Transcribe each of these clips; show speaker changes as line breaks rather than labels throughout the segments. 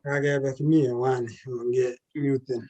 Kakebe kimi hewani onge muten.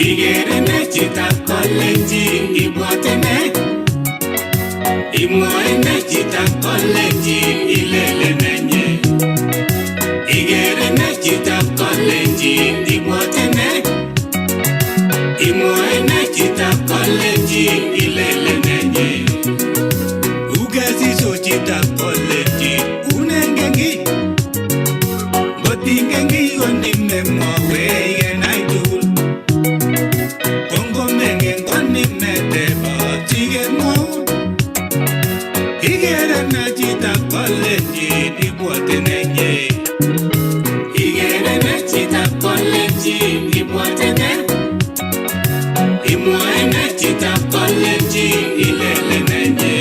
Ikere ne chitab kalenjin ibwote ne? Imwoe ne chitab kalenjin ilele nenye? Ikere ne chitab kalenjin ibwote ne? Imwoe ne chitab kalenjin ilele nenye? Ukesiso chitab kalenjin unengen kiy? Ngot ingen kiy konimemwowech kenai tugul. Kongomengen konimetebot sikemwoun. Ikere ne chitab kalenjin ibwote nenye? Ikere ne chitab kalenjin ibwote ne? Imwoe ne chitab kalenjin ilele nenye?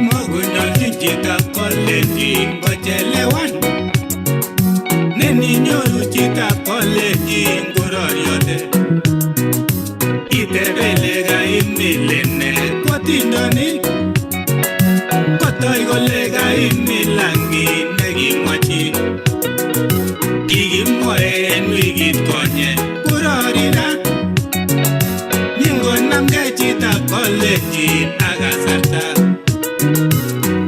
Makonyoljin chitab kalenjin kochelewan. Neninyoru chitab kalenjin kororiote. Itebe ile kaimilin ne kotindoni. Kotoi kole kaimilan kiy nekimwochi. Kikimwoe en wikit konye korori ra. Ningonamgei chitab kalenjin ak kasarta.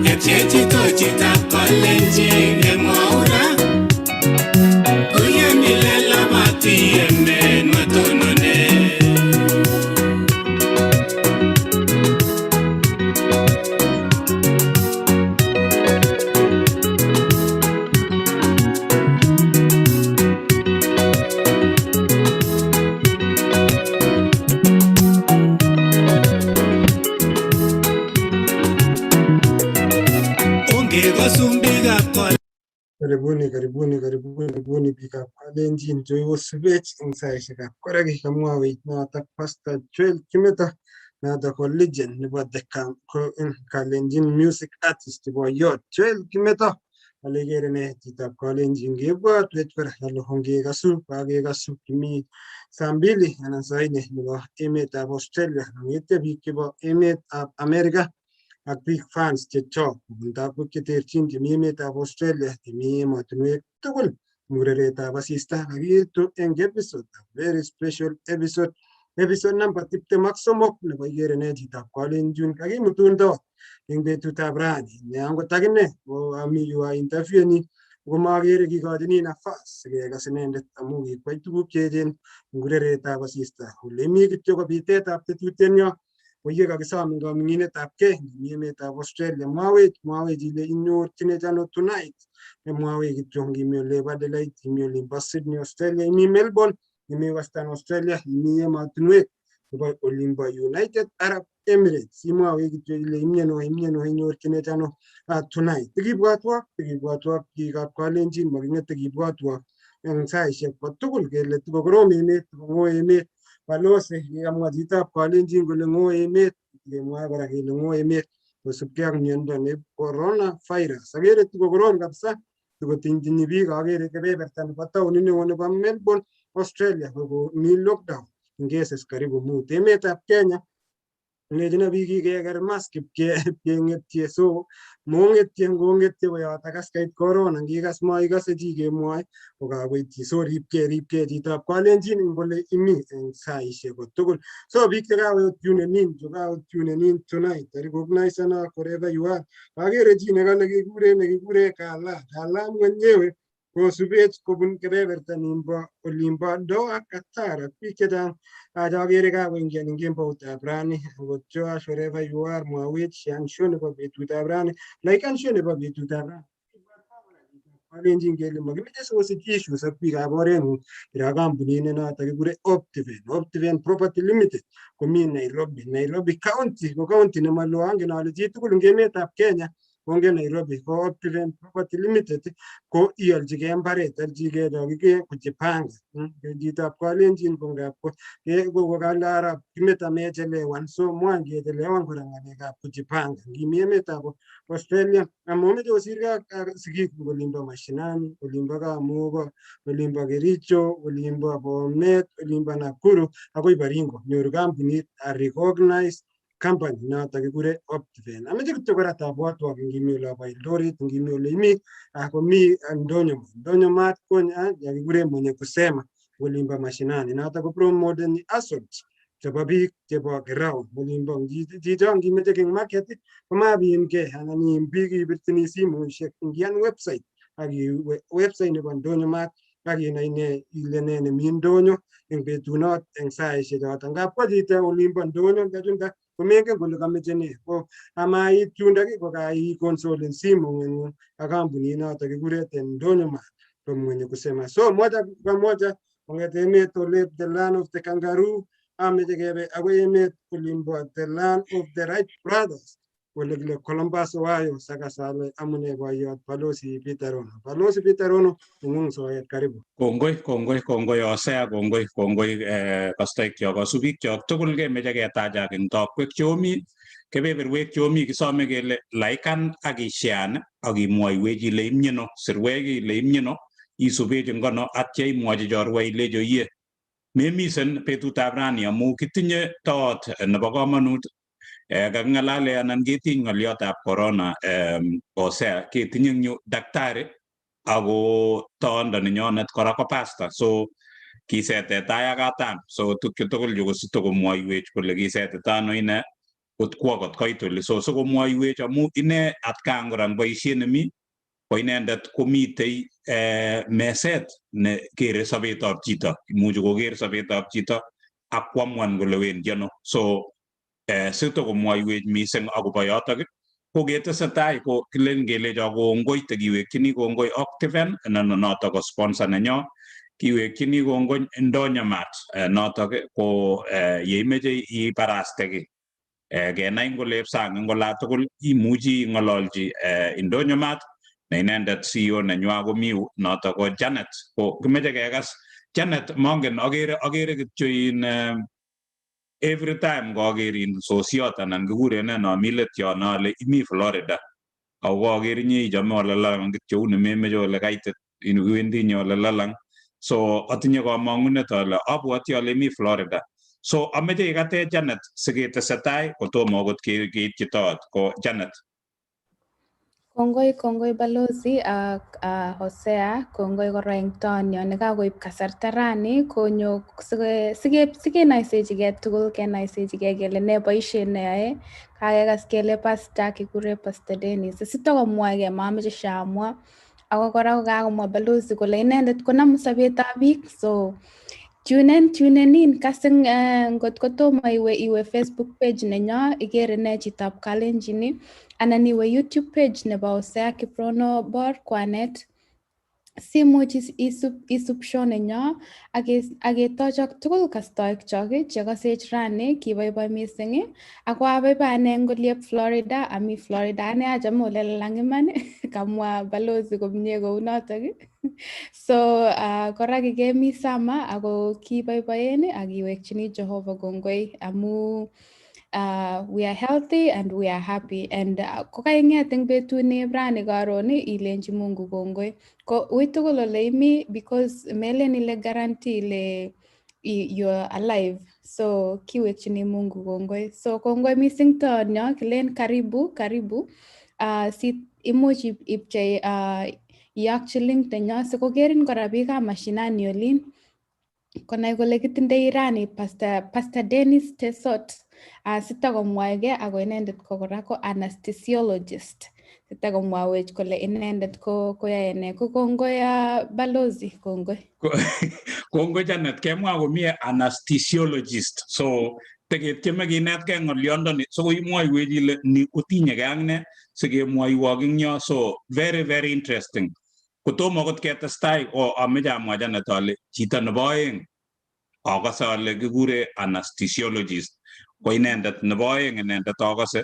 Kepchechito chitab kalenjin nemwou ra. Uyemile labati emet matonone. Ongekosun biikab
Karibuni, karibuni, karibuni, karibuni biikab kalenjin cheikosubech eng saishekab koraki kamwawech notok Pastor Joel Kimeto notok ko legend nebo the Kalenjin music artist boyot Joel Kimeto. Ale ikere ne chitab kalenjin kebwatwech kora kole ongekasu kakekasu kimi saa mbili anan saa nne nebo emetab Australia kong'ete biik chebo emetab America ak big fans chechok kobun takwek cheterchin chemi emetab Australia chemi emotinwek tugul eng ureretab asista kakiitu eng episode a very special episode, episode number 23 nebo Ikere Ne Chitab Kalenjin kakimutun tot eng betutab rani ne angot akine ko ami yu interviewni komakere kikochini nafas sikekas inendet amu kikwai tuguk cheechen eng ureretab asista ole mi kityo ko bitetab tetutienyo koye kakisom eng kaming'inetab kei nemi emetab Australia. Mwawech, mwawech ile inyorchinech ano tonight. Nemwawech kityo ngimi olebo Adelaide, imi olimbo Sydney Australia, imi Melbourne, imi Western Australia, imi emotinwek chebo olimbo United Arab Emirates. Imwawech kityo ile imyeno imyeno inyorchinech ano tonight. Tikibwatwa tikibwatwa biikab Kalenjin, making'ete kibwatwa eng saishek kotugul kele tikokorom emet, tikong'o emet. Balozi kikamwa chitab Kalenjin kole ng'o emet, kemwae kora kele ng'o emet kosubkei ak miondo ne corona virus. Akere tikokorom kabisa, tikotintinyi biik. Akere kebeberta nebo taonit neo nebo Melbourne, Australia, kokomi lockdown en cases karibu 5. Emetab Kenya lechino biik kikeker mask ipkeng'etye, so mong'etye ngong'etye koyotok kas kait corona, ngikas maikose chi kemwoe kokakoityi. So ripkei, ripkei chitab Kalenjin eng ole imi eng saishek kotugul. So biik chekakotunen in, chekakotunen in tonight, recognize wherever you are. Akere chi nekale kikure nekikure Kala Kala mwenyewe kosubech kobun kebeberta nimbo olimbo Doha, Qatar. Ak biik chechang chokere kakoingian eng kemboutab rani. Angot Joash, wherever you are, mwawech share show nebo betutab rani, like show nebo betutab rani. Kalenjin kele makimeche sikosich issues ak biikab oreng'ung. Ira kampunit ne noto kikure Optiven, Optiven Property Limited, komi Nairobi, Nairobi County, ko county nemaloo. Angen ale chitugul eng emetab Kenya kongen Nairobi. Ko Optiven Property Limited ko iolchigei mbaret, alchigei chokike kujipanga. Chitab Kalenjin ko ngap ko kale arap Kimeta mechelewan, so mwan kechelewan kora ng'alekab kujipanga. Ngimi emetab Australia amomeche kosirgei ak sigik olimbo mashinani, olimbo Kamugo, olimbo Kericho, olimbo Bomet, olimbo Nakuru akoi Baringo, nyoru kampunit, a recognized company noto kikure Optiven. Ameche kityo kora tabwatwok ngimi olobo Eldoret, ngimi ole imi, komi ndonyo, Ndonyo Mart ko yakikure mwenye kusema olimbo mashinani. Noto ko promote assets chebo biik chebo ground olimbo. Chicho ngimeche king market komabiimke anan iim biik ibirchini simoishek, ingian website ak iwe website nebo Ndonyo Mart ak inai ne ile ne nemi ndonyo eng betunot eng saishek choton. Ngap kwa chito olimbo ndonyo ndachunda komengen kole kameche ne, ko amait yundok ko kaikonsolen simong'ung ak kampunit noto kikure Ndonyo Mart from mwenye kusema. So moja kwa moja kong'ete emet ole the land of the kangaroo, ameche kebe akoi emet olimbo the land of the Wright Brothers, ole kile Columbus, Ohio. Sakasale amune boyot Balozi Peter Rono. Balozi Peter Rono, nengung soet, karibu.
Kongoi, kongoi, kongoi Hosea, kongoi, kongoi kastoikyok, kasubikyok tugul. Kemeche ketachak eng tokwek cheomi kebeberwek cheomi. Kisome kele laikan ak ishean ak imwoiwech ile imyeno, sirwech ile imyeno, isubech eng kono atya imwochi chorwa ilecho iye memisen betutab rani amu kitinye toot nebo komonut. Kaking'alale anan ketiny ng'oliotab corona. Hosea, ketinye eng yu daktari ako toondo nenyonet kora ko pastor, so kiseteta ak katam. So tukchu tugul chu kositokomwoiwech kole kisetita ano ine kot kwo kot koit oli. So sikomwoiwech amu ine atkan kora eng boisiet nemi ko inendet komitei meset ne kere sobetab chito, imuchi koker sobetab chito ak kwamuan kole wendi ano. So sitokomwoiwech mising akobo yotok ko ketesetai ko kilen kelecho kongoi, tekiwekchini kongoi Optiven noto ko sponsor nenyo, kiwekchini kongoi Ndonyo Mart, notok ko yeimeche ibaraste ki kenai ngolep sang eng olatugul imuchi ing'ololchi Ndonyo Mart ne inendet CEO nenywa komi yu, noto ko Janet. Ko kimeche kekas Janet. Mongen, akere kityo in every time koker in sosiot anan kikuren nee no mi let yon ale imi Florida, ako koker inye ichome ole lalang kityo, uni memeche ole kaitit, iwendi inye ole lalang. So atinye komong'unet ale abwoti ale imi Florida. So ameche ikatech Janet siketesetai kotomo akot keityi toot ko Janet.
Kongoi, kongoi Balozi ak Hosea, kongoi kora eng tonyo nekakoib kasarta rani konyo sikenaisechigei tugul, kenaisechigei kele ne boisiet neyoe. Kakekas kele pastor kikure Pastor Dennis, sitokomwoegei mameche shamwa. Ako kora kokakomwa Balozi kole inendet konamu sobetab biik, so tune in kasing ngot kotomo iwe Facebook page nenyo ikere ne chitab Kalenjin anan iwe YouTube page nebo Hosea Kiprono Bor Kwanet. Simuch isub show nenyo ak ketochok tugul kastoik chok chekosech rani. Kiboiboi mising ako abaibai ane eng oliep Florida. Ami Florida ane, achame ole lalang iman. Kamwa balozi komie kounotok. So kora kikemi sama ako kiboiboen ak kiwekchini Jehova kongoi amu we are healthy and we are happy. And kokaing'et eng betut rani karon ilenchi Mungu kongoi ko ui tugul ole imi, because melen ile guarantee ile you're alive. So kiwekchini Mungu kongoi. So kongoi mising toonyo, kilen karibu karibu. Si imuch ipchei, iyokchi link nenyo sikokerin kora biikab mashinani olin konai kole kitindoi rani Pastor Dennis Tesot, sitakomwaige ako inendet ko kora ko anesthesiologist, sitakomwawech kole inendet ko koyae ne. Ko kongoi, balozi, kongoi.
Kongoi, Janet. Kemwa komie, anesthesiologist. So teketieme kinetkei ng'olyondoni so imwoiwech ile ni kotinyegei ak ne sikemwoiwok eng yo. So very very interesting. Kotomo akot ketestai, ko ameche amwa Janet ale chito nebo oeng akose ale kikure anesthesiologist ko inendet nebo oeng inendet akose.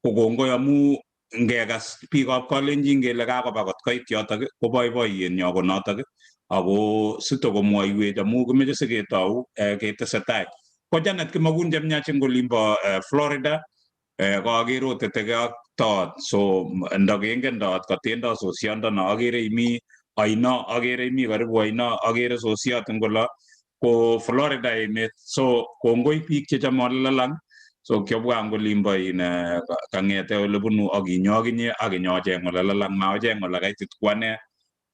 Ko kongoi amu ngekas biikab Kalenjin kele kakoba kot koit yotok ko boiboiyenyo ko notok, ako sitokomwoiwech amu kimeche siketou ketesetai. Ko Janet, kimakun chemiach eng olimbo Florida. Koakere otetekei ak toot, so ndakengen toot katendo sosiondono. Akere imi oino, akere imi karibu oino, akere sosiot eng olo ko Florida emet. So kongoi biik chechome ole lalang. So kiobwa eng olimbo in kang'ete ole bunu akinyo akinye akinyocheng ole lalang, maocheng ole kaitit ku ane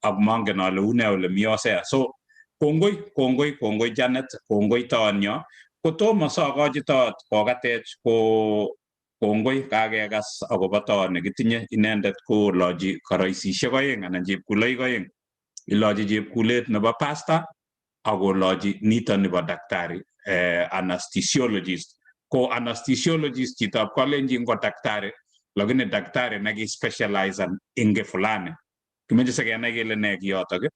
ak mongen ale une ole mi Hosea. So kongoi, kongoi, kongoi Janet, kongoi toonyo. Kotomo sokochi toot kokatech, ko kongoi kakekas akobo toot nekitinye. Inendet kolochi koroisisiek oeng anan chepkuloik oeng. Ilochi chepkulet nebo pastor akolochi nito nebo daktari, anesthesiologist. Ko anesthesiologist, chitab Kalenjin, ko daktari, lakini daktari nekispecializan eng kiy fulani. Kimeche sikenai kele ne kiyotok.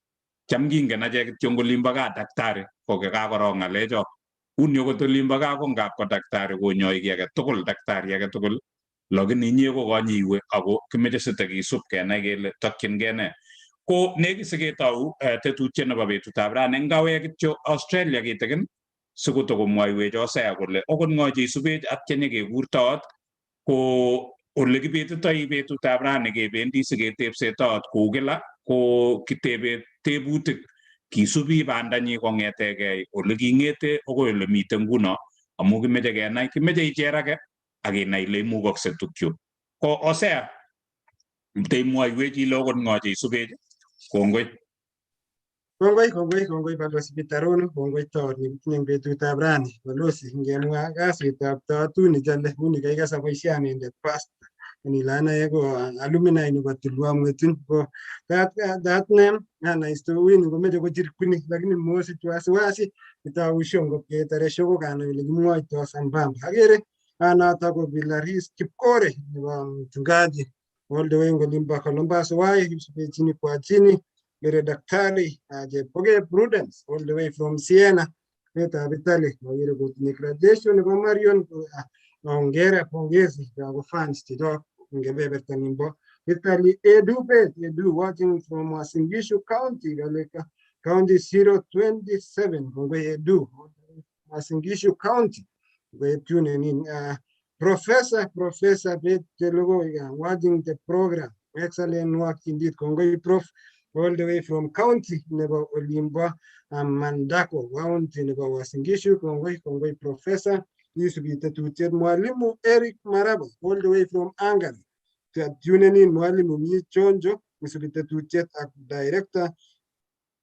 Cham kingen achek kityo eng olimbo gaa daktari ko kakorok ng'alechok uni. Okot olimbo gaa ko ngap ko daktari konyoi kiy age tugul, daktari age tugul, lakini inye ko konyiwe ako kimeche sitekisub kenai kele tokchingei ne. Ko nekit siketou tetutiet nebo betutab rani, ngawek kityo Australia kitikin sikotokomwoiwech Hosea kole okot ng'o cheisubech atya nyekekur toot. Ko ole kibetitoi betutab rani, kebendi siketepse toot kou kila, ko kitebe tebutik kisubi bandanyi kong'etegei ole king'ete akoi ole miten nguno, amu kimeche kenai, kimeche icherake ak inai ile imukokse tukchu. Ko Hosea, teimwoiwech ile okot ng'o cheisubech. Kongoi.
Kongoi, kongoi, kongoi Balozi Peter Rono, kongoi toot nekitinye eng betutab rani. Balozi, ngemwa kasitab tootuni chale, uni kaikas aboisianindet pastor. Anile ane ko alumni nebo Tulwa Mwetun. Ko that name ana wini komeche kochir kuni, lakini mosich wasiwasi itou show ngopketare show ko kanai ole kimwoitoi sambamba. Akere noto ko Bilaris Kipkore nebo mchungaji all the way olimbo Columbus Ohio, chini kwa chini. Gere daktari Chepkoge Prudence all the way from Siena emetab Italy. Akere kotinye graduation nebo Marion. Hongera, pongezi kwa fans chechok eng kebeberta nimbo Italy. Edu Bet Edu watching from Uasin Gishu County, Galeka County 027. Kongoi Edu, Uasin Gishu County. Kongoi tuning in. Professor Bet Chelogo watching the program. Excellent work indeed. Kongoi Prof all the way from county nebo olimbo Mandako, county nebo Uasin Gishu. Kongoi, kongoi Professor. Isubi tetutiet Mwalimu Eric Maraba all the way from Hungary. Tuning in. Mwalimu mi chonjo, isubi tetutiet ak director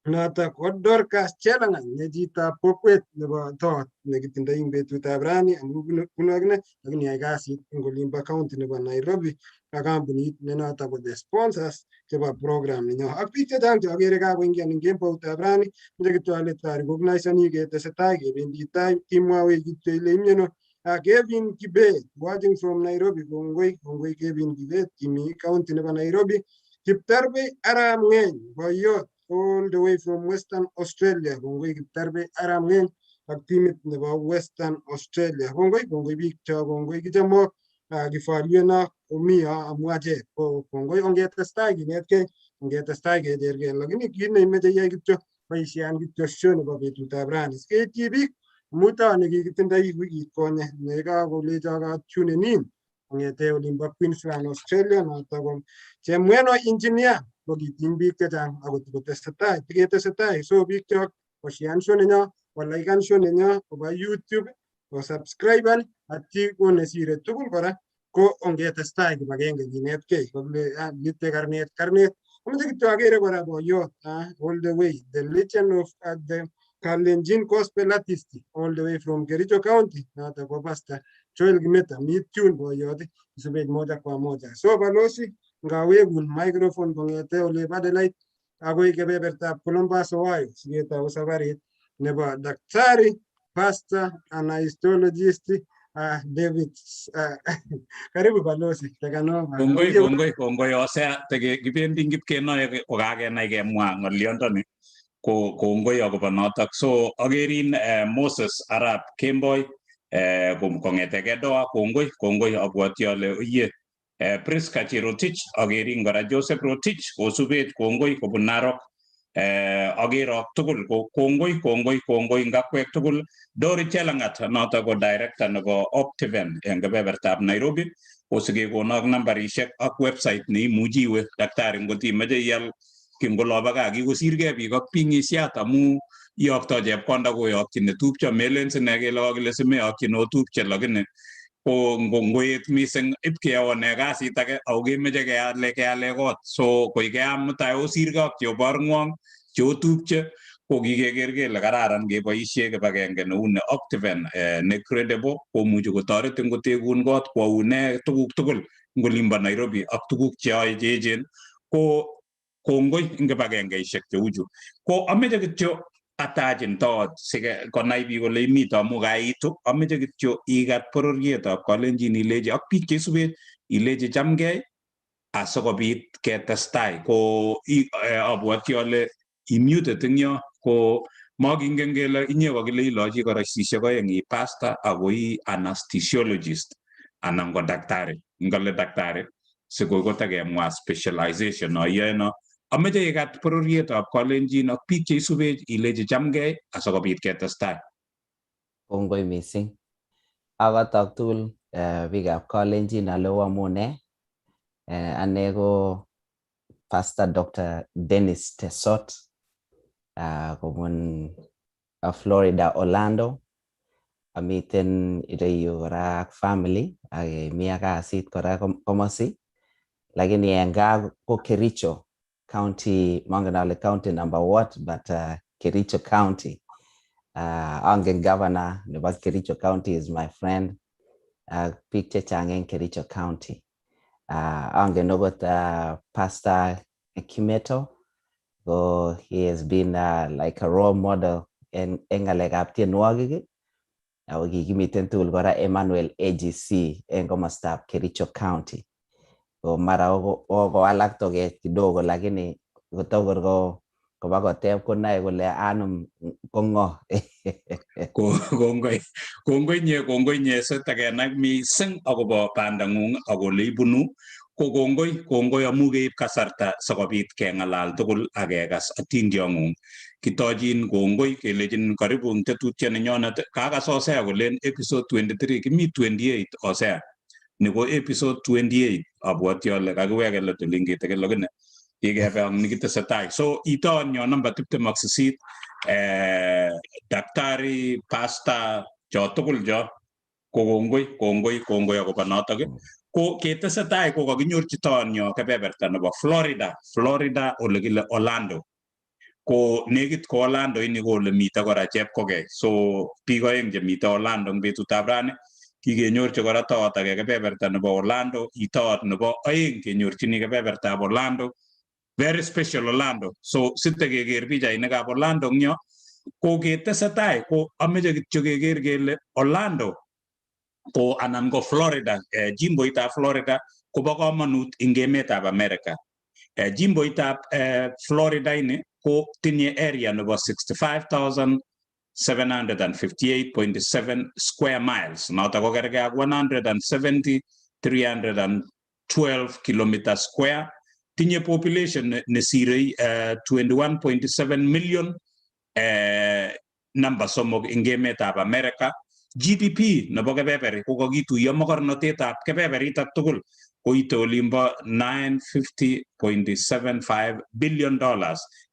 notok ko Dorcas Chelangan ne chitab kokwet nebo tot nekitindoi eng betutab rani amu bunu akine lakini yae kasit eng olimbo county nebo Nairobi ak kampunit ne notok ko the sponsors chebo program nenyo ak biik chechang cheakere kakoingian eng kemboutab rani. Meche kityo ale tarecognisani ketesetai kebendi tai, kimwawech kityo ile imieno. Kevin Kibet watching from Nairobi. Kongoi, kongoi Kevin Kibet kimi county nebo Nairobi. Kiptarbei Arap Ng'eny boiyot. all the way from Western Australia. Kongoi Kiptarbe Arap Ng'eny ak timit nebo Western Australia. Kongoi, kongoi biik cho, kongoi kichomok kifaluenok omi yo amu achek. Ko kongoi, ongetestai kinetkei, ongetestai kechergei, lakini kit neimeche iyai kityo, boisien kityo show nebo betutab rani sikeityi biik muto nekikitindoi wikit konye nekakolecho katunen in kong'ete olimbo Queensland, Australia, noto ko Chemweno engineer, ko kitiny biik chechang akot kotesetai tiketesetai. So biik chok, koshean show nenyo, kolikan show nenyo koba YouTube, kosubscriben atyi ko nesire tugul kora ko ongetestai kibagenge kinetkei kokile lite karnet karnet. Amoche kityo akere kora boyot all the way, the legend of the Kalenjin gospel artist all the way from Kericho County, noto ko Pastor Joel Kimeta. Mi tune boyot, isubech moja kwa moja. So balosi, ngawekun microphone kong'ete olebo Adelaide akoi kebebertab Columbus, Ohio, siketou safarit nebo Daktari Pastor Anesthesiologist David. Karibu balosi, Tekanova.
Kongoi, kongoi, kongoi Hosea, teke kibendi kipkenoe kokakenai kemwa ng'olyondoni, ko kongoi akobo notok. So akerin Moses Arap Kemboi kong'eteke Doha, kongoi, kongoi, abwoti ale iye Priska Cherotich, akerin kora Joseph Rotich kosubech, kongoi kobun Narok. Akerok tugul ko kongoi, kongoi, kongoi ngakwek tugul. Dori Chelangat, noto ko director nebo Optiven en kebebertab Nairobi, kosikekonok nambarishek ak website neimuchi iwe daktari ngot imoche ial. Kingolobo gaa kikosirgei biik ak pingisiat amu iyokto chepkonda koyokyin netupcho, melen sine kele kakile simeyokyin otupche, lakini ko ngoet mising ipkeone kasit age ako kemeche keale kot, so koi keam mutai osirgei ak cheoborngwong cheotupche, ko kikeker kele kararan keboisie kibagenge neu ne Optiven ne credible, komuchi kotoretin kotekun kot, kwoune tuguk tugul eng olimbo Nairobi ak tuguk cheyoe cheechen. Ko kongoi eng kibagengeishek cheuchu. Ko ameche kityo atachin toot sike konai biik kole imito amu kaitu. Ameche kityo ikat bororietab Kalenjin, ilechi ak biik cheisubech, ilechi chamgei asikobit ketestai. Ko abwoti ale imuted eng yo, ko makingen kele inye kokile ilochi koroisishek oeng, i pastor ako i anesthesiologist anan ko daktari, ngale daktari sikoi kotakemwa specialization no iyoe no. Ameche ikat bororietab Kalenjin ak biik cheisubech, ilechi chamgei asikobit ketestai.
Kongoi mising. Akotok tugul biikab Kalenjin ale oamune. Ane ko Pastor Dr. Dennis Tesot kobun Florida, Orlando. Amiten ireyu kora ak family ak mi ak kasit kora komosi. Lakini en gaa ko Kericho County, mongen ale county number what, but Kericho County. Angen governor nebo Kericho County is my friend. Biik chechang en Kericho County. Angen okot Pastor Kimeto, ko he has been like a role model en ng'alekab tienwogik, ako kikimiten tugul kora Emmanuel AGC en komostab Kericho County. Ko mara kokowalak toget kidogo, lakini kotokor ko koba koteb konae kole anum ko ng'o.
Kongoi, kongoi nye, kongoi nye sitakenai mising akobo bandang'ung ak ole ibunu. Ko kongoi, kongoi amu keib kasarta sikobit keng'alal tugul ak kekas atindiong'ung. Kitochin kongoi kelechin karibu eng tetutiet nenyonet. Kakas Hosea kolen episode 23, kimi 28 Hosea. Ni ko episode 28, abwoti ale kakiweke let olin kitikin, lakini kikebe ak nikitesetai. So itoon nyo namba 28, daktari, pastor, cho tugul cho ko kongoi, kongoi, kongoi akobo notok. Ko ketesetai ko kakinyorchi toon nyo kebeberta nebo Florida, Florida ole kile Orlando. Ko nekit ko Orlando ini ko ole mite kora Chepkogei. So biik oeng chemite Orlando eng betutab rani. Kikenyorchi kora toot age kebeberta nebo Orlando, itoot nebo oeng kenyorchini kebebertab Orlando. Very special Orlando. So sitekeker pichainikab Orlando eng yo, ko ketesetai ko ameche kityo keker kele Orlando ko anan ko Florida, jimboitab Florida kobo komonut eng emetab America. Jimboitab Florida ini ko ko tinye area nebo 65,758.7 square miles, noto ko kergei ak 170,312 kilometer square. Tinye population nesirei 21.7 million, namba 3 eng emetab America. GDP nebo kebeberi ko kakituiyo mokornotetab kebeberitok tugul koite olimbo $950.75 billion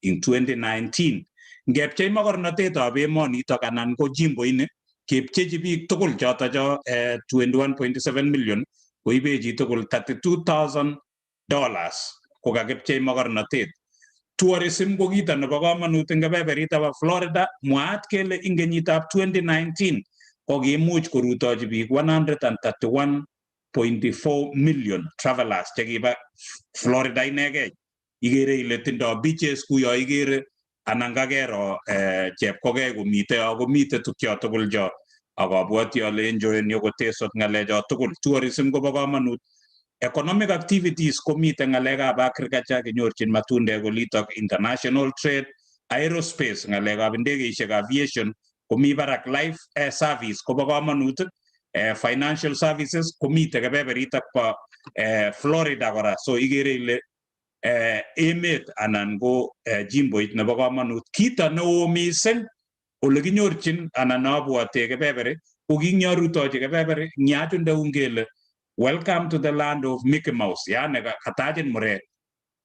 in 2019. Ngepchei mokornotetab emonitok anan ko jimboini, kepchechi biik tugul choto cho 21.7 million, koibe chitugul $32,000 kokakipchei mokornotet. Tourism ko kito nebo komonut eng kebeberitab Florida. Mwaat kele ing kenyitab 2019 kokimuch korutochi biik 131.4 million travelers chekiba Florida inegei. Ikere ile tindo beaches kuyo ikere anan kakero chepkokei komite yo, komite tukyo tugul cho, ak abwoti ale enjoyeni kotesot ng'alecho tugul. Tourism kobo komonut. Economic activities komite ng'alekab agriculture, kinyorchin matundek olitok, international trade, aerospace, ng'alekab ndegeishek, aviation komi barak, life service kobo komonut, financial services komite kebeberitok bo Florida kora. So ikere ile emet anan ko jimboit nebo komonut. Kito neo mising ole kinyorchin anan abwote kebeberi ko kinyorutochi kebeberi nyachunde kele "Welcome to the land of Mickey Mouse", yani katachin murek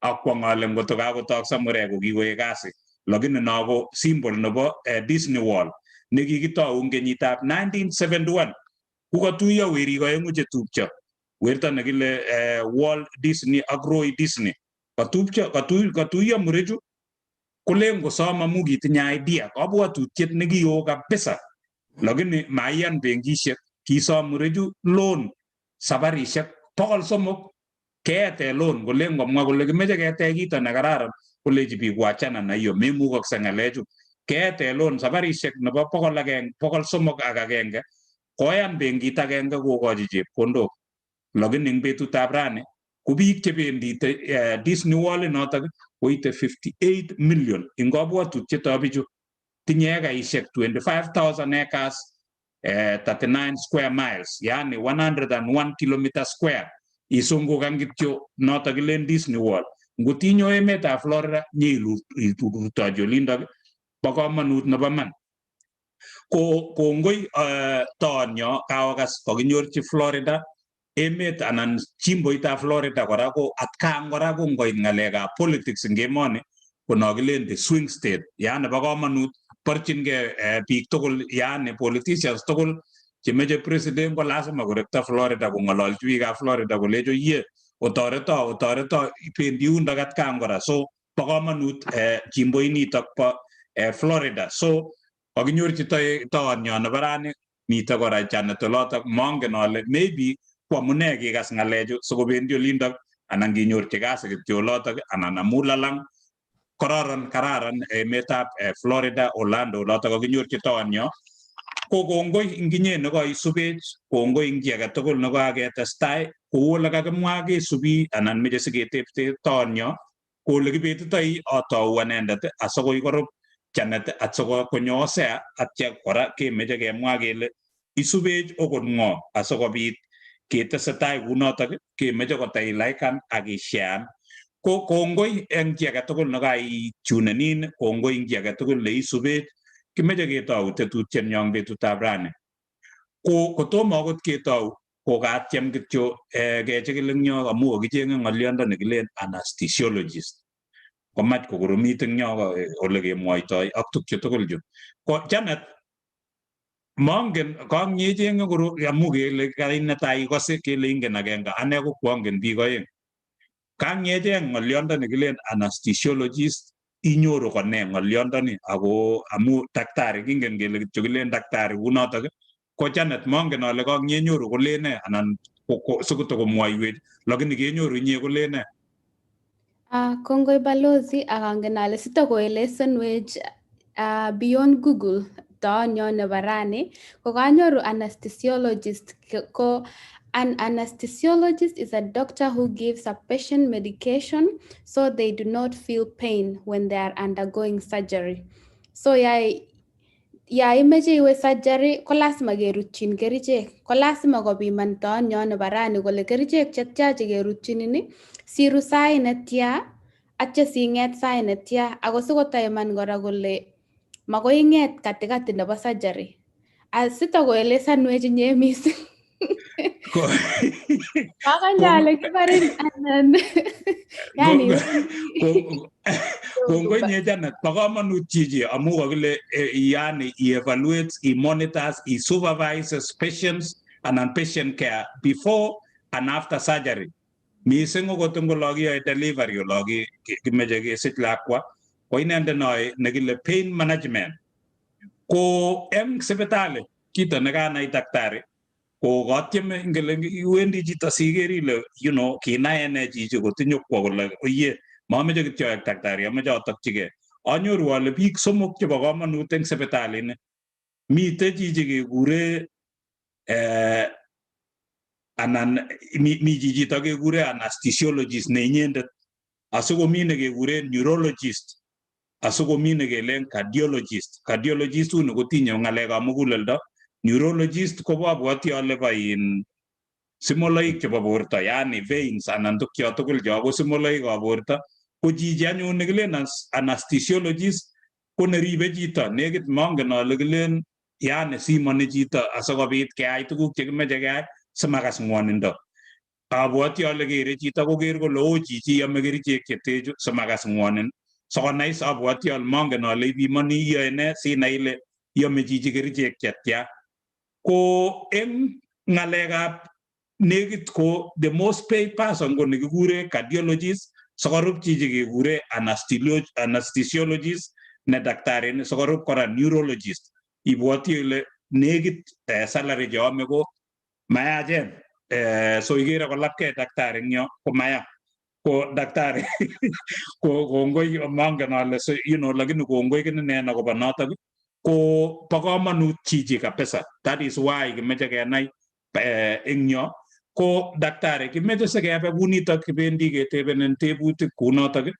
akwong ale ngoto kakotokso murek ko kikoek kasi, lakini no ko symbol nebo Disney World nekikitou eng kenyitab 1971. Kukatuiyo werik oeng'u chetupcho, werto nekile Walt Disney ak Roy Disney, katupcho katuiyo murechu kolen kosom amu kitinye idea, kabwatutiet nekioo kabisa, lakini maiyan benkishek. Kisom murechu loan sabarishek 300 keete loan, kolen komwa kole kimeche ketech kito nekararan, kolechi biik wachana na hiyo, memukokse ng'alechu. Keete loan sabarishek nebo 101, 301, koyan benkit agenge kokochi chepkondok, lakini eng betutab rani ko biik chebendi Disney World inotok koite 58 million eng kabwatutietab bichu. Tinye ekaishek 25,000 acres, 39 square miles, yani 101 kilometer square. Isungukan kityo notok kilen Disney World. Ngutinyo emetab Florida, nyeirutochi olindok, bo komonut nebo man. Ko kongoi toonyo kaokas kokinyorchi Florida emet anan jimboitab Florida. Kora ko atkan kora ko ngoit ng'alekab politics eng emoni ko no kilen the swing state, yani bo komonut, borchingei biik tugul, yani politicians tugul chemeche president ko lazima korekto Florida kong'ololchi biikab Florida kolecho ye otoreto otoreto, bendi yundok atkan kora. So bo komonut jimboinitok bo Florida. So kakinyorchi toonyo nebo rani. Mite kora Janet olotok, mongen ale maybe ko amune kikas ng'alechu sikobendi olindok anan kinyorchi kasi kityo olotok anan amu lalang. Kororon, kararan emetab Florida, Orlando olotok kakinyorchi toonyo. Ko kongoi ing inye nekoisubech, kongoi ing chi agetugul nekaketestai kou ole kakimwa kesubi anan meche siketepte toonyo ko ole kibetitoi atou anendet asikoi korup Janet asiko konyo Hosea. Atya kora kemeche kemwa kele isubech okot ng'o asikobit ketesetai kunotok. Kemeche kotai laikan ak ishean. Ko kongoi eng chi agetugul nekaichunenin, kongoi eng chi agetugul neisubech. Kimeche ketou tetutienyo betutab rani. Ko kotomo akot ketou, ko katyem kityo kechikil eng yo amu kakichenge ng'oliondo nekilen anesthesiologist, komach kokoromit eng yo ole kemwoitoi ak tukche tugul chu. Ko Janet, mongen kang'yechenge koro amu kele kain netai ikose kele ingen agenge, ane ko kwongen biik oeng. Kang'yecheng ng'oliondo nekilen anesthesiologist, inyoru kone ng'oliondoni? Ako amu daktari kingen kele kityo kilen daktari kunotok. Ko Janet, mongen ale kang'yenyoru kolen nee anan sikotokomwoiwech, lakini kenyoru inye kolen nee?
Kongoi balozi, ak angen ale sitokoelesanwech beyond Google toonyo nebo rani, ko kanyoru anesthesiologist ko An anesthesiologist is a doctor who gives a patient medication so they do not feel pain when they are undergoing surgery. So ya imeche iwe surgery ko lazima kerutchin kerichek, ko lazima kopiman toonyon nebo rani kole kerichek chetya chekerutchinin ni siru sait netya atya sing'et sait netya ako sikotaiman kora kole makoi ing'et katikati nebo surgery. Asitakoelesanwech inye mising. Makanye ale kibarin anan yani
Kongoi inye Janet, bo komonut chichi amu kakile yani he evaluates, he monitors, he supervises patients anan patient care before and after surgery. Mising okot eng olo kiyoe delivery olo kimeche kesich lakwa ko inendet noe nekile pain management. Ko eng sipitali chito nekanai daktari ko katieme ngele iwendi chito siker ile kinae ine chichi kotinyokwo kole oye mameche kityo aek daktari ameche atokchigei. Anyoru ale biik somok chebo komonut eng sipitalini. Mite chichi kekure anan mi chichito kekure anesthesiologist ne inyendet, asikomi nekekure neurologist, asikomi nekelen cardiologist. Cardiologist uni kotinye ng'alekab muguleldo, neurologist kobo abwoti ale bo in simoloik chebo borto, yani veins anan tukyo tugul cho ko simoloikab borto. Ko chichi anyun nekilen anesthesiologist ko neribe chito nekit mongen ale kilen yani simoni chito asikobit keyai tuguk chekimeche keyai simakas ng'wonindo. Abwoti ale kere chito koker kole o chichi iome kerichek chetechu simakas ng'wonin. Sikonai abwoti ale mongen ale ipimoni iyoe nee sinai ile iome chichi kerichek chetya. Ko eng ng'alekab nekit ko the most paid person ko nekikure cardiologist, sikorub chichi kekure anesthesiologist ne daktari ni, sikorub kora neurologist. Ibwoti ile nekit salary cheome ko mayachen. So ikere kolapkei daktari eng yo ko maya. Ko daktari ko kongoi mongen ale so, lakini kongoi kininen akobo notok ko bo komonut chichi kabisa. That is why kimeche kenai eng yo. Ko daktari kimeche sikebe kunitok kibendi ketebenen tebutik kunotok.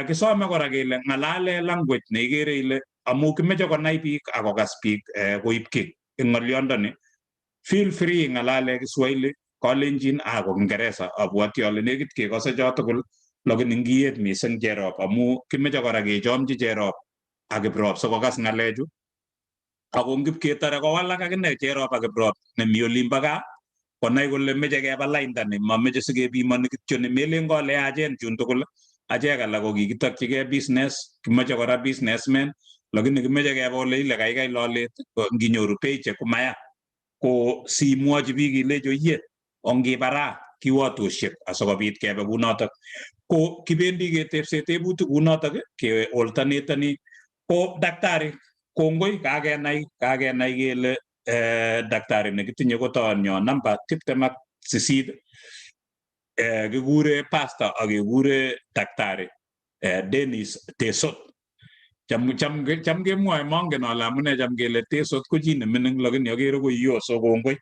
Kisome kora kele ng'alale language neikere ile amu kimeche konai biik akokas biik koib ki eng ng'olyondoni. Feel free ng'alale Kiswahili, Kalenjin ako Kiingereza. Abwoti ale nekit kekose chotugul lakini ngiyet mising Cherop amu kimeche kora kechomchi Cherop ak Kiprop sikokas ng'alechu. Ako ngipketore kowalak akine Cherop ak Kiprop nemi olimbo gaa konai kole meche keba lainda ni, mameche sikepimoni kityo ni melen kole yachen chun tugul. Achek alak ko kikitokchigei business, kimoche kora businessmen, lakini kimeche keba ole ile kaikai lolet nginyoru paycheck komaya. Ko simwochi biik ilechi oye ongibaraa kiwatoshek asikobit kebe kunotok. Ko kibendi ketepse tebutik kunotok ke alternateni. Ko daktari kongoi kakenai kele daktari nekitinye ko toonyo namba 28 kikure pastor ak kekure daktari Dennis Tesot. Cham kemwoe mongen ale amune cham kele Tesot ko chi nemining lakini akere ko iyo so kongoi.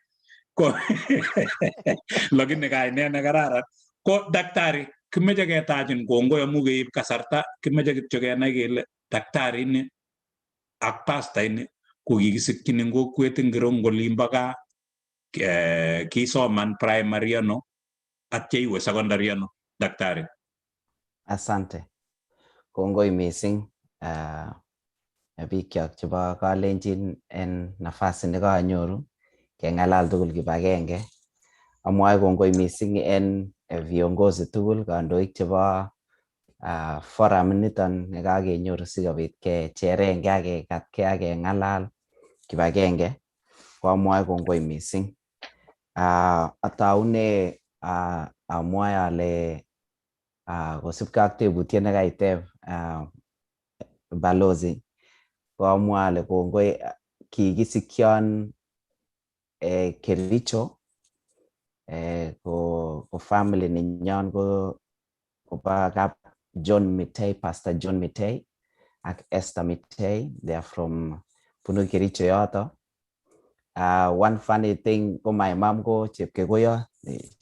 Ko lakini kainet nekararan. Ko daktari kimeche ketachin kongoi amu keib kasarta kimeche kityo kenai kele daktari ini ak pastor ini ko kikisikyin eng kokwet ingiro eng olimbo gaa, kisoman primary ano atya iwe secondary ano daktari.
Asante. Kongoi mising bikyok chebo Kalenjin en nafasi nekanyoru keng'alal tugul kibagenge. Amwoe kongoi mising en viongozi tugul kandoik chebo forum niton nekakenyoru sikobit kecherengei ak kekatkei ak keng'alal kibagenge. Ko amwoe kongoi mising. Ataune amwoe ale kosubkei ak tebutiet nekaiteb balozi ko amwa ale kongoi kikisikyon Kericho ko family nenyon ko koba kap John Mitei, Pastor John Mitei ak Esther Mitei. They are from bunu Kericho yoto. One funny thing ko my mom ko Chepkegoyo.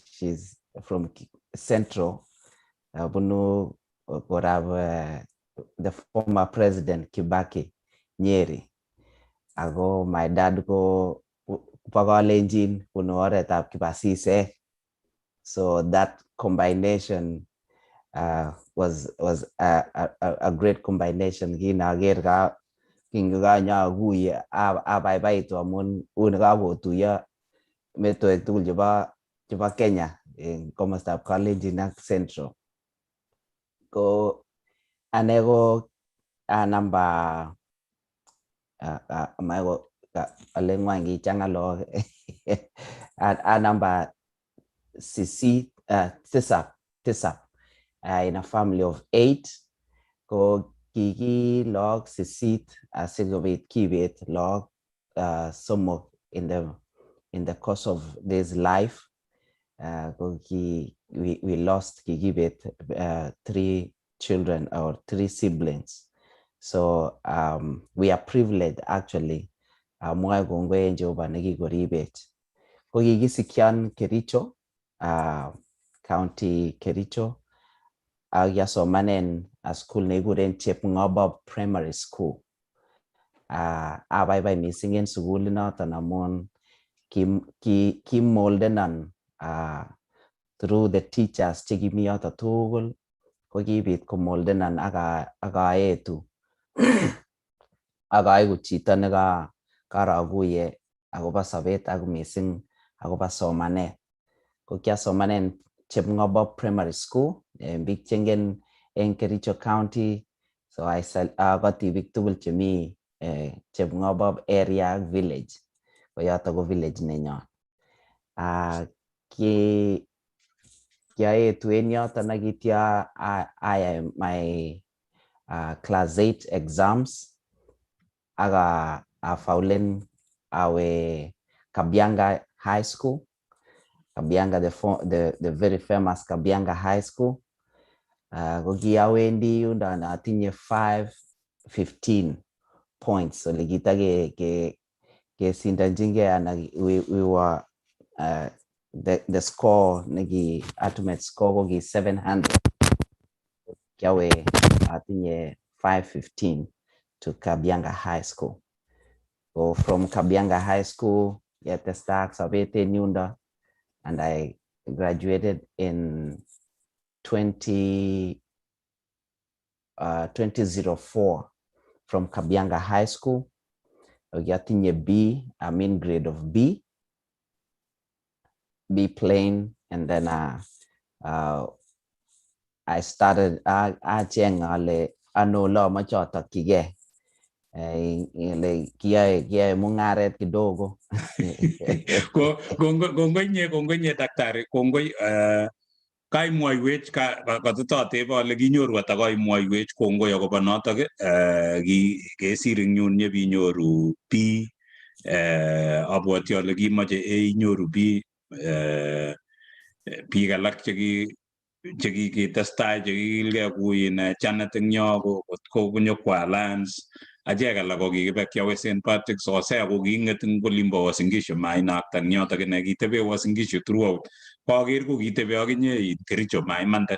She's from Central. Bunu korab the former president Kibaki, Nyeri. Ako my dad ko bo Kalenjin, bunu oretab Kipasisek. So that combination was a great combination. Kinaker ka kingokanyakuye abaibaitu amun uni kakotuiyo metowek tugul chebo Kenya en komostab Kalenjin ak Central. Ko ane ko a namba ko alen ngwany kichanga lagok, a namba sisit, 7 in a family of 8. Ko kiki lagok 8 asikobit kibet lagok 3 in the course of this life. Ko ki we lost, kikibet 3 children or 3 siblings. So we are privileged, actually. Mwoe kongoi en Jehova nekikoribech. Ko kikisikyon Kericho, County Kericho, ak kiasomanen school nekikuren Chepng'obob Primary School. Abaibai mising en sukulinoton amun kimoldenon through the teachers chekimi yoto tugul. Ko kibit komoldenon ak aetu ak aeku chito neka karakuye akobo sobet ak mising akobo somanet. Ko kiasomanen Chepng'obob Primary School en biik chengen en Kericho County. So I akoti biik tugul chemi Chepng'obob area village, ko yoto ko village nenyon. Ki kiaetu en yoton ak ityo ayai my class 8 exams ak afaulen awe Kabianga High School. Kabianga, the very famous Kabianga High School. Ko kiawendi yundon atinye 515 points ole kitake ke kesindanjingei anan we were the score neki ultimate score ko ki 700. Kiawe atinye 515 to Kabianga High School. So from Kabianga High School ketesta ak sobet en yundo and I graduated in 2004 from Kabianga High School. Kiatinye B, I mean grade of B, B plain, and then I started acheng ale ano ole amoche atokyigei, ile kiyoe mung'aret kidogo.
Kongoi inye daktari, kongoi. Kaimwoiwech, katotatebe ale kinyoru ata, kaimwoiwech, kongoi akobo notok. Kesir eng yun nyebinyoru B. Abwoti ale kimoche A, inyoru B. Biik alak chekikitestai, chekikilgei kou in Janet eng yo, ko konyokwo Alliance, achek alak ko kikibe kiawe St. Patrick's. Hosea ko king'et eng olimbo Uasin Gishu, mainakta eng yotok ine kitebe Uasin Gishu throughout. Koker ko kitebe akinye in Kericho, maimande.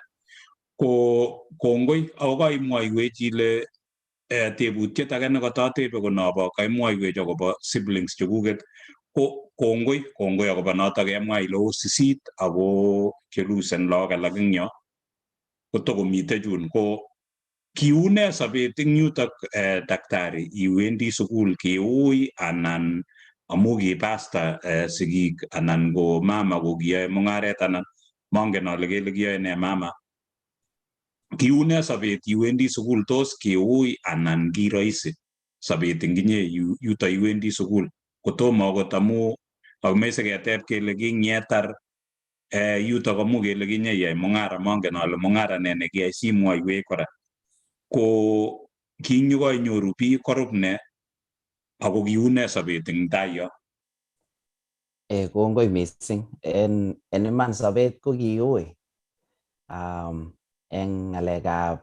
Ko kongoi ako kaimwoiwech ile tebutiet age nekotatebe ko nobo kaimwoiwech akobo siblings chekuket. Ko kongoi, kongoi akobo notok kemwa ile o 8 ako chelusen lagok alak eng yo kotokomite chun. Ko kiune sobet eng yutok, daktari, iwendi sukul? Kiui anan amu ki pastor sigik anan ko mama ko kiyoe mung'aret anan mongen ale kele kiyoe ne mama? Kiune sobet iwendi sukul? Tos kiui anan ki rahisi sobet eng inye yuto iwendi sukul kotomo akot amu akimese keteb kele kingyetar yutok amu kele kinyeyai mung'ara, mongen ale mung'ara ne nekiyai, simwoiwech kora. Ko kinyokoinyoru biik korub ne ako kiune sobet eng tai yo?
Kongoi mising. En iman sobet ko kiui en ng'alekab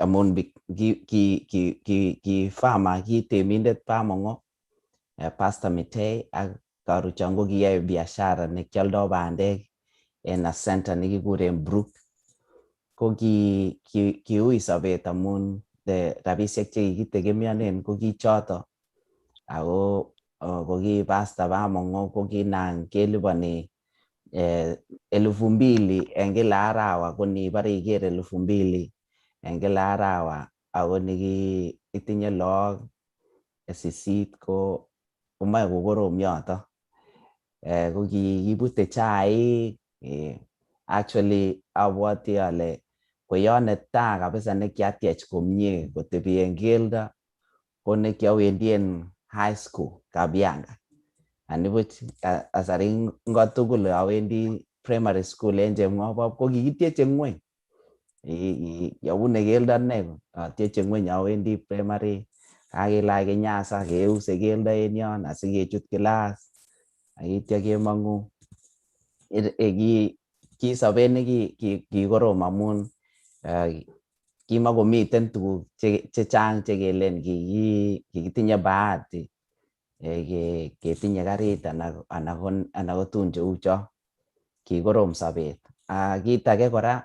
Amun ki farmer, ki temindet Bamongo, Pastor Mitei, ak Karuchon ko kiyoe biashara nekioldo bandek en a center nekikuren Brook. Ko kiui sobet amun rabisiek chekikitegemeonen ko kichoto, ako ko ki Pastor Bamongo ko kinan keliponi 2000 en kila arawa. Ko nibore iker 2000 en kila arawa ako niki itinye look 8, ko komoe kokorom yoto. Ko kikibute chaik. Actually abwoti ale kweyon netaa kabisa nekiatiech komie kotebi en keldo ko nekiowendi en high school Kabianga. Anibuch kasari ngo tugul awendi primary school en Chemng'obop ko kikityeche ng'weny. Yobune keldo ne atyeche ng'weny awendi primary, kakilach kinyasa, keuse keldo en yon asikechut class ak ityo kemong'u. Ki sobet nekikorom amun kimakomiten tuguk chechang chekelen kikitinye bahati ketinye karit anan ko tun cheu cho. Kikorom sobet. Kit age kora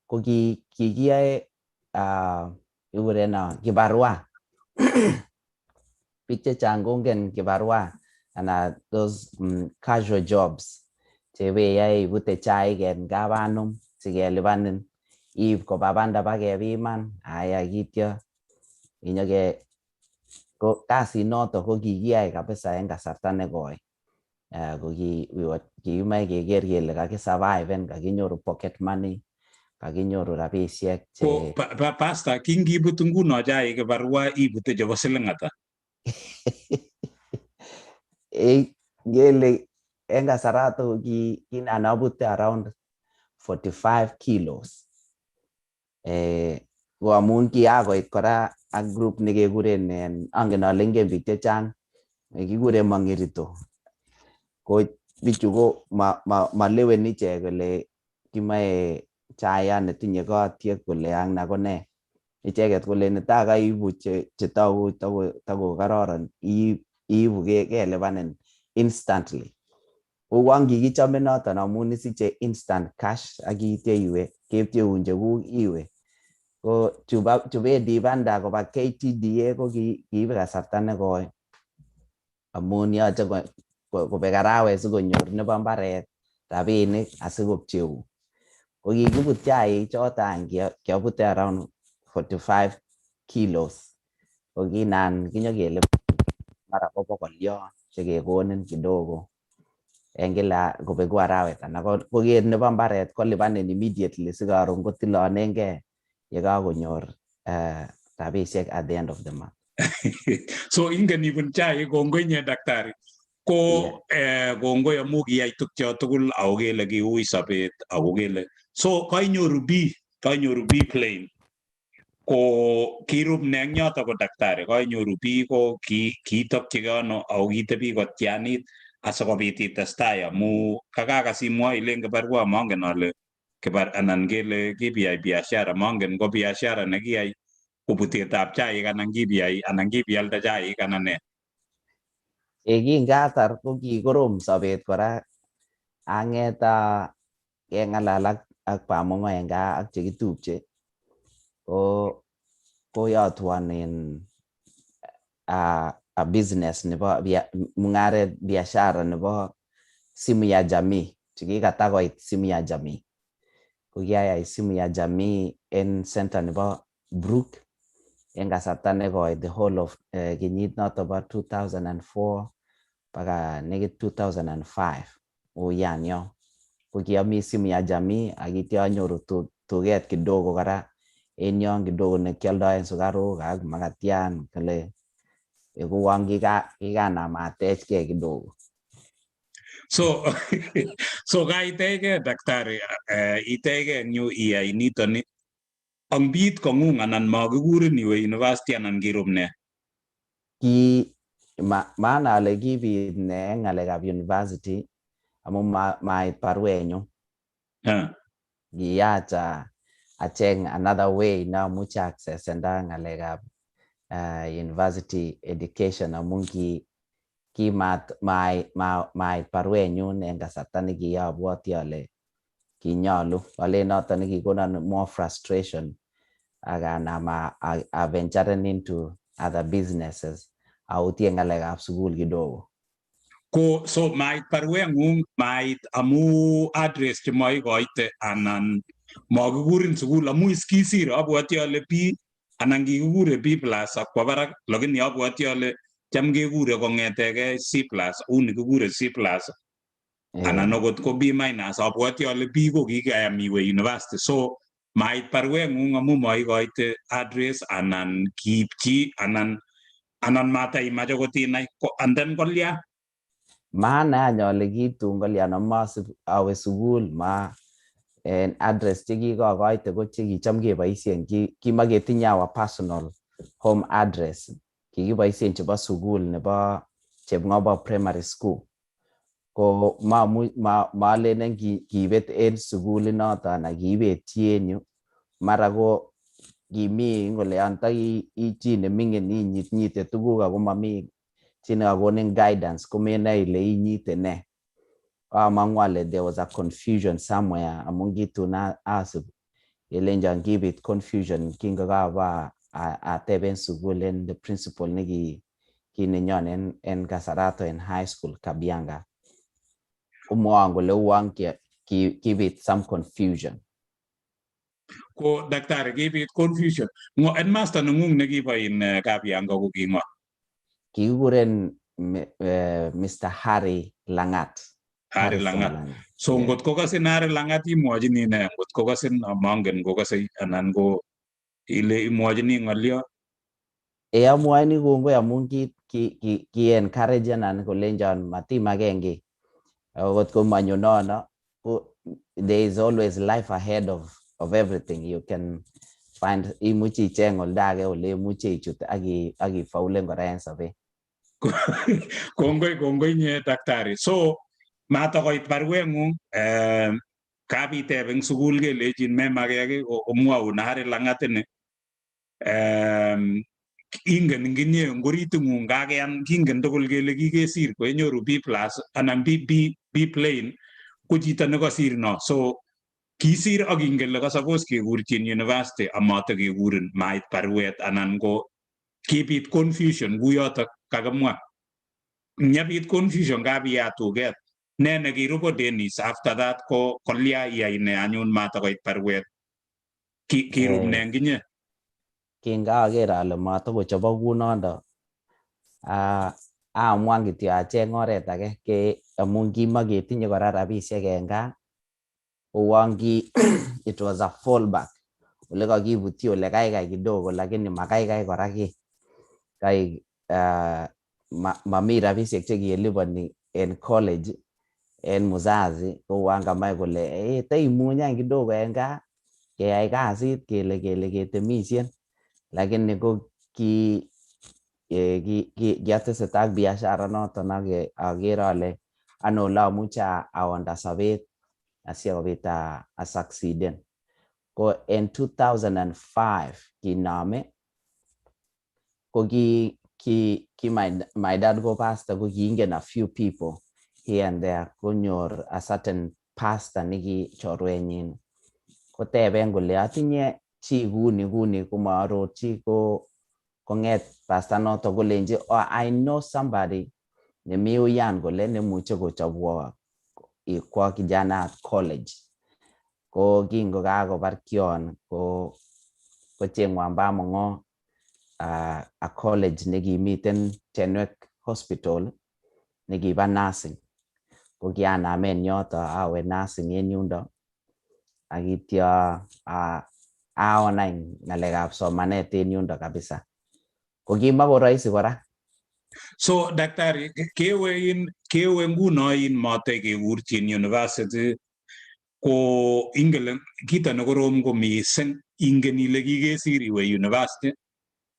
ko kikiyoe, kikuren kibarua. Biik chechang kongen kibarua anan those casual jobs chebeyoe, ibute chaik en kabanum sikelipanin, iib koba banda bakepiman, aya kityo inyoke. Ko kasit noto ko kikiyai kabisa en kasarta nekoi. Ko kikimoe keker kele kakisurviven, kakinyoru pocket money, kakinyoru rabisiek.
Che ko Pastor, kingibut nguno chaik kibarua, ibute chebo siling ata?
Ngele en kasarato kinan abute around 45 kilos. Ko amun kiakoit kora ak group nekekuren, angen ale ingen biik chechang, kikuren Mang'irito. Ko bichu ko maleweni ichek kole kimoe chayat netinye kotyek kole ak ko nee. Icheket koleni ta kaibu chetoku tako kororon iibu, kelipanin instantly. Uwon kikichome noton amun isiche instant cash ak ityo iwe kepcheun chekuk iwe. Ko chubendi banda koba KTDA ko kiibe kasarta nekoi amun yoche kobek arawet sikonyor nebo mbaret rabinik asikopcheun. Ko kikibut chaik choton any, kiobute around 45 kilos. Ko kinan kinyokelipan mara ko 100 chekekonin kidogo en kila kobeku arawet, anan koker nebo mbaret kolipanin immediately sikoron kotilonengee yekakonyor rabisiek at the end of the month.
So ingen ibun chaik. Kongoi nye, daktari. Ko kongoi amu kiyai tukcho tugul ako kele kiui sobet ako kele so kainyoru B, kainyoru B plain. Ko kirub ne eng yoto ko daktari? Kainyoru B, ko kiitokchigei ano ako kitebi kotianit asikobit itestai? Amu kakakas imwoe ilen kibarua, mongen ale kibar anan kele kibiyai biashara, mongen ko biashara nekiyai kobutetab chaik anan kibiyai anan kibialde chaik anan ne?
Kingatar ko kikorom sobet kora, ang'et keng'alal ak Bamongo en gaa ak chekitupche, ko koyotwon in a business nebo mung'aret, biashara nebo Simu ya Jamii, chekikatakoit Simu ya Jamii. Ko kiayai Simu ya Jamii en center nebo Brook en kasarta nekoi, the whole of kenyit noto bo 2004 mpaka nekit 2005 uyan yo. Ko kiami Simu ya Jamii ak ityo anyoru tuget kidogo kora en yon kidogo nekioldoen sukaruk ak makatian kole, kouon kikanam atechgei kidogo.
So kaitechgei, daktari, itechgei eng yu iyai nitoni ang biit kong'ung anan makikurin iwe university anan kirub ne?
Ki maana ale kibit ne en ng'alekab university amun mait baruenyun. Kiyach Acheng another way neamuche accessenda ng'alekab university education amun ki kimat mait baruenyun en kasarta nekiabwoti ale kinyolu. Alen noton nekikonon more frustration ak anam a venturen into other businesses, autien ng'alekab sukul kidogo.
Ko so mait barueng'ung, mait amu address chemoikoite anan makikurin sukul amu is kisir? Abwoti ale B anan kikikure B+ ak kwo barak, lakini abwoti ale cham kekure kong'etegei C+, uni kikure C+ anan okot ko B-. Abwoti ale B ko kikayam iwe university. So mait barueng'ung amu maikoite address anan kiipchi anan mataimach okot inai and then kolya?
Maanai any ale kitun kolyan amasib awe sukul ma en address chekikokoite ko chekicham keboisien. Kimoketinye our personal home address, kikiboisien chebo sukul nebo Chepng'obo Primary School. Ko malenen kibet en sukulinoto anan kiibetyi en yu, mara ko kimi kole yon i chi neming'in inyitnyite tuguk ako mami chi nekakonin guidance, komenai ile inyite ne. Among'u ale there was a confusion somewhere amun kitun asib kelenchon kibit confusion kingokaba ateben sukul en the principal neki kinenyon en kasarato en high school Kabianga, komwowon kole uon kibit some confusion.
Ko daktari, kibit confusion. Ngo headmaster nengung nekibo in Kabianga ko ki ng'o?
Kikikuren Mr. Harry Langat.
Harry Langat. So ngot kokasin Harry Langat, imwochini ne? Ngot kokasin, mongen kokase anan ko ile imwochini ng'olyo?
E, amwoini kongoi amun ki encourage anan kolenchon matimaken kiy, akot komanyo nono ko there is always life ahead of everything. You can find, imuchi icheng oldo age ole imuche ichut ak ifaulen kora en sobet.
Kongoi, kongoi nye daktari. So matakoit barueng'ung, kabiteb eng sukul kelechin memake kiy, komwoun Harry Langat ini. Ingen inginye ngoriting'ung kakeyan, kingen tugul kele kikesir koinyoru B+ anan B, B, B plain ko chito nekosir no. So kisir ak ingen le kasapos kekurchin university amatakekurin, mait baruet anan ko kibit confusion kuyotok kakimwa. Nyabit confusion, kabiyat tuget, ne nekirubo Dennis after that? Ko kolya iyai ne anyun matakoit baruet? Kirub ne nginye?
Kingaker ale matakochobok kunondo, aamuan kityo acheng oret age ke amun kimoketinye kora rabisiek en gaa. Uon ki it was a fallback ole kakibutyi ole kaikai kidogo, lakini makaikai kora ki kai mami rabisiek chekeliponi en college en muzazi. Kouan kamach kole teimuny any kidogo en gaa keyai kasit kele ketemisien, lakini ko ki kiatesetai ak biashara noton ak aker ale ano ole amuche awonda sobet asikobit asucceeden. Ko en 2005 kinome ko ki my dad ko pastor, ko kiingen a few people here and there. Konyor a certain pastor niki chorwenyin, koteben kole atinye chi kuni kuni, komaarorchi. Ko kong'et pastor noto kolenji, "Oh, I know somebody nemi uyan kole nemuche kochobwo kwo kijana college." Ko kingokakobar kion ko kocheng'wan bamong'o a college nekimiten Tenwek Hospital nekiba nursing. Ko kianamen yoto awe nursing en yundo ak ityo aon any ng'alekab somanet en yundo kabisa. Ko kimako rahisi kora.
So daktari, kewe in kewe nguno in mate kekurchin university, ko ingen kito nekorom ko mising ingen ile kikesir iwe university,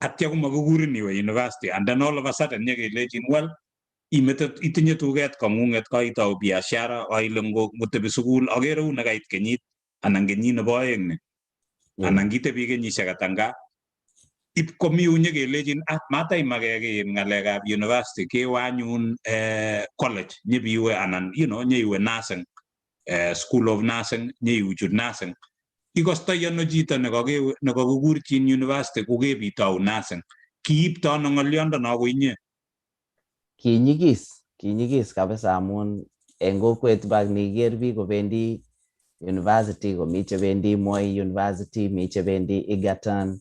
atya komakikurin iwe university, and then all of a sudden nyekelechin, well, imete itinye tuget kong'ung'et, kaitau biashara aile ngotebi sukul akere u nekait kenyit anan kenyit nebo oeng ni. Anan kitebi kenyisiek ata eng gaa ip komi unye kelechin ah mataimake kiy ng'alekab university kewe anyun college nyebiwe anan nyeiwe nursing, school of nursing, nyeichut nursing. Ikostoi ano chito nekakikurchin university kokebitou nursing? Kiipto ano ng'oliondo ko inye?
Kinyigis, kinyigis kabisa amun en kokwet bak niker biik kobendi university, komi chebendi Moi University, mi chebendi Egerton,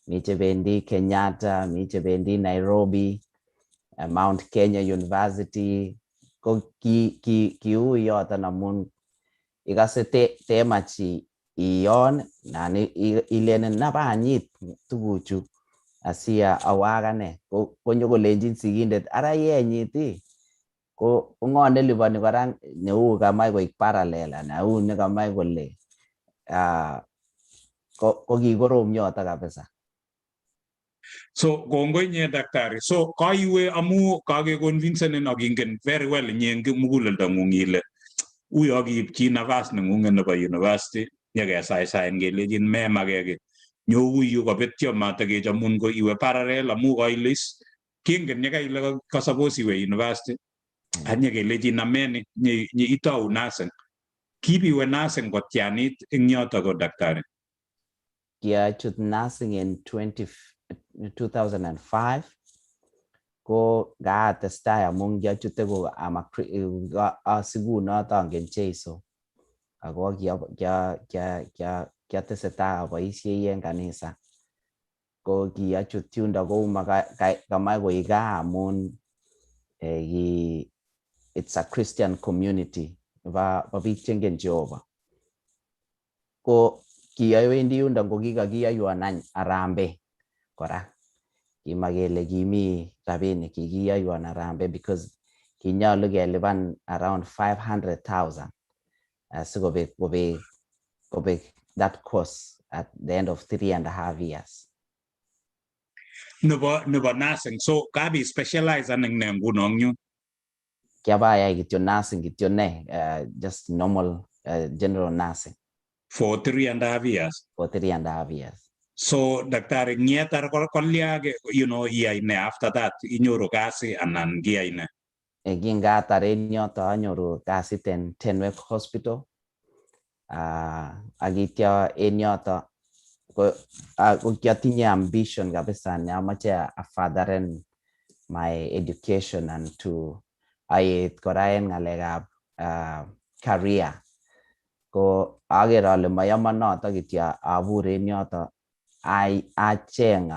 mi chebendi Kenyatta, mi chebendi Nairobi, Mount Kenya University. Ko ki kiui yoton amun ikose temach iyon nan ilenen nabanyit tuguchu asia awo akane, konyo kolenjin sigindet ara yenyit ii ko ng'o neliponi kora neu kamach koik parallel anan uu nekamach kole ko kikorom yoto kabisa.
So kongoi inye daktari. So kaiwe amu kakeconvincenin ak ingen very well inye eng muguleldong'ung ile uyo kiipchi nafas neng'ung'et nebo university nyekesaisain kelechin memake kiy, nyouyu kobetyo matakechomun ko iwe parallel amu kaile is kingen yekaile ka suppose iwe university ak nyekelechin ameni nye itou nursing. Kibiwe nursing kotyanit eng yoto ko daktari?
Kiachut nursing in 2005, ko kaatestai amun kiachute ko asikunoto angen Jeiso ako kiatesetai aboisiei en kanisa. Ko kiachut yundo kou kamach koik gaa amun it's a Christian community bo biik chengen Jehova. Ko kiawendi yundo ko kikakiyoiwon any harambee kora, kimakele kimi rabinik, kikiyoiwon harambee because kinyolu kelipan around 500,000 asikobek kobek that course at the end of 3.5 years.
Nebo nursing. So kabi specialize eng ne nguno eng yun?
Kiabayai kityo nursing kityo ne just normal general nursing.
For 3.5 years?
For 3.5 years.
So daktari, ngietar kolya iyai ne after that? Inyoru kasi anan kiyai ne?
Kingatar en yoto anyoru kasit en Tenwek Hospital. Ak ityo en yoto ko kiatinye ambition kabisa ne amache afurtheren my education and to aet kora en ng'alekab career. Ko aker ale mayomon noto kityo abur en yoto, acheng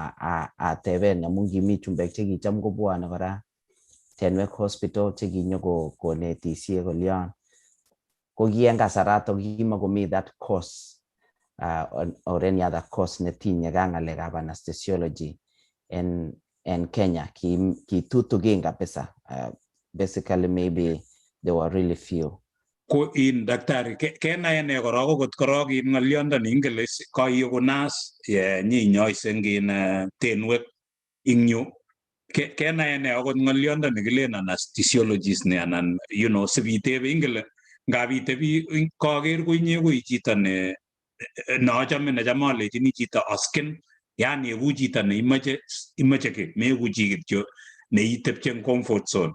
ateben amun kimi chumbek chekicham kobwone kora Tenwek Hospital chekinyo konetisie kolyon. Ko ki en kasarato kimakomi that course or any other course netinyeke ak ng'alekab anesthesiology en Kenya. Ki tutukin kabisa, basically maybe there were really few.
Ko in daktari, kenai ane korok okot korok in ng'olyondoni ingen ile kaiyeku nurse nyinyoise eng in Tenwek ing yu, kenai ane akot ng'olyondoni kilen anesthesiologist ni anan sipitebe ingen ile ngap itebi kaker ko inye ko i chito ne nochome necham alechini chito asken, yani eku chito neimoche imoche ki meku chi kityo neitepche eng comfort zone.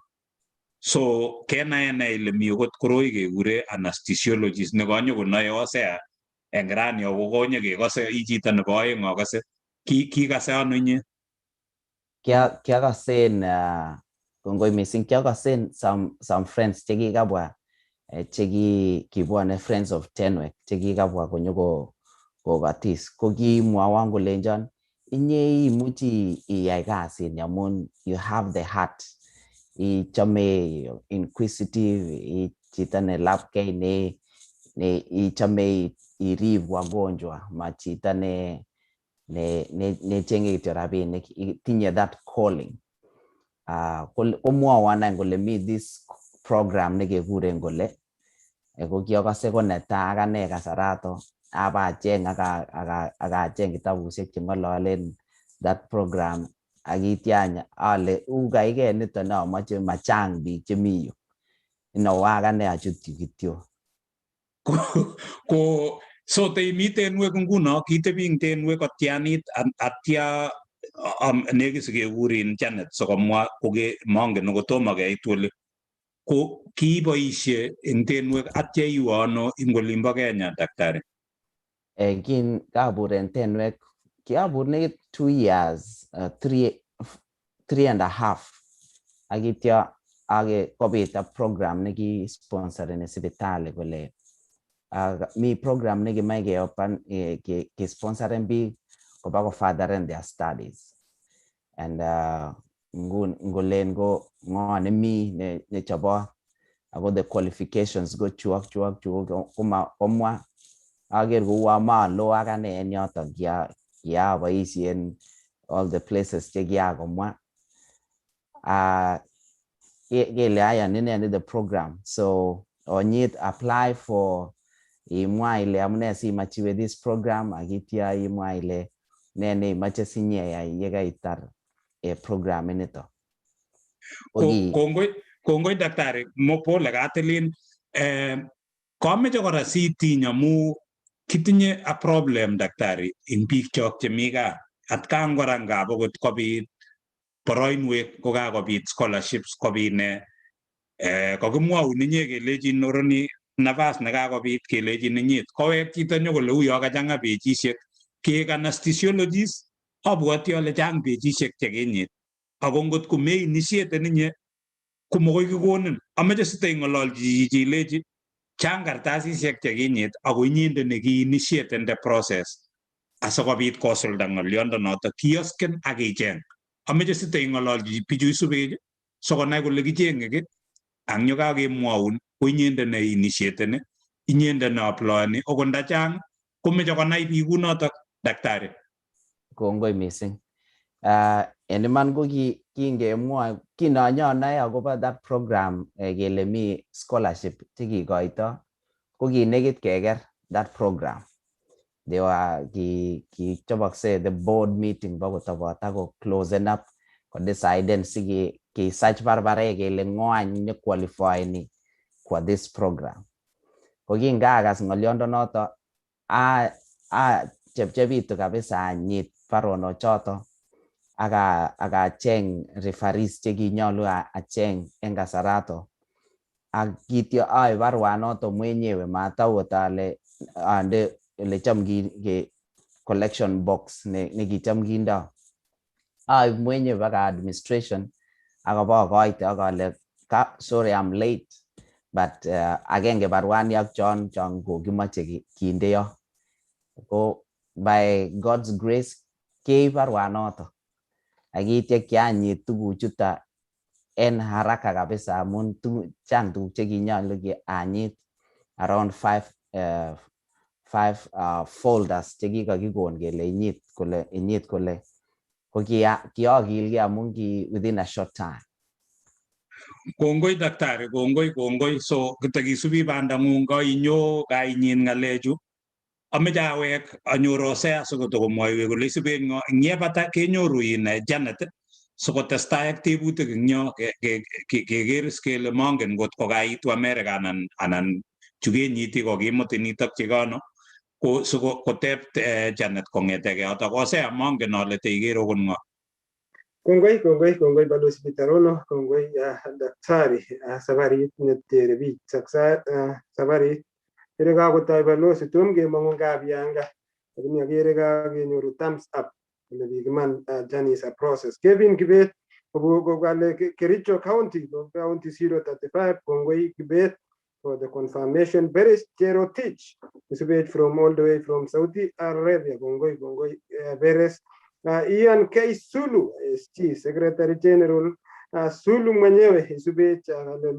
So kenai ane ile mi okot koroi kekure anesthesiologist nekanyokonoe osea eng rani ako konye kekose i chito nebo oeng akose kikase ano inye?
Kiakasen, kongoi missing, kiakasen some friends chekikabwa cheki kibwone Friends of Tenwek chekikabwa konyo kokatis, ko kimwowon kolenchon inye imuchi iyai kasini amun you have the heart, ichome inquisitive, i chito ne lapkei ne ichome irib wagonjwa, ma chito ne nechenge kityo rabinik, tinye that calling. Komwowon any kole mi this program nekekuren kole ko kiokose ko netai akane kasarato abacheng akacheng kitabusiek cheng'ololen that program ak ityo any ale u kaikei niton ne amoche, machang biik chemi yu, inowo akane achut yu kityo.
Ko So teimi tenwek nguno kitebi ing tenwek kotianit atya nekit sikekurin Janet sikomwa koke mongen kotomo keit oli ko kiiboisie ing tenwek atya iwe ano ing olimbo Kenya, daktari?
Kin kabur en tenwek, kiabur nekit 2 years, three and a half, ak ityo ake kobit a program nekisponsoreni sipitali kole mi program nekimoe keopen, kesponsoren biik koba ko furtheren their studies and ngolen ko ng'o nemi nechobot ako the qualifications ko chu ak chu ak chu, komwa aker kouon maloo ak ane en yoton kiaboisien all the places chekiakomwa kele ayan inendet the program. So onyit apply for, imwa ile amune simach iwe this program, ak itya imwa ile ne neimoche sinyeyai yekaitar program inito.
Kongoi, kongoi daktari, pole katilin. Kameche kora sitiny amu kitinye a problem, daktari, ing biik chok chemi gaa atkan kora ngap okot kobit boroinwek kokakobit scholarships kobit ne kokimwoun inye kelechin oroni nafas nekakobit kelechin inyit kowek chito nyokole uyo kachang'a pechishek keek anesthesiologist. Abwoti ale chang pechishek chekinyit ako ngot komeinitiaten inye komokoi kikonin. Amoche siteing'ololchi chichi ilechi chang kartasisiek chekinyit ako inyendet nekiinitiaten the process asikobit kosulda ng'oliondo notok kiyosken ak icheng. Amoche siteing'ololchi bichu isubech sikonai kole kicheng'e ki ang yekakemwoun ko inyendet ne initiateni, inyendet ne applyoni okot ndachang komeche konai biik kunotok, daktari.
Kongoi missing. En iman ko kingemwoe kinonyonoe akobo that program kele mi scholarship chekikoito ko kinekit keker that program. They were ki kichobokse the board meeting bokotobot ako closen up kodeciden si kisach barbarek kele ng'o any ne qualifyni kwa this program. Ko kingakas ng'oliondo noto a chepchepitu kabisa anyit baronok choto akacheng referees chekinyolu acheng en kasarato ak kityo aib baruanoto mwenyewe, matawot ale ande elecham ke collection box nekicham kindo, aib mwenyewe baka administration akobokoite ak ale, "Sorry I'm late, but agenge baruani ak chon chon kokimoche kinde yo." Ko by God's grace keib baruanoto ak itya kianyit tuguchuto en haraka kabisa amun chang tuguk chekinyolu anyit, around five folders chekikakikon kele inyit kole, inyit kole, ko kiokilgei amun ki within a short time.
Kongoi daktari, kongoi, kongoi. So kitakisubi bandang'ung kainyo kainyit ng'alechu. Ameche awek anyor Hosea sikotokomwoiwech kole isubech ng'o. Ing yebata kenyoru in Janet sikotestai ak tebutik eng yo keker is kele mongen ngot ko kaitu America anan chukenyiti kokimutin itokchigei ko siko koteb Janet kong'etegei yotok. Hosea, mongen ale teiker okot ng'o.
Kongoi, kongoi, kongoi Balozi Peter Rono, kongoi daktari sabarit netere biik sabarit. Kere kakotoi balozi tom kemong'u Kabianga, lakini akere kakenyoru thumbs up kole biik iman journey is a process. Kevin Kibet kale Kericho County, County 035, kongoi Kibet for the confirmation. Beres Cherotich, Isubet from all the way from Saudi Arabia, kongoi, kongoi Beres. Ian K. Sulu, SG, Secretary General Sulu mwenyewe Isubet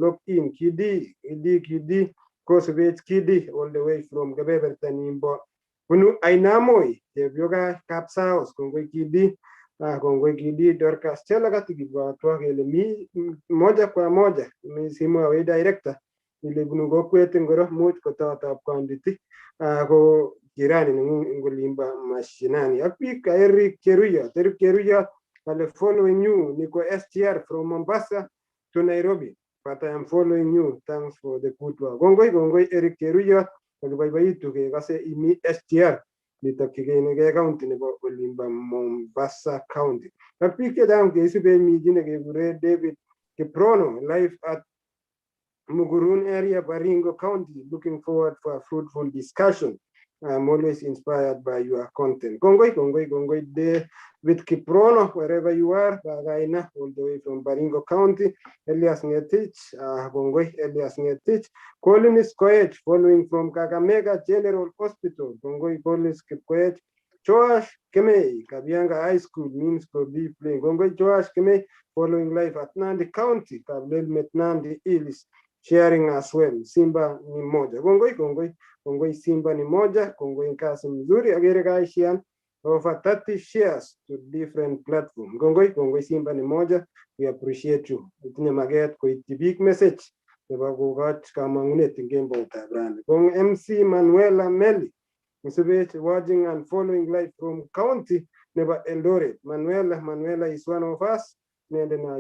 lock in Kidi, Kidi, Kidi, kosubet Kidi all the way from kebeberta nimbo bunu Ainamoi, chepyoka Kapsaos, kongoi Kidi, kongoi Kidi. Dorcas Chelagat kibwatwa kele mi moja kwa moja mi simwowech director ile bunu kokwet ngoro much ko taotab Konditi ko jirani nengung eng olimbo mashinani ak biik Eric Cheruiyot. Eric Cheruiyot kale following you, niko SGR from Mombasa to Nairobi, but I am following you, thanks for the good work. Kongoi, kongoi Eric Cheruiyot. Kakiboiboitu kekase imi SGR nitokyigei county nebo olimbo Mombasa County. Ak biik chechang cheisube mi chi nekekure David Kiprono live at Mugurun area, Baringo County. Looking forward for a fruitful discussion. I'm always inspired by your content. Kongoi, kongoi, kongoi, David Kiprono, wherever you are, Bagaina, all the way from Baringo County. Elias Ngetich, Kongoi, Elias Ngetich. Collins Koech, following from Kakamega General Hospital. Kongoi, Collins Koech. Joash Kemei, Kabianga High School, means to be playing. Kongoi, Joash Kemei, following life at Nandi County, Kablel Nandi Hills, sharing as well. Simba ni moja. Kongoi, kongoi, kongoi, Simba ni moja. Kongoi kazi mzuri. Agere kaishian over 30 shares to different platform. Kongoi, kongoi, Simba ni moja. We appreciate you. Itinye maket koityi biik message nebo kokoch kamang'unet eng kemboutab rani. Kong MC Manuela Meli, Musubech watching and following live from county nebo Eldoret. Manuela, Manuela is one of us. Nende na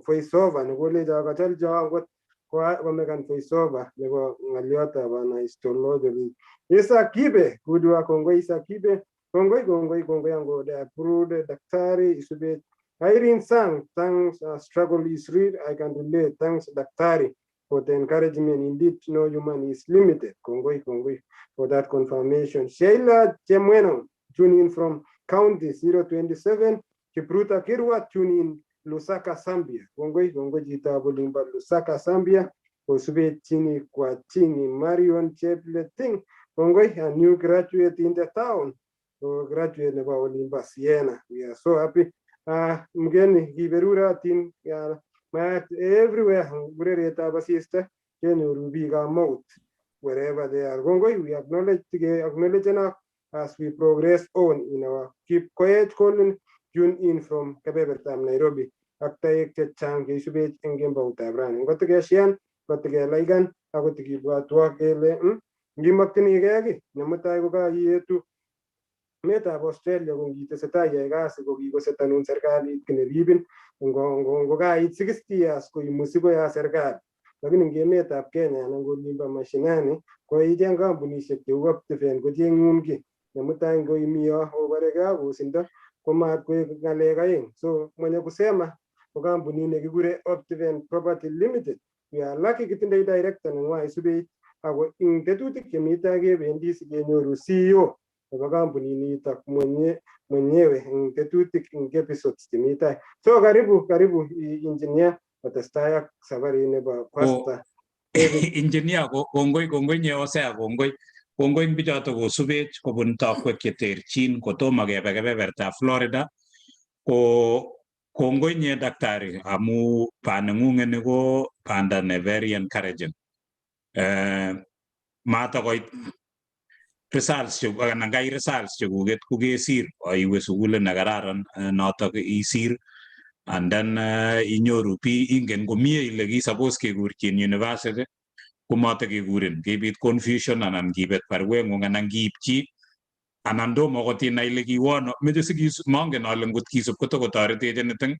voiceover nekolecho kacholcho akot komekan voiceover nebo ng'oliotab ana histology. Isa Kibe, kudwa kongoi Isa Kibe. Kongoi, kongoi, kongoi ango de approved daktari Isubech. Irene Sang, thanks, struggle is real. I can relate. Thanks, daktari, for the encouragement. Indeed, no human is limited. Kongoi, kongoi, for that confirmation. Sheila Chemweno, tune in from County 027. Kipruta Kirwa, tune in Lusaka, Zambia. Kongoi, kongoi, chitab olimbo Lusaka, Zambia. Kosube chini kwa chini. Marion Chepleting, kongoi, a new graduate in the town. So graduate nebo olimbo Siena. We are so happy. Mgeni kiberuratin mat everywhere urerietab asista kenyoru biikab Mout wherever they are. Kongoi, we acknowledge acknowledge enough as we progress on in our keep quiet calling tune in from kebebertab Nairobi ak taek chechang keisubech eng kemboutab rani. Ngotikeshian, ngotikelaikan, ako tikibwatwa kele ngimokchinigei kiy nemutai ko kaietu emetab Australia ko ngitesetai iyai kasi ko kikosetanun serikalit kiy neribin ngo kait 60 years ko imusi koya serikali. Lakini eng emetab Kenya anan ko olimbo mashinani ko icheng kampunishek cheu Optiven kocheng'un kiy nemutai ngoimi yo oboreke ak osindo komat koek ng'alek aeng. So mwenye kusema ko kampunit nekikure Optiven Property Limited. We are lucky kitindoi director neng'wa isubech ako ing tetutik chemi tai kebendi sikenyoru CEO nebo kampuninitok mwenyewe eng tetutik eng episodes chemi tai. So karibu, karibu engineer kotestai ak safarit nebo Pastor.
Engineer, kongoi, kongoi nye Hosea, kongoi, kongoi eng bichoto kosubech kobun tokwek cheterchin kotomo kebe kebebertab Florida. Ko kongoi nye daktari amu baneng'ung'et ni ko banda ne very encouraging. Matakoit results chu anan kai results chekuket kokesir iwe sukulit nekararan notok isir and then inyoru bi ingen komie ile ki suppose kekurchin university komatakekurin, kibit confusion anan kibet barueng'ung anan kiipchi anan tomo akot inai ile kiwono meche sikisub mongen ale ngot kisub kotokotoretech anything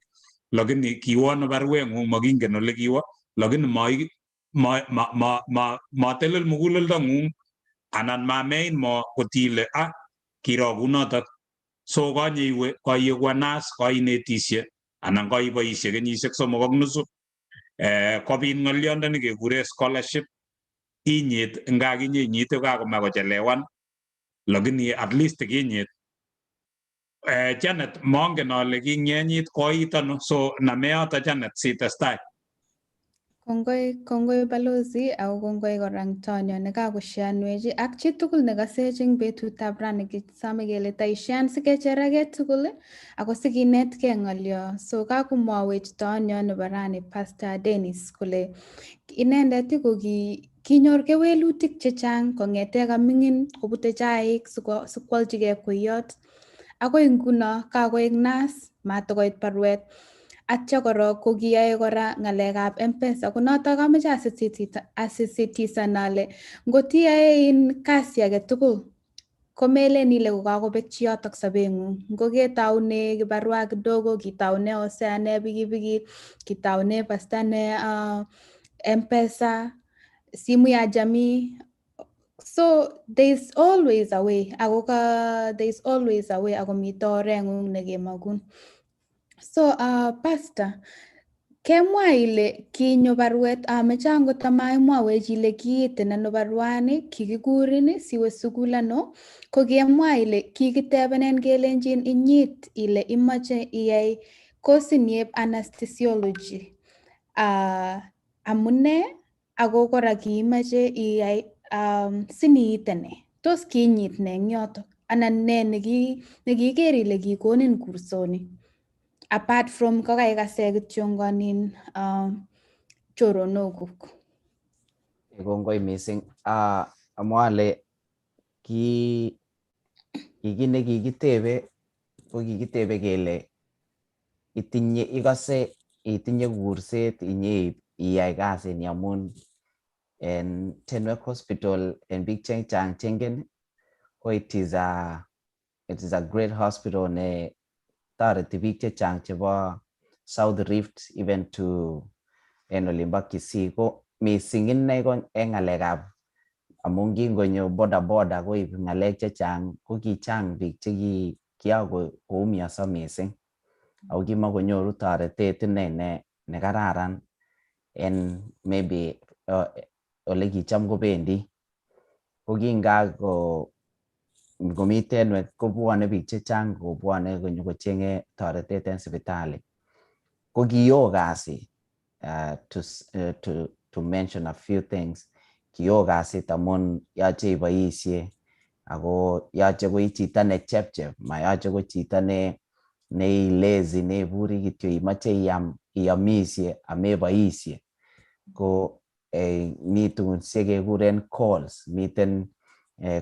lakini kiwono barueng'ung makingen ole kiwo lakini ma ma ma ma matelel muguleldo ng'ung anan mamein mo kotile ah kiro kunotok so konye iwe koieku nurse koinetishe anan koiboishe kenyisiek 3.5 kobit ng'olyondoni kekure scholarship inyit nga kinye inyite kakomach kochelewan lakini at least kinyit. Janet, mongen ale kingenyit koit ano, so name yoto Janet sitestai.
Kongoi, kongoi balozi ako kongoi kora Antonio nekakosheanwech ak chitugul nekasech eng betutab rani kisome kele taishean sikechereke tugul ako sikinetkei ng'olyo. So kakomwowech toonyo nebo rani Pastor Dennis kole inendet ko kinyor kewelutik chechang kong'ete kaming'in kobute chaik sikwolchigei kweyot akoi nguno kakoek nurse matakoit baruet atya korok ko kiyoe kora ng'alekab M-Pesa ko notok amoche asisitisan ale ngot iyoe in kasi age tugul komelen ile kokakobekchi yotok sobeng'ung. Ngo ketoune kibarua kidogo, kitoune Hosea ne pikipiki, kitoune pasta ne M-Pesa, simu ya jamii. So there's always a way, ako ka there's always a way, ako mito oreng'ung nekemakun. So Pastor, kemwa ile kinyo baruet, ameche angot amaimwawech ile kiitin ano baruani, kikikurin siwe sukul ano, ko kemwa ile kikitebenen kelenjin inyit ile imoche iyai kosiniep anesthesiology. Amune ako kora kiimoche iyai siniite ne? Tos kiinyit ne eng yoto? Anan ne nekiker ile kikonin kursoni? Apart from kokaikase kityongonin choronokuk.
Kongoi mising. Amwa ale ki kit nekikitebe ko kikitebe kele itinye, ikose itinye kurset inye iyai kasini, amun en Tenwek Hospital, en biik chechang chengen ko it is a great hospital ne toreti biik chechang chebo South Rift, even to en olimbo Kisii, ko mising inei ko en ng'alekab, amun kingonyo boda boda koib ng'alek chechang, ko kichang biik che kiakoumianso mising ako kimakonyoru toretet inei ne kararan en maybe ole kicham kobendi. Ko kingako komi Tenwek kobwone biik chechang, kobwone konyokochenge toretet en sipitali. Ko kioo kasit, to mention a few things, kioo kasit amun yoche iboisie ako yoche ko i chito ne chepchep, mayoche ko chito ne lazy, neburi kityo imoche iam, iomisie ameboisie. Ko mi tugun chekekuren calls, miten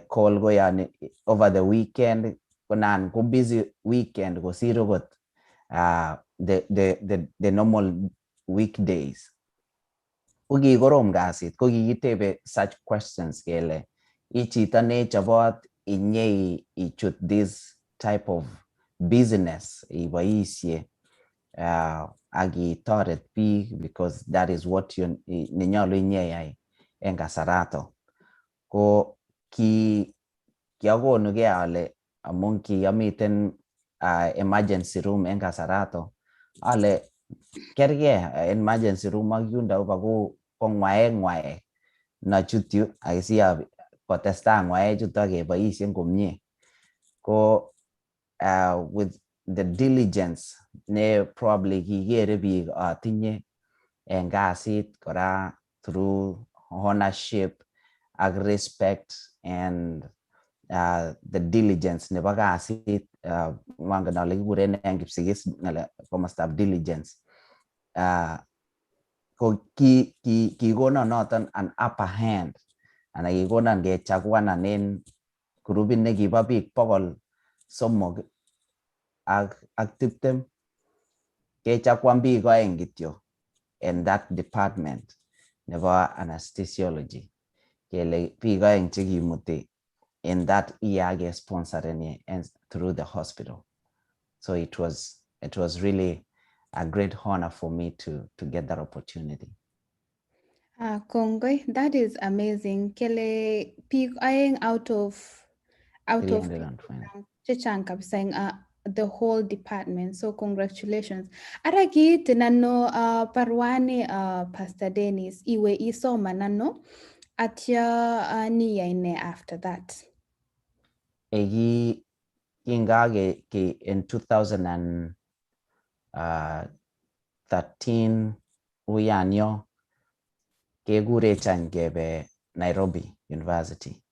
call ko yani over the weekend, ko nan ko busy weekend kosir okot the normal weekdays. Ko kikorom kasit, ko kikitebe such questions kele i chito nechobot inye ichut this type of business, iboisie ak itoret biik, because that is what you nenyolu inyeyai en kasarato. Ko ki kiakonugei ale amun kiamiten emergency room en kasarato, ale kergee emergency room ak yundo uba ko ngwaek ngwaek nochut yu akisia kotestai ngwaek chuto keboisien komie. Ko with the diligence ne probably kikere biik atinye en kasit, kora through ownership ak respect and the diligence nebo kasit, mangen ale kikuren en Kipsigis komostab diligence, ko ki kikonon noton an upper hand, anan kikonon kechaguanan en grupit nekibo biik 320, kechaguan biik oeng kityo en that department nebo anesthesiology, kele biik oeng chekimuti in that year ke-sponsoreni through the hospital. So it was really a great honor for me to get that opportunity.
Ah, kongoi, that is amazing. Kele biik aeng out of
320.
Chechang kabisa eng the whole department. So congratulations. Ara kiitin ano baruani, Pastor Dennis, iwe isoman ano atya niyai ne after that?
Egi kingake ki in 2013 uyan yo kekurech any kebe Nairobi University.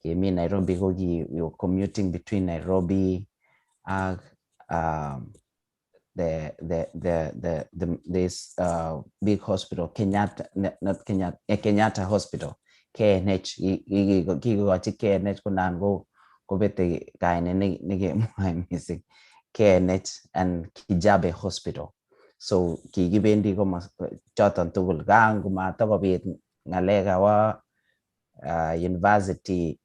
Kemi Nairobi, ko ki we were commuting between Nairobi ak the this big hospital, Kenyatta, not Kenyatta, Kenyatta Hospital, KNH. Kikochi KNH, ko nan ko kobete kainet nekemwoe mising, KNH and Kijabe Hospital. So kikibendi komos choton tugul kan komatakobit ng'alek awa university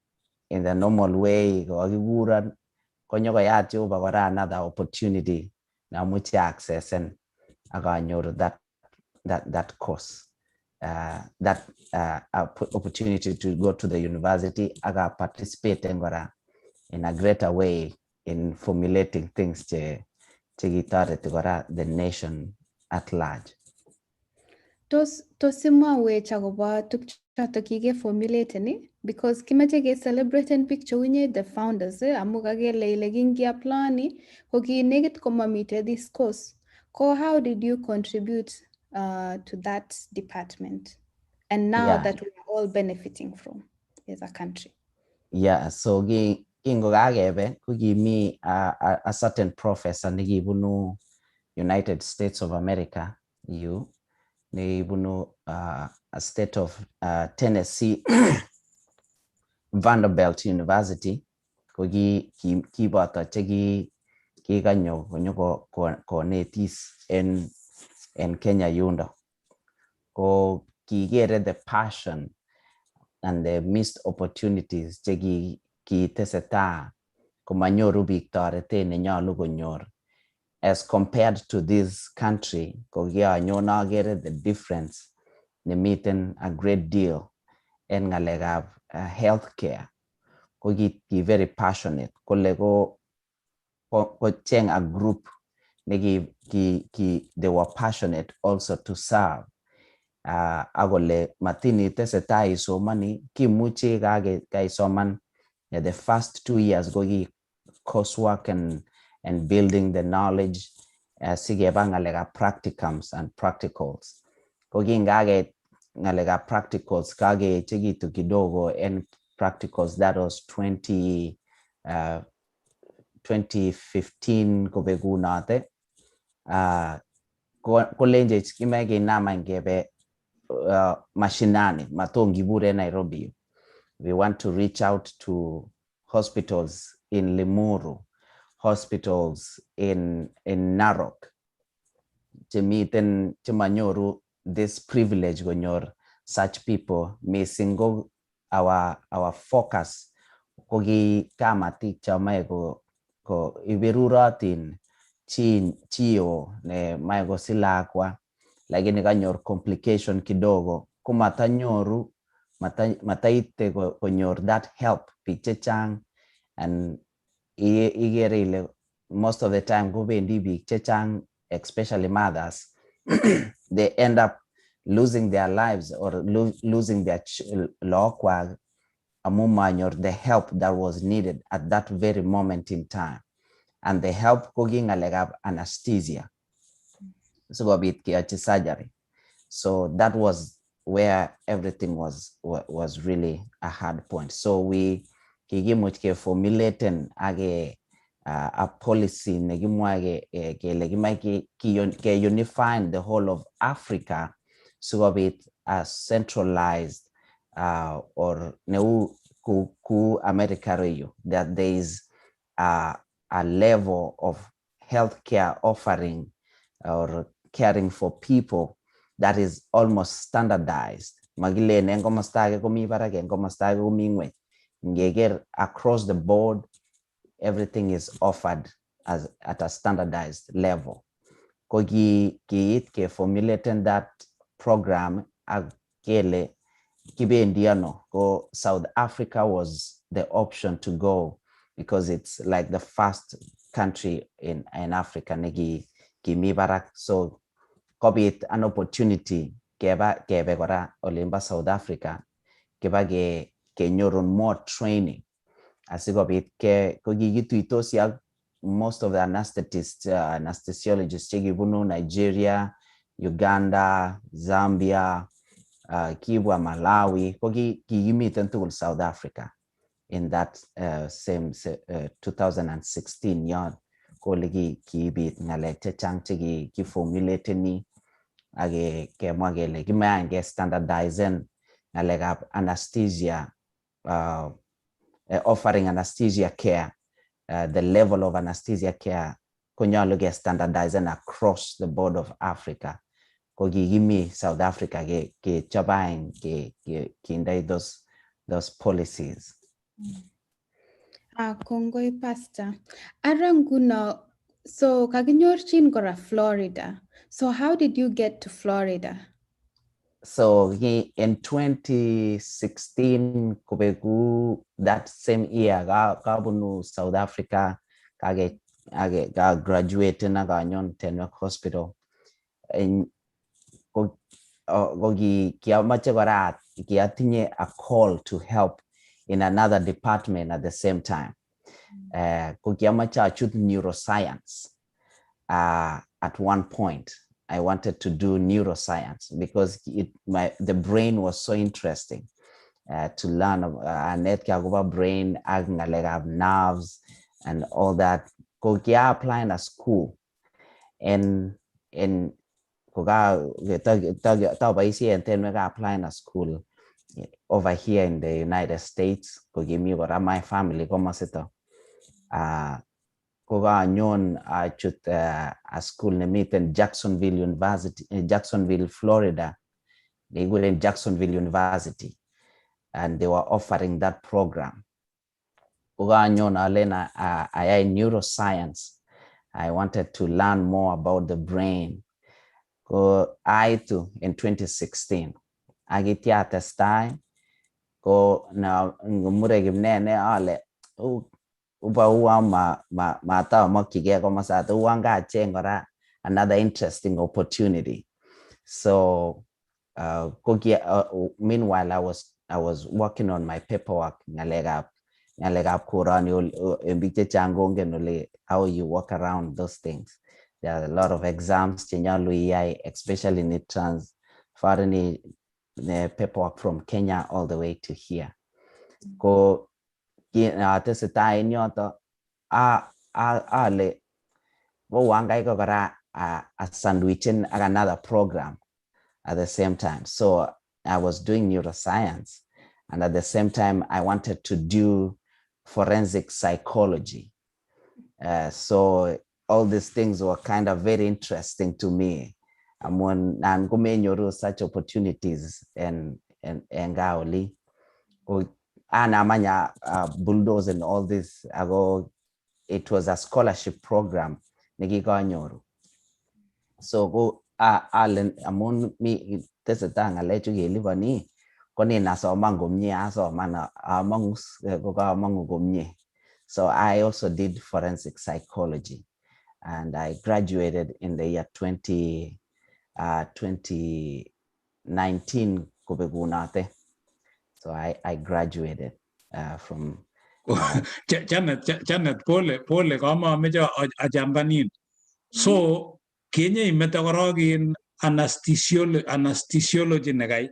in the normal way, kokakikuron konyokoyat Jehova kora another opportunity namuche accesen ak anyoru that course. That opportunity to go to the university aka participate kora in a greater way in formulating things che chekitoreti kora the nation at large.
Tos imwowech akobo tuguk chotok kikeformulateni, because kimeche kecelebraten biik cheu inye, the founders, amu kakele ile kingiapplyoni ko kinekit komamite this course. Ko how did you contribute to that department and now that we are all benefiting from as a country?
Yeah, so kingokakebe ko kimi a certain professor nekibunu United States of America, yu nekibunu a state of Tennessee, Vanderbilt University. Ko ki kiboto che kikanyo konyo konetis en Kenya yundo. Ko kikere the passion and the missed opportunities che kitesetai komanyoru biik toretet nenyolu konyor as compared to this country. Ko kianyon akere the difference nemiten, a great deal, en ng'alekab healthcare. Ko ki very passionate kole ko kocheng a group neki ki, ki they were passionate also to serve, akole matin itesetai isomoni, kimuchi kaisoman the first 2 years ko ki coursework and building the knowledge, sikeba ng'alekab practicums and practicals. Ko kingaket ng'alekab practicals, kakeechekitu kidogo en practicals. That was 2015 kobekunote. Kolenjech kimoe kinam any kebe mashinani, matom kibur en Nairobi. We want to reach out to hospitals in Limuru, hospitals in Narok chemiten chemanyoru this privilege konyor such people. Missing ko our focus ko ki kamatik chomoe ko iberurotin chi chio ne mae kosich lakwa lakini kanyor complication kidogo, ko matanyoru, mataite konyor that help biik chechang. And ikere ile most of the time kobendi biik chechang, especially mothers, they end up losing their lives or losing their lookwak amu manyor the help that was needed at that very moment in time. And the help ko ki ng'alekab anesthesia sikobit keyochi surgery. So that was where everything was really a hard point. So we kikimuch keformulaten ak a policy nekimwoe kele kimoe ke unify the whole of Africa sikobit a centralized or neu ku America reyu, that there is a level of healthcare offering or caring for people that is almost standardized. Makilen en komosta age komi barak, en komosta age komi ng'weny. Ngeker across the board, everything is offered as at a standardized level. Ko ki kiit keformulaten that program ak kele kibendi ano. Ko South Africa was the option to go because it's like the first country in Africa neki kimi barak. So kobit an opportunity keba kebe kora olimbo South Africa, keba ke kenyorun more training asikobit ke ko kikituitosi ak most of the anesthetists, anesthesiologists chekibunu Nigeria, Uganda, Zambia, kibwa Malawi. Ko kikimiten tugul South Africa in that same 2016 yon kole kibit ng'alek chechang che kiformulateni ak kemwa kele kimoe ke standardizen ng'alekab anesthesia, offering anesthesia care, the level of anesthesia care konyolu ke standardizen across the board of Africa. Ko kikimi South Africa ke kechop any ke kindoi those policies.
Ah, kongoi, Pastor. Ara nguno, so kakinyorchin kora Florida. So how did you get to Florida?
So in 2016 kobeku that same year kabunu South Africa kage age ka graduate na kanyon Tenwek Hospital. En ko kiamache kora kiatinye a call to help in another department at the same time. Ko kiamache achut neuroscience at one point. I wanted to do neuroscience because the brain was so interesting to learn anetkei akobo brain ak ngalekab nerves and all that. Ko kia apply in a school and koka en Tenwek apply in a school over here in the United States. Kokimi kora my family komosito. Kokanyon achut a school nemiten Jacksonville University, Jacksonville, Florida. Nekikuren Jacksonville University, and they were offering that program. Kokanyon alen ayai neuroscience. I wanted to learn more about the brain. Ko aitu in 2016. Akitya atestai ko na ngomure kimne ne ale uba uan matamokyigei komosato uan kacheng kora another interesting opportunity. So meanwhile I was working on my paperwork ngalekab koroni en biik chechang kongen ole how you work around those things. There are a lot of exams chenyolu iyai, especially in transferring the paperwork from Kenya all the way to here. Ko tesetai en yoto ale uan kai ko kora a sandwichin ak another program at the same time. So I was doing neuroscience, and at the same time I wanted to do forensic psychology. So all these things were kind of very interesting to me. Amun nan komenyoru such opportunities and gaa oli. Anamanya bulldoze and all this ago, it was a scholarship program nekikanyoru. So ko alen amun mi tesetai ng'alechu keliponi konin asoman komie asoman amongu kokamongu komie. So I also did forensic psychology, and I graduated in the year 2019 kobekunate. So I graduated from
Janet pole pole kamameche achambanin. So kinyeimete korok in anesthesiology nekai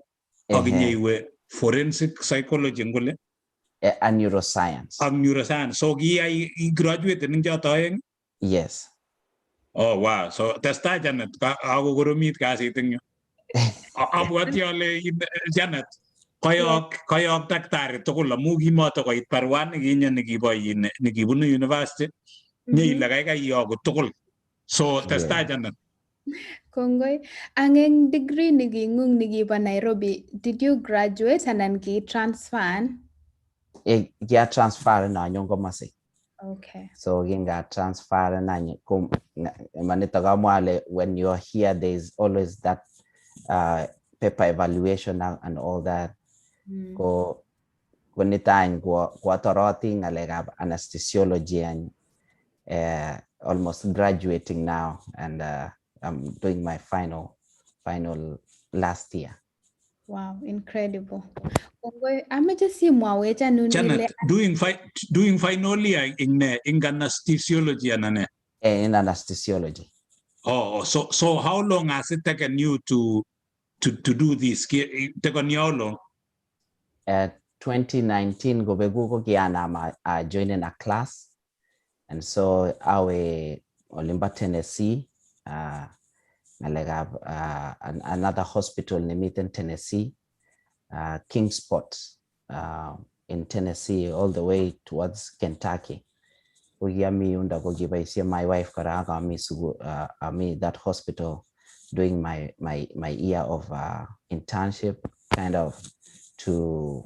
ak inyeiwe forensic psychology ngole
and neuroscience.
Ak neuroscience. So kiyai graduate eng choto aeng?
Yes.
Oh wow. So testai Janet kakokoromit kasit eng yu. Abwati ale Janet koyok daktari tugul amu kimatokoit barwan nekinye nekibo nekibunu university nye ile kaikai iyoku tugul. So testai Janet.
Kongoi. Ang eng degree nikingung nikibo Nairobi, did you graduate anan ki transfer?
Kia transfer anyon komosi.
Okay.
So kinga transfer manito kamwa ale when you're here there is always that paper evaluation and all that. Ko nito koatoroti ngalekab anesthesiology and almost graduating now, and I'm doing my final last year.
Wow, incredible. Ameche simwawech anyun
Janet, doing final year in anesthesiology anan ne?
In anesthesiology.
Oh, so how long has it taken you to do this? Taken you how long?
2019 kobeku ko kianam joining a class, and so awe olimbo Tennessee, ngalekab another hospital nemiten Tennessee, Kingsport in Tennessee, all the way towards Kentucky. Kokiami yundo kokiboisie my wife kora ak ami sukul, ami that hospital doing my year of internship, kind of to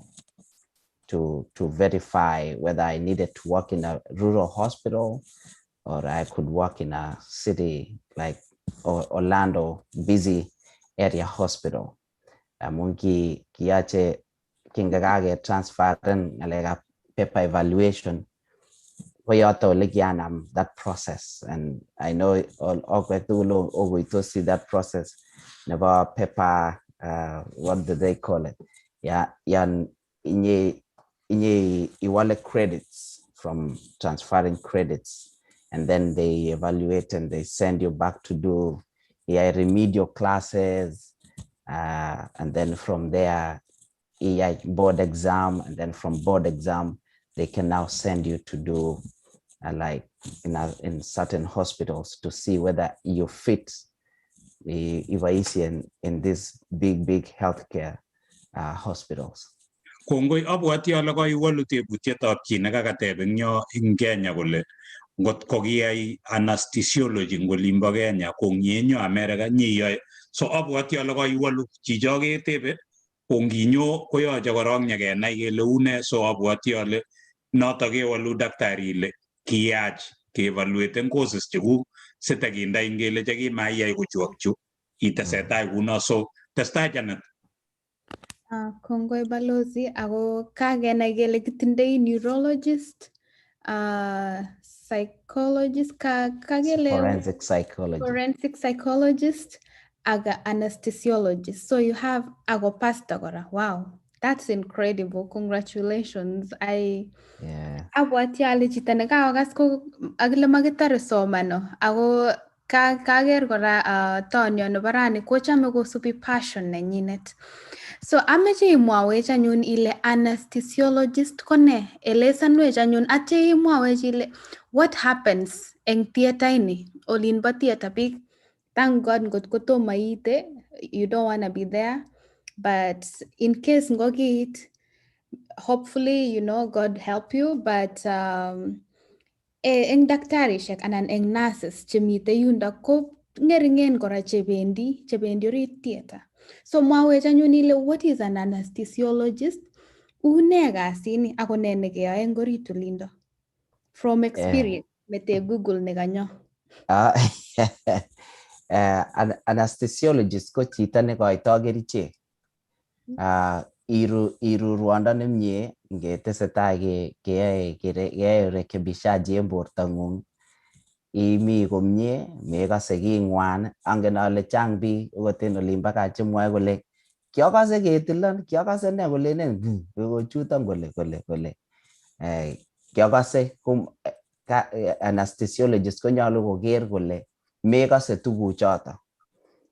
verify whether I needed to work in a rural hospital or I could work in a city like Orlando, busy area hospital. Amun ki kiyoche kingakaketransferen ng'alekab paper evaluation, ko yoto ole kianam that process. And I know okwek tugul okuitosi that process nebo paper, what do they call it, yeah, yan inye iwale credits from transferring credits, and then they evaluate and they send you back to do, yeah, remedial classes, and then from there iyai board exam, and then from board exam they can now send you to do like in certain hospitals to see whether you fit the iboisie in these big, big healthcare hospitals.
Kongoi, abwati ale koiwolu tebutietab chi nekakateb eng yo eng Kenya kole ngot ko kiyai anesthesiology eng olimbo Kenya kongienyo America nyiyoe. So abwati ale koiwolu chicho ketebe konginyo koyoche korok nyekenai kele une. So abwati ale notok kewolu daktari ile kiyach keevaluaten courses chekuk sitakindai ngele chekimaiyai kochu ak chu itesetai kuno. So testai, Janet.
Kongoi, balozi, ako kakenai kele kitindoi neurologist, psychologist, ka kakele
Forensic psychology.
Forensic psychologist aga anesthesiologist. So you have ako pastor kora. Wow, that's incredible. Congratulations. I abwati ale chito nekakokas ko akile makitore somano ako kaker kora tonyo nebo rani kochome kosubi passion nenyinet. So ameche imwawech anyun ile anesthesiologist ko ne, elesanwech anyun atya imwawech ile what happens eng theatre ini, olin bo theatre. Biik, thank God ngot kotomo iite, you don't wanna be there, but in case ngokiit, hopefully, God help you, but eng daktarishek anan eng nurses chemite yundo ko ng'ering'en kora chebendi orit theatre. So mwawech anyun ile what is an anesthesiologist, une kasini ako ne nekeyoe eng orit olindo from experience, mete Google nekanyo.
Anesthesiologist ko chito nekoito kerichek. Iru ruondo nemie ngetesetai keyoe rekebishaji en bortong'ung, imi komie, mekose king'wan. Angen ale chang biik okot en olimbo gaa chemwoe kole kiokose ketilon, kiokose ne kolenen kochuton kole kole kole kiokose. Ko anesthesiologist konyolu koker kole mekose tuguchoto,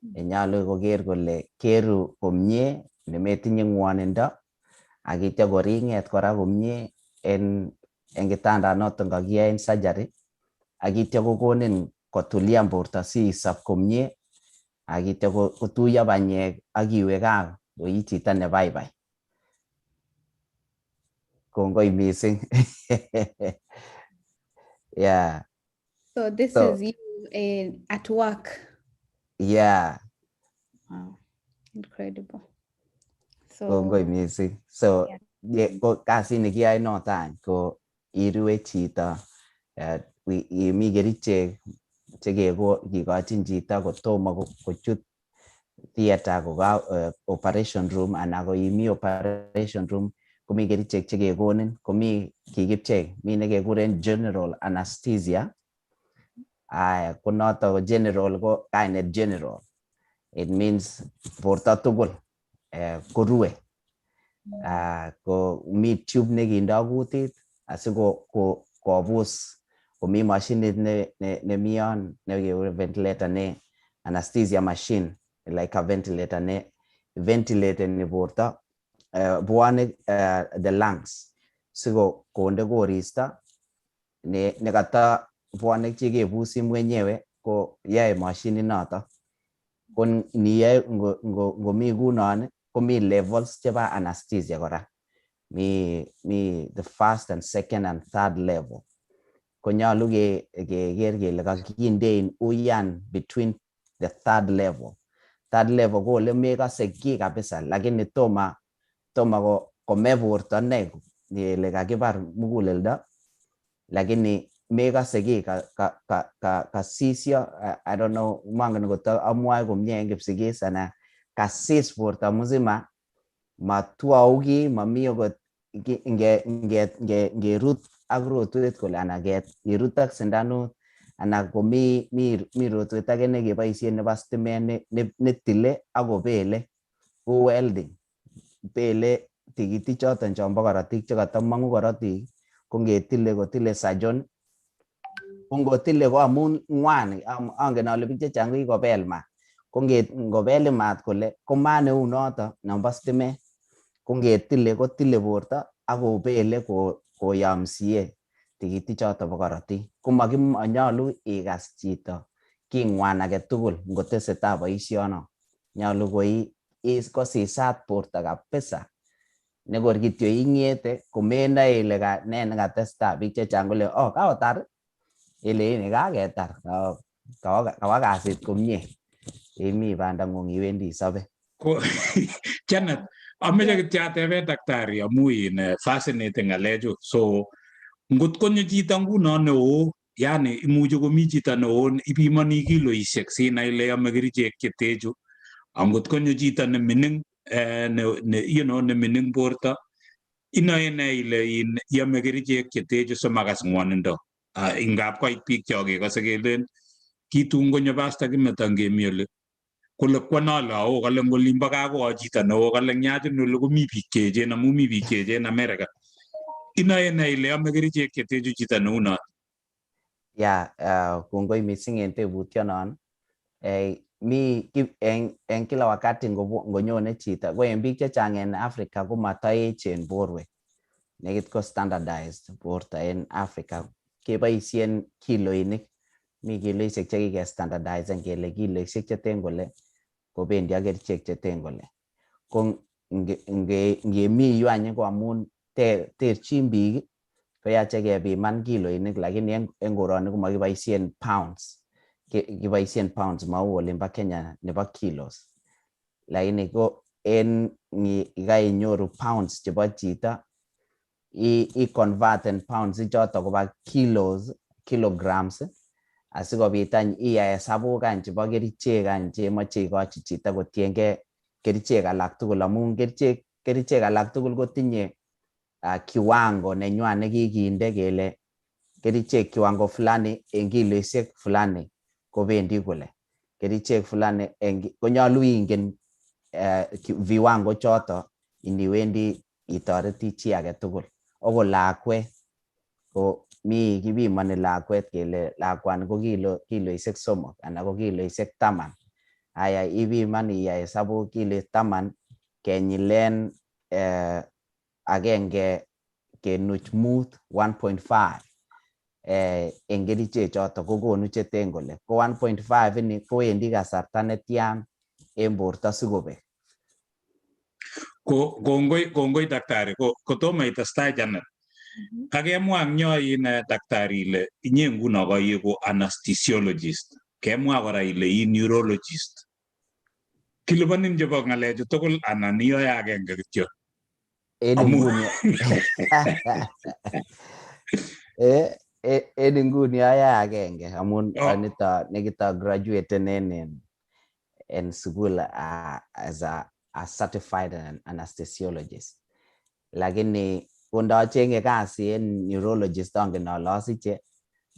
nyolu koker kole keru komie nemetinye ngwonindo ak ityo koring'et kora komie en kitandanoton kakiyoen surgery, ak ityo kokonin kotulian borto sisob komie, ak ityo kotuiyo banyek ak iwe gaa koi chito nebaibai. Kongoi mising, yeah.
So this is you at work.
Yeah.
Wow, incredible. So
Kongoi mising. So yeah, ko kasit nekiyoe noto any ko irue chito, mi kerichek chekikochin chito kotomo kochut theatre koka operation room anan ko imi operation room, komi kerichek chekekonin, komi kikipchei, mi nekekuren general anesthesia. Aya, ko noto ko general, ko kainet general, it means borto tugul korue. Ko mi tube nekindo kutit asiko kobus, komi mashinit ne mi yon nekekure ventilator, ne anesthesia machine like a ventilator ne ventilate borto, buonik, the lungs, siko konde koristo ne nekata buonik chekebusi mwenyewe ko yae mashinit noto. Ko niyae ngomi kunon, komi levels chebo anesthesia kora, mi the first and second and third level. Konyolu keker kele kakindein uyan between the third level. Third level ko ole mekose ki kabisa, lakini toma kome borto ne kele kakibar muguleldo, lakini mekose ki kasisyo. I don't know, mangen koto amwae komie en Kipsigis ana Kasis borto mzima, matwou kiy, mami okot ngerut ak rotwet kole anan kerut ak sindanut anan komi mi rotwet age nekeboisien nebo stimet netile akobele kou welding, bele tikitik choton chombo korotik chekotomongu korotik, ko ngetile kotile surgeon, ko ngotile ko amun ngwan, angen ale biik chechang kokikobel maat, ko ngobelin maat kole ko maat neu noto nombo stimet, ko ngetile kotile borto akobele koyomsie tikitik choto bo korotik, ko monyolu ikas chito kingwan agetugul ngotesetai boisiono, nyolu kosisat borto kabisa nekor kityo ingete komenoe ile ne nekatestai. Biik chechang kole, "Oh, kaotar," ileini kaketar, kawa kasit komie, imi bandang'ung iwendi isobe.
Janet, ameche kityo ateben daktari amu in fascinating ng'alechu. So ngot konyo chito nguno neo, yani imuchi komi chito neo, ipimoni kiloishek sinai ile yome kerichek chetechu. Angot konyo chito nemining ne, nemining borto, inoe ne ile in yome kerichek chetechu simakas ng'wonindo? Ingap koit biik cho kekose kelen kitun konyo Pastor Kimeto ngemi oli kole kwon ale ao kale ngolimbo gaa ko chito neo, kale nyachin oli komi biik cheechen amu mi biik cheechen America. Inoe ne ile yome kerichek chetechu chito neu not?
Ya, kongoi mising en tebutionon. Mi en kila wakati ngonyone chito ko en biik chechang en Africa ko matoechen borwek, nekit ko standardized borto en Africa keboisien kiloinik, mi kiloishek chekike standardizen kele kiloishek cheten kole kobendi ak kerichek cheten kole. Ko ngemi yu any ko amun terchin biik koyache kepiman kiloinik, lakini en koroni komokiboisien pounds, kiboisien pounds, mou olimbo Kenya nebo kilos. Lakini ko en kainyoru pounds chebo chito, i converten pounds ichoto koba kilos, kilograms, asikobit any iyai hesabuk any chebo kerichek any chemoche ikochi chito kotiengei kerichek alak tugul, amun kerichek alak tugul kotinye kiwango nenywan nekikinde kele kerichek kiwango fulani en kiloishek fulani kobendi kole, kerichek fulani en konyolu ingen viwango choto iniwendi itoreti chi agetugul, okot lakwet ko mi kipimoni lakwet kele lakwani ko kiloishek 3 anan ko kiloishek 10. Aya, ipiman iyai hesabuk, kilo 10 kenyilen 1.5, 1.5 en kerichek choto kokonu cheten kole, ko 1.5 ini kowendi kasarta netian en borto sikobek.
Ko kongoi, kongoi daktari. Ko kotomo itestai Janet, kakemwa ang nyo in daktari ile inye nguno koiku anesthesiologist, kemwa kora ile i neurologist. Kilipanin chebo ng'alechu tugul anan iyoe agenge kityo?
En inguni en inguni ayoe agenge amun nito nekito graduaten en sukul as a certified anesthesiologist, lakini ko ndochenge kasi en neurologist angen ale asiche,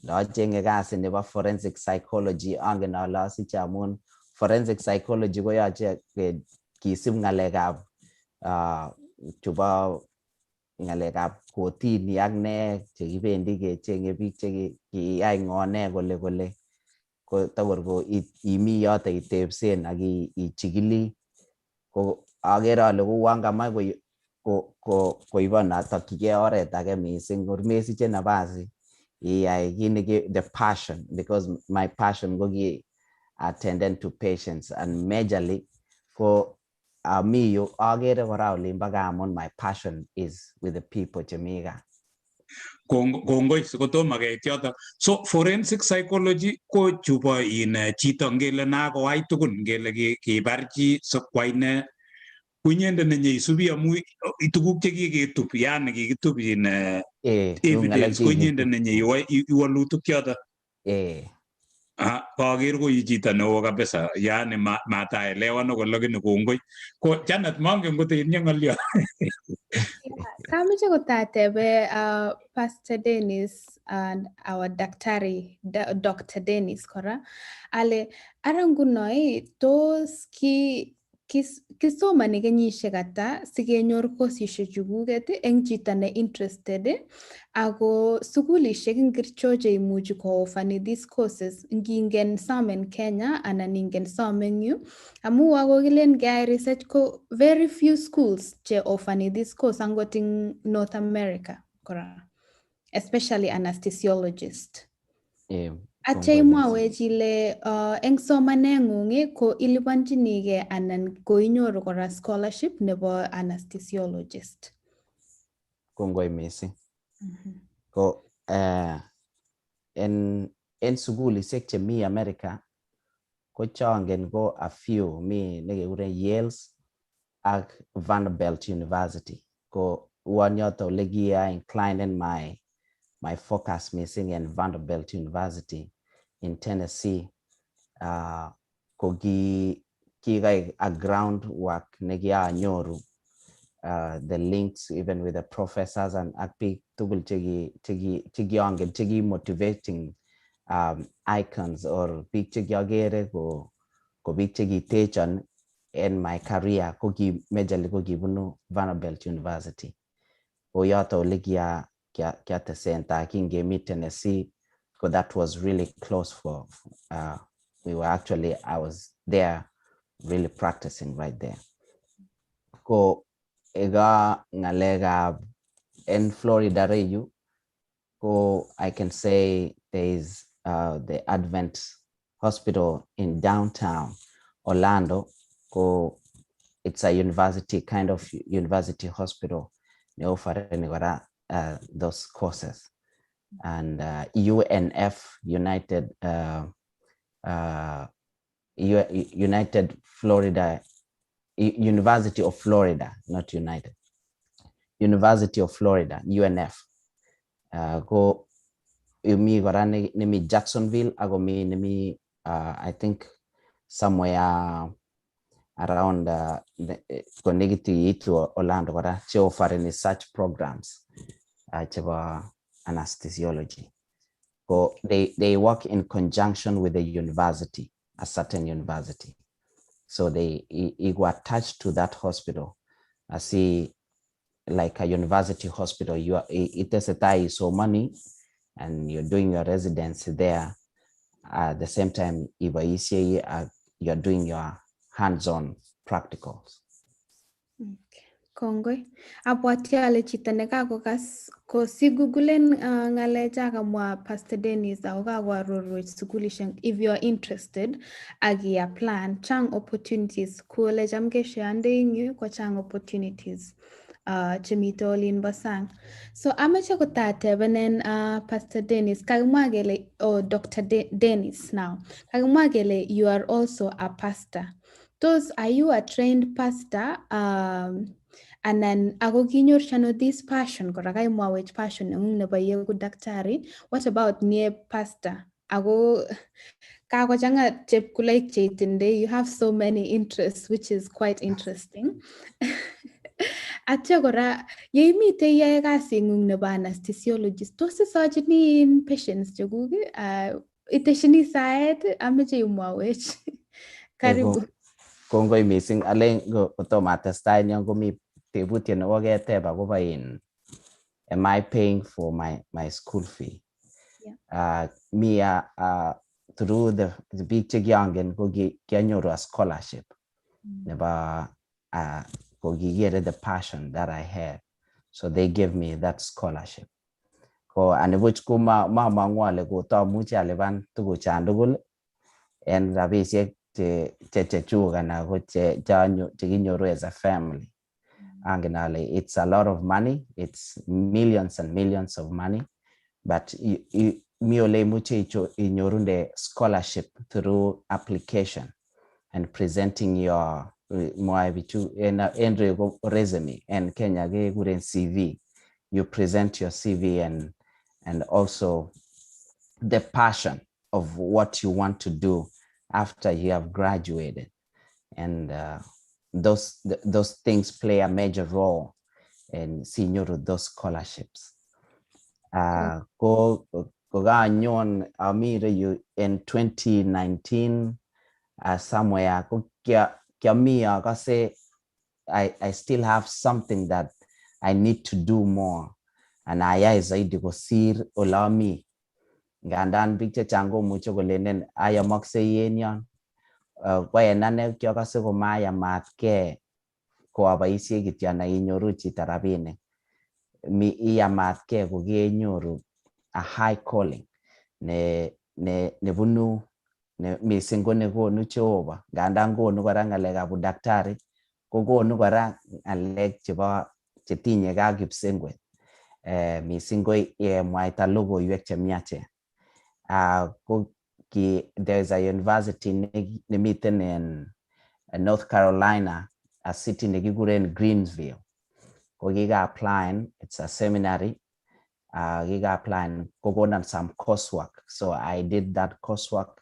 ndochenge kasi nebo forensic psychology angen ale asiche, amun forensic psychology koyoche kisib ng'alekab chubo ng'alekab kotini ak ne chekibendi kechenge biik chekiyai ng'o ne kole kole, ko tokor ko imi yoto itepsen ak ichikili, ko akere ale kouon kamach koibon atokyigei oret age mising, kor mesiche nafasi iyai kit ne the passion, because my passion ko ki attendant to patients and majorly ko ami yu akere kora olimbo gaa amun my passion is with the people chemi gaa.
Kongoi kotomo keit yoto. So forensic psychology ko chubo in chito ngele nakowai tugun, ngele kibar chi sikwai ne, ko inyendet nenyeisubi amu tuguk chekiketub, yani kikitub in evidence, ko inyendet nenyeiwolu tuk choto. Ah, koker ko i chito neo kabisa, yani mataelewan okot lakini kongoi. Ko Janet, mongen ngot itinye ng'olyo.
Kameche kotatebe Pastor Dennis and our daktari Dr. Dennis kora ale ara nguno tos ki kisomani kenyisiek ata sikenyor kosisiek chukuket eng chito ne interested, ako sukulisiek ingircho cheimuchi ko-offani these courses, ngingen some en Kenya anan ingen some eng yu, amu ako kilen keai research ko very few schools che offani this course angot ing North America kora, especially anesthesiologist. Atya
Kongoi missing.
Imwawech ile eng somaneng'ung ko iliponchinikei anan koinyoru kora scholarship nebo anesthesiologist?
Kongoi missing. Ko en sukulisiek chemi America ko chongen ko a few. Mi nekekuren Yales ak Vanderbilt University. Ko uon yoto ole kia inclined in my focus missing en Vanderbilt University in Tennessee. Ko ki kikoik a groundwork nekianyoru the links even with the professors and ak biik tugul chekiongen, cheki motivating icons or biik chekiokere ko biik chekitechon en my career, ko ki majorly ko kibunu Vanderbilt University. Ko yoto ole kiatesenta kingemi Tennessee, ko that was really close for we were actually, I was there really practicing right there. Ko ega ng'alekab en Florida reyu ko I can say there is the Advent Hospital in downtown Orlando. Ko it's a university, kind of university hospital ne offereni kora those courses. And UNF, United Florida, University of Florida, not United, University of Florida, UNF. Ko mi kora nemi Jacksonville ako mi nemi I think somewhere around konekit iitu Orlando kora che offereni such programs chebo anesthesiology. Ko they work in conjunction with the university, a certain university. So they go attached to that hospital. I see like a university hospital, you are itesetai isomoni and you're doing your residency there. At the same time, iboisie you're doing your hands-on practicals.
Okay. Kongoi. Abwati ale chito nekakokas ko sigugulen ng'alecha kamwa Pastor Dennis ako kakoarorwech sukulishek if you are interested ak i-apply, chang opportunities, ku ole cham kesheande eng yu ko chang opportunities chemite olin bo sang. So amache kotatebenen Pastor Dennis, kakimwa kele, oh, Dr. Dennis now, kakimwa kele you are also a pastor. Tos are you a trained pastor? Anan ako kinyorchi ano this passion kora? Kaimwawech passion nengung nebo ieku daktari. What about nie pastor? Ako kakochanga chepkuloik cheitindoi, you have so many interests, which is quite interesting. Atya kora yeimite iyoe kasingung nebo anesthesiologist, tos isochini in patients chekuk, iteshini saet? Ameche imwawech. Karibu.
Kongoi missing. Alen kotomo atestai en yon komi tebutiet nekoketeb akobo in am I paying for my school fee?
Yeah.
Me through the biik chekiongen ko kianyoru a scholarship nebo ko kikere the passion that I had, so they gave me that scholarship. Ko anibuch ko mamong'u ale kotamuchi alipan tuguchan tugul en rabisiek che chechuk anan ko che chekinyoru as a family. Angen ale it's a lot of money, it's millions and millions of money, but mi ole imuche inyorunde scholarship through application and presenting your, mwae bichu en ko resume, en Kenya kekuren CV. You present your CV and also the passion. of what you want to do after you have graduated. And those things play a major role in sinyoru those scholarships. Ko kokanyon ami ireyu in 2019 somewhere, ko kiami akase I still have something that I need to do more and ayai zaidi kosir ole ami, ngandan biik chechang komuche kolenen ayomoksei en yon. Ko en ane kiokose komayamatke ko aboisie kityo anan inyoru chito rabinik, mi iyamatke kokenyoru a high calling ne nebunu ne mising ko nekonu Jehova, ngandan konu kora ng'alekab udaktari, kokonu kora ng'alek chebo chetinyeke ak kipsengwet, mising ko mwaita logoiwek chemiachen. Ko ki there is a university nemiten en North Carolina, a city nekikuren Greenville, ko kika apply. It's a seminary. Kika apply, kokonan some coursework, so I did that coursework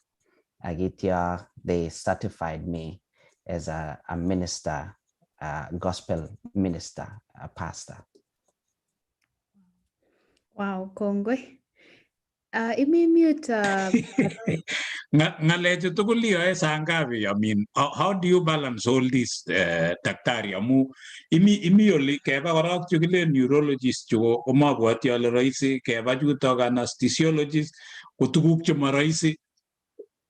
akitya they certified me as a minister, a gospel minister, a pastor.
Wow, kongoi. Imi mute.
Ng'alechu tugul iyoe saa ngapi? I mean, how do you balance all this, daktari? Amu imi oli keba korok chu kilen neurologist chu komabwoti ale rahisi, keba chutok anesthesiologist ko tuguk chemoroisi.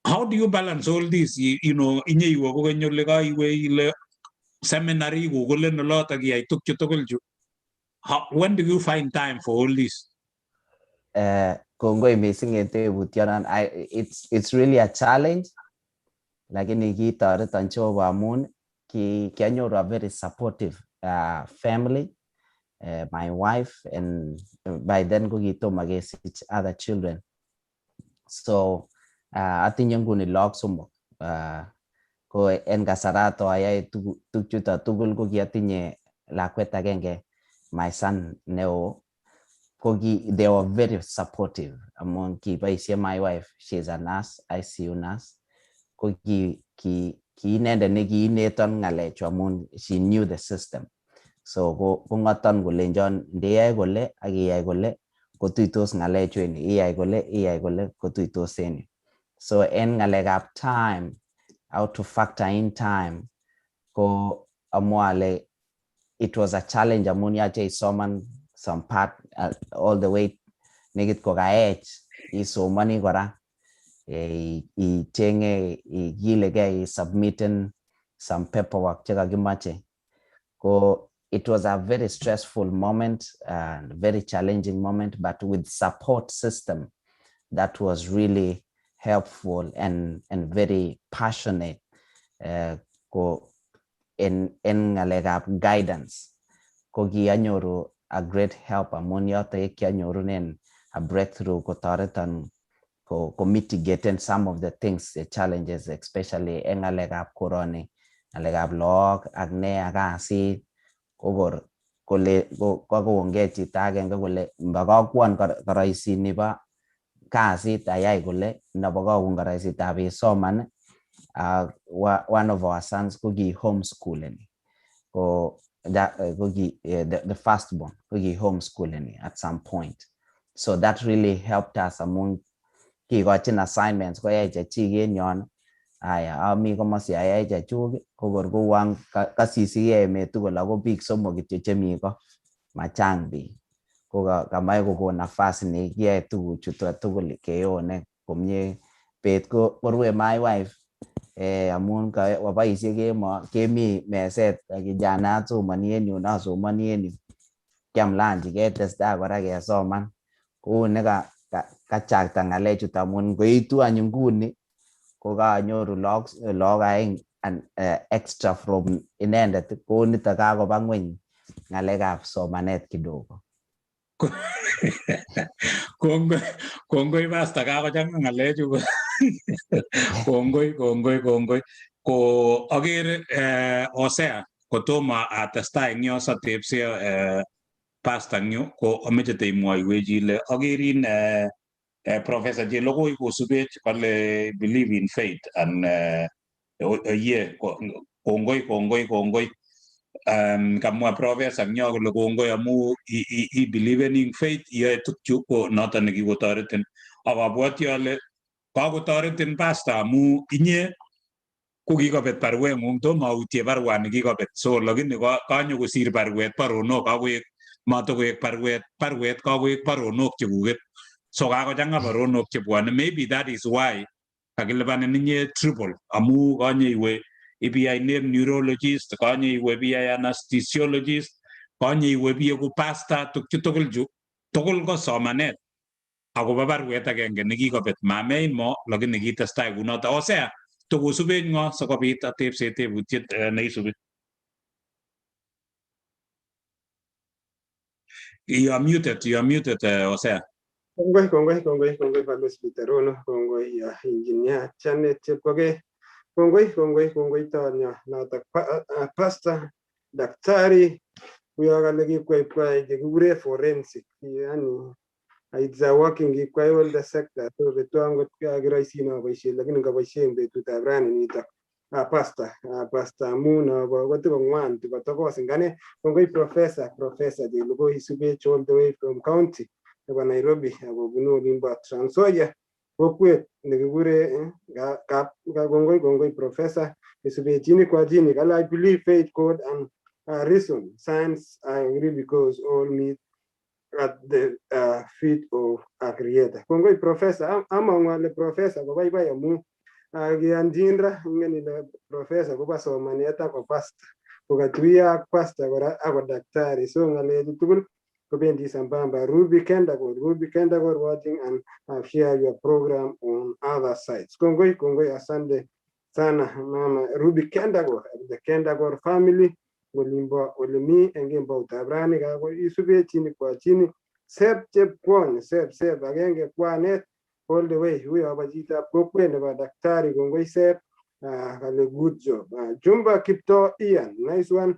How do you balance all this? Inye iwe kokeny ole kaiwe ile seminary kokolen olotok iyai tukchu tugul chu. When do you find time for all this?
Kongoi mising en tebutyonon. It's really a challenge, lakini kitoreton Jehova amun ki kianyoru a very supportive family, my wife, and by then ko kitomo kesich other children. So atinye nguni lagok somok. Ko en kasarato ayoe tukchuto tugul ko kiatinye lakwet agenge, my son neo. Ko ki they were very supportive amun kiboisie my wife, she's a nurse, ICU nurse, ko ki inendet nekiineton ng'alechu amun she knew the system. So ko kong'oton kolenchon ndeyoe kole ak iyai kole kotuitos ng'alechu en yu, iyai kole, iyai kole, kotuitos en yu. So en ng'alekab time, how to factor in time, ko amwa ale it was a challenge amun yoche isoman some part all the way nekit kokaech, isomoni kora, ichenge, ikilegei isubmiten some paperwork chekakimoche. Ko it was a very stressful moment and very challenging moment, but with support system that was really helpful and very passionate ko en ng'alekab guidance, ko kianyoru a great help amun yoto ye kianyorunen a breakthrough kotoreton ko mitigaten some of the things, the challenges, especially en ng'alekab koroni, ng'alekab look ak ne ak kasit. Kokor kole kokongei chito agenge kole mbokokwon koroisi nibo kasit ayai kole nobokowun koroisitab isoman. One of our sons ko ki homeschooling, ko that ko ki the first born ko ki homeschooling at some point, so that really helped us amun kikochin assignments koyai chechik en yon, aya ami komosi ayai chechuk, ko kor kouon kosisigee emet tugul ako biik somok kityo chemi ko, machang biik, ko kamach kokon nafas ne kiyoe tuguchuto tugul keyone komie. Bet ko korue my wife amun koboisie kemo kemi meset ak kijana asomoni en yun, asomoni en yu, kiam lanchi, ketestai kora kesoman, kou ne kachakta ng'alechuto amun ngoitu any nguni ko kaanyoru lagok aeng and extra from inendet, ko nito kakoba ng'weny ng'alekab somanet kidogo.
Kongoi, kongoi pastor, kakochang'a ng'alechu. Kongoi, kongoi, kongoi. Ko akere Hosea, kotomo atestai eng yo satepse pastor eng yu, ko ameche teimwoiwech ile akerin. Professor Chelogoi kosubech kale believe in faith and ye kongoi kongoi kongoi. Kamwa professor nyo kole kongoi amu i believe in faith iyoe tukchu ko noton nekikotoretin. Ak abwoti ale kakotoretin pastor amu inye ko kikobet barweng'ung, tomo autie barwani kikobet, so lakini kanyo kosir barwet baronok, kakoek matokoek barwet barwet, kakoek baronok chekuket. So kakochang'a baronok chebwone. Maybe that is why kakilipanin inye triple, amu konye iwe ibiyai nerve neurologist, konye iwe biyai anesthesiologist, konye iwe biyeku pastor, tukchu tugul chu tugul ko somanet akobo barwet agenge nekikobet. Mamein mo, lakini kitestai kunoto. Hosea, tokosubech ng'o sikobit atebse tebutiet neisubi? You are muted, you are muted, Hosea.
Kongoi, kongoi, kongoi, kongoi Balozi Peter Rono, kongoi Engineer Janet Chepkogei, kongoi, kongoi, kongoi tonyo notok pastor, daktari, huyo kale kikwaikwai chekikure forensic, yani it's a working kikwai all the sector, so betu angot kiroisino boisiet, lakini ngaboisie eng betutab rani nitok pastor, pastor amu nobo kotiko ng'wan tikotokos eng ane. Kongoi professor, Professor Chelugui isubech all the way from county nebo Nairobi akobunu olimbo Trans Nzoia, kokwet nekikure kongoi, kongoi professor isubech chini kwa chini. Kale I believe faith, God and reason, science, I agree because all meet at the feet of a creator. Kongoi professor, among'u ale professor kobaibai amu kianjin ra ingen ile professor kobo somanet ako pastor kokatuiyo ak pastor kora ako daktari, so ng'alechu tugul kobendi sambamba. Ruby Kendagor, Ruby Kendagor watching and have share your program on other sites. Kongoi, kongoi, asante sana mama Ruby Kendagor, the Kendagor family olimbo olemi eng kemboutab rani kako isubech chini kwa chini. Sep Chepkwony, Sep, Sep agenge kwanet all the way, huyo hapa chitab kokwet nebo daktari. Kongoi Sep, kale good job. Jumba Kipto Ian, nice one.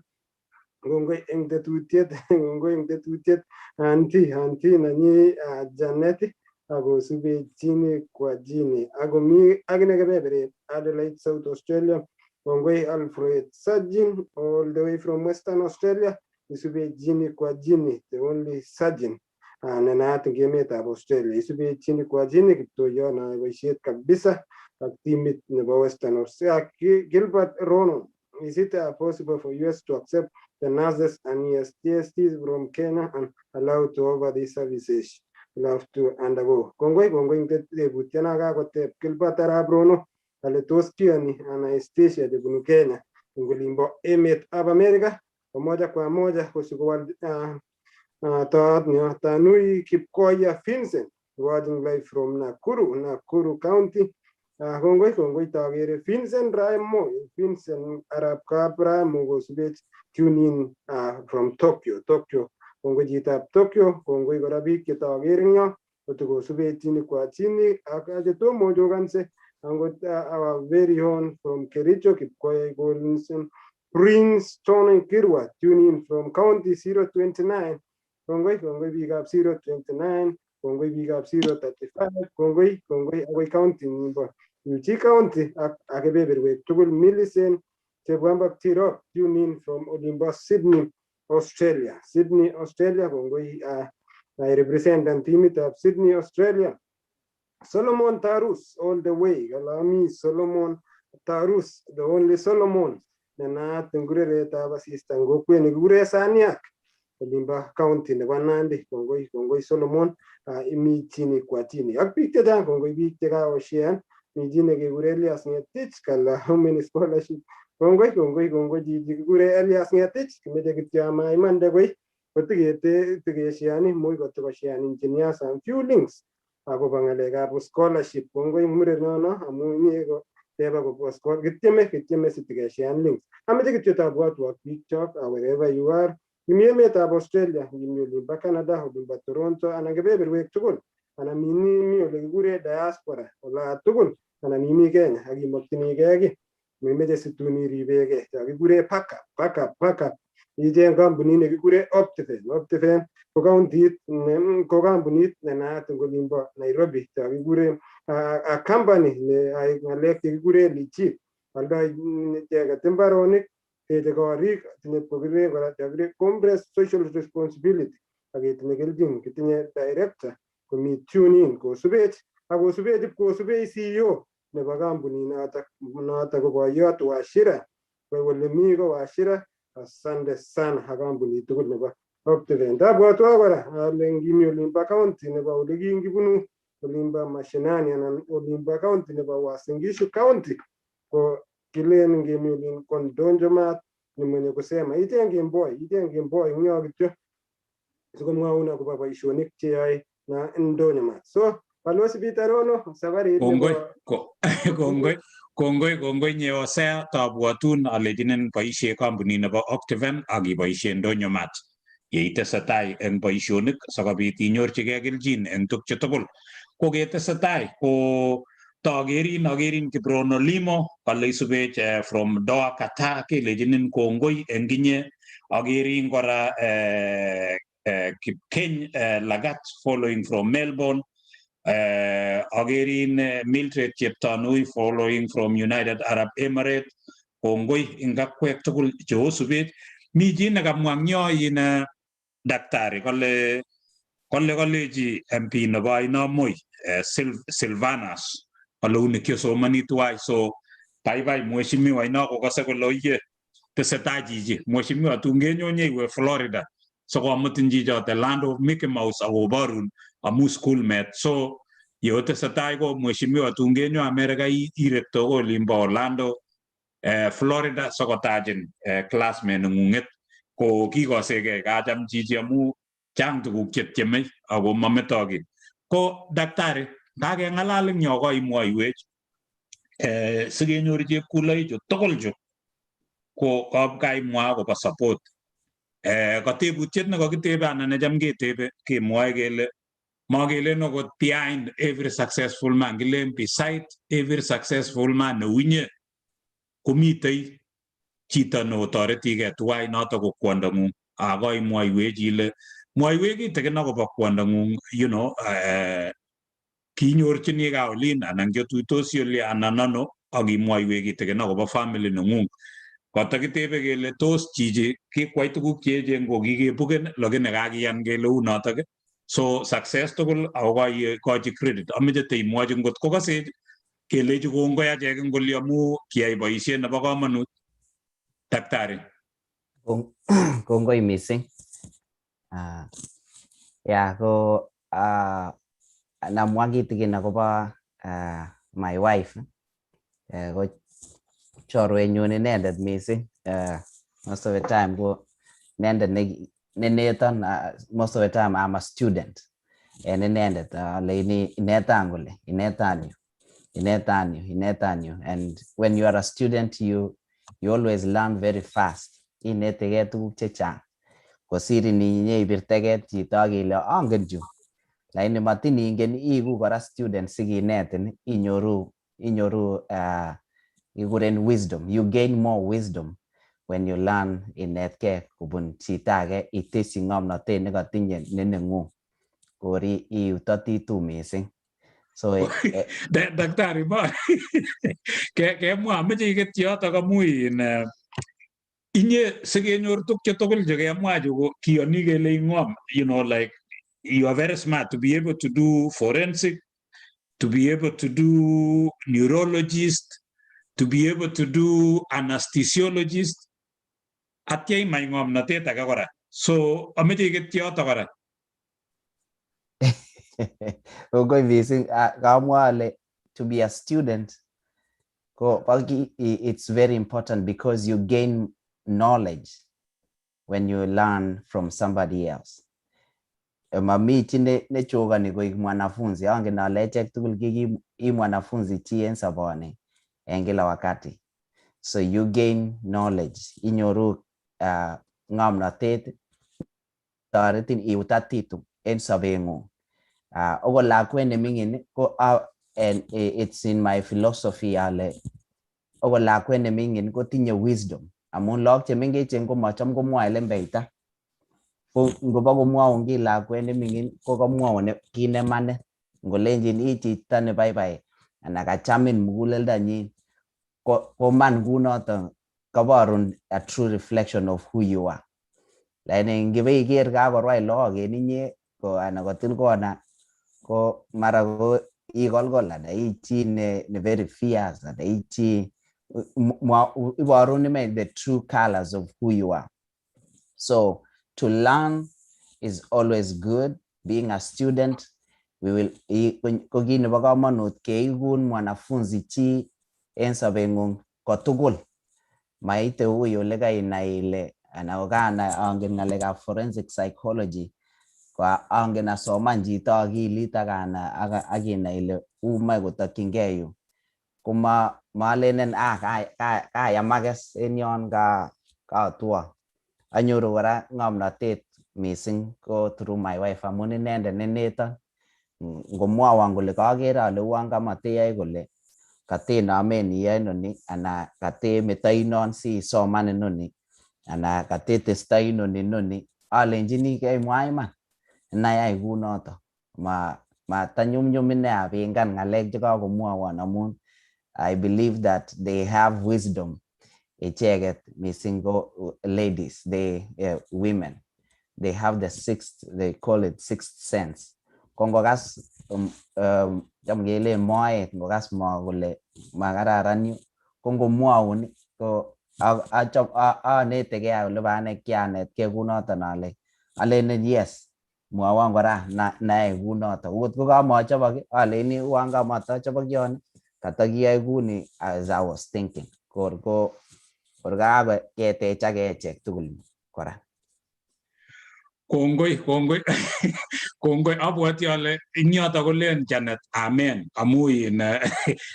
Kongoi eng tetutiet, kongoi eng tetutiet anti anti nanyi Janet akosubech chini kwa chini akomi akine kebeberet Adelaide, South Australia. Kongoi Alfred Sajin all the way from Western Australia, isubech chini kwa chini, the only surgeon nenaat eng emetab Australia, isubech chini kwa chini. Kiptoyon ayoe boisiet kabisa ak timit nebo Western Australia. Gilbert Rono, is it possible for US to accept the nurses and ESTSTs from Kenya and allow to offer these services will have to undergo? Kongoi, kongoi eng tebutiet kakoteb Gilbert Arap Rono kale tos kiyoni anesthesia chebunu Kenya eng olimbo emet ab America ko moja kwa moja kosikowal toot Tanui Kipkoya Vincent watching live from Nakuru, Nakuru County. Kongoi, kongoi tokere Vincent Raimo, Vincent Arap Kabramo kosubech tune in from Tokyo, Tokyo. Kongoi chitab Tokyo, kongoi kora biik chetokere eng yo kotokosubech chini kwa chini ak chetomo chokanse angot our very own from Kericho Kipkoech Golinson Prince Tony Kirwa tune in from county 029. Kongoi, kongoi biikab 029, kongoi biikab 035, kongoi, kongoi akoi county nimbo Uchi County ak kebeberwek tugul. Millicent Chepwambak Tirop tune in from olimbo Sydney, Australia, Sydney, Australia. Kongoi, I represent timitab Sydney, Australia. Solomon Tarus all the way. Kalami Solomon Tarus, the only Solomon nenaat eng kureretab asista eng kokwet nekikure Saniak olimbo county nebo Nandi. Kongoi, kongoi Solomon, imi chini kwa chini ak biik chechang. Kongoi biik chekakoshean. Mi chi nekekure Elias Ngetich kala how many scholarship. Kongoi, kongoi, kongoi chichi kikure Elias Ngetich. Kimeche kityo ama imande koi kotikete tikesheani much kotokoshean engineers and few links akobo ng'alekab scholarship. Kongoi murenono amu inye ko teb akobo kityeme kityeme sitikeshean links. Ameche kityo tabwatwok biik chok wherever you are, imi emetab Australia, imi olimbo Canada, olimbo Toronto anan kebeberwek tugul, anan mi ole kikure diaspora ola tugul, anan imi Kenya ak imokchinigei kiy memeche situn iribegei cho kikure backup, backup, backup. Icheng kampunit nekikure Optiven. Optiven ko countit ko kampunit ne naat eng olimbo Nairobi chokikure a company ne yoe ng'alek chekikure legit. Aldoi icheket mbaronik, teche korik, tinye kokire kora chokikure corporate social responsibility ak ketinye kelchin. Kitinye director komi tune in kosubech ak kosubech ipkosubech CEO nebo kampunit notok, notok ko boiyot Wachira. Ole mi ko Wachira, asante sana ak kampunit tugul nebo Optiven. Tabwatwa kora ale ngimi olimbo county nebo ole kingibunu olimbo mashinani anan olimbo county nebo Uasin Gishu County, ko kilen ngemi olin ko ndonjo mat ni mwenye kusema icheng Kemboi, icheng Kemboi eng yo kityo sikomwaun akobo boisionik cheyoe na ndonyo mat. So Balozi Peter Rono, sabarit
Kongoi, kongoi, kongoi, kongoi Nyehosea, tabwatun alechinin boisie kampunit nebo Optiven ak iboisie Ndonyo Mat yeitesetai eng boisionik sikobit inyorchigei kelchin eng tukche tugul. Ko ketesetai ko takerin akerin Kiprono Limo kale isubech from Doha, Qatar, kelechinin kongoi eng inye. Akerin kora Kipkeny Lagat following from Melbourne. Akerin Mildred Cheptanui following from United Arab Emirates. Kongoi eng akwek tugul cheosubech. Mi chi nekamwa eng yo in daktari kole kolechi MP nebo Ainabkoi Silvanus kole uni kiosomoni tuwai, so baibai mheshimiwa ino kokase kole oye tesetai chichi. Mheshimiwa, tun kenyonye iwe Florida sikomutin chichote land of Mickey Mouse akoborun amu schoolmate. So yeotesetai ko mheshimiwa, tun kenyo America irekto ko olimbo Orlando, Florida sikotajin classmate neng'ung'et. Ko kikosekei kacham chichi amu chang tuguk chetiemei ako mametoi kiy. Ko daktari, kakeng'alal eng yo koimwoiwech sikenyor chepkuloichu tugul chu ko kaimwa akobo support. Katebutiet nekakitebe anan necham ketebe kemwoe kele makelen okot behind every successful man, kilen beside every successful man neunye komitei chito neotoretigei tuwai, noto ko kwondong'ung. Ako imwoiwech ile mwoiwech kitikin akobo kwondong'ung, kinyorchini kaa olin anan kiotuitosi oli anan ano, ak imwoiwech kitikin akobo family neng'ung. Kotakitebe kele tos chichi kikwai tuguk cheechen ko kikebuken lakini kakiyan kele u notok. So success tugul ako kochi credit. Ameche teimwochi ngot kokasech kelechi kongoi achek eng oli amu kiyai boisiet nebo komonut, daktari.
Kongoi mising. Ya ko namwa kitikin akobo my wife, ko chorwenyun inendet mising. Most of the time ko inendet neneton. Most of the time I'm a student en inendet, aleini inetan kole, inetan yu, inetan yu, inetan yu. And when you are a student, you always learn very fast, inetegei tuguk chechang kosir ininyeibirteket chito ak ile angen chu, lakini matin ingen iku kora student sikinetin, inyoru kikuren wisdom. You gain more wisdom when you learn, inetkei kobun chito age, itesyi ng'omnotet nekotinye ne neng'ung, kor iutotitu mising. So
Daktari, ma kemwa ameche iketyi yotok amu in inye sikenyor tukche tugul chekemwa chu ko kiyoni kele ing'om, like you are very smart to be able to do forensic, to be able to do neurologist, to be able to do anesthesiologist, atya imach ng'omnotet age kora. So ameche iketyi yotok kora.
Kongoi mising. Kamwa ale to be a student ko it's very important because you gain knowledge when you learn from somebody else. Mami chi nechokani koik mwanafunzi. Angen ale echek tugul kiki i mwanafunzi chi en soboni en kila wakati. So you gain knowledge, inyoru ng'omnotet toretin iutatitu en sobeng'ung. Okot lakwet neming'in ko and it's in my philosophy ale okot lakwet neming'in kotinye wisdom. Amun lagok chemengechen komacham komwoe lembeita. Ko ngobo komwoun kiy lakwet neming'in ko kamwoun kit nemanit. Ngolenjin ii chito nebaibai anan kachamin muguleldonyin ko man kunoton koborun a true reflection of who you are. Lakini ngibeker kakorwai lagok en inye ko anan kotil kona ko mara ko ikolkol anan ii chi ne very fierce anan ii chi iborun iman the true colors of who you are. So to learn is always good. Being a student, we will ko kit nebo komonut keikun mwanafunzi chi en sobeng'ung kotugul. Maite ui ole kainai ile anan ko kanai angen ng'alekab forensic psychology ko angen asoman chito akilit ak akinai ile umoe kotokyingei yu. Koma malenen kayamakes en yon kaotwo. Anyoru kora ng'omnotet mising ko through my wife amun inendet neneton. Ngomwowon kole kakere ale uon kamateyoe kole katenomen iyoe inoni anan katemetoi non sisoman inoni anan katetestoi inoni inoni alenjini kemwa iman nayai kunoto. Matanyumnyum ine apingan ng'alek chekakomwowon amun I believe that they have wisdom icheket, mising ko ladies, they women, they have the sixth, they call it sixth sense. Ko ngokas cham kelen moet, ngokas mo kole makararan yu ko ngomwoun ko anetegei ole bo ane kianetkei kunoton ale alenen yes, mwowon kora nayai kunoton. Okot ko kamochobok aleni uan kamotochobok yon katokiyoe kuni as I was thinking. Kor ko kor kaketechake echek tugul kora.
Kongoi, kongoi, kongoi. Abwoti ale ing yoto kolen Janet amen amu in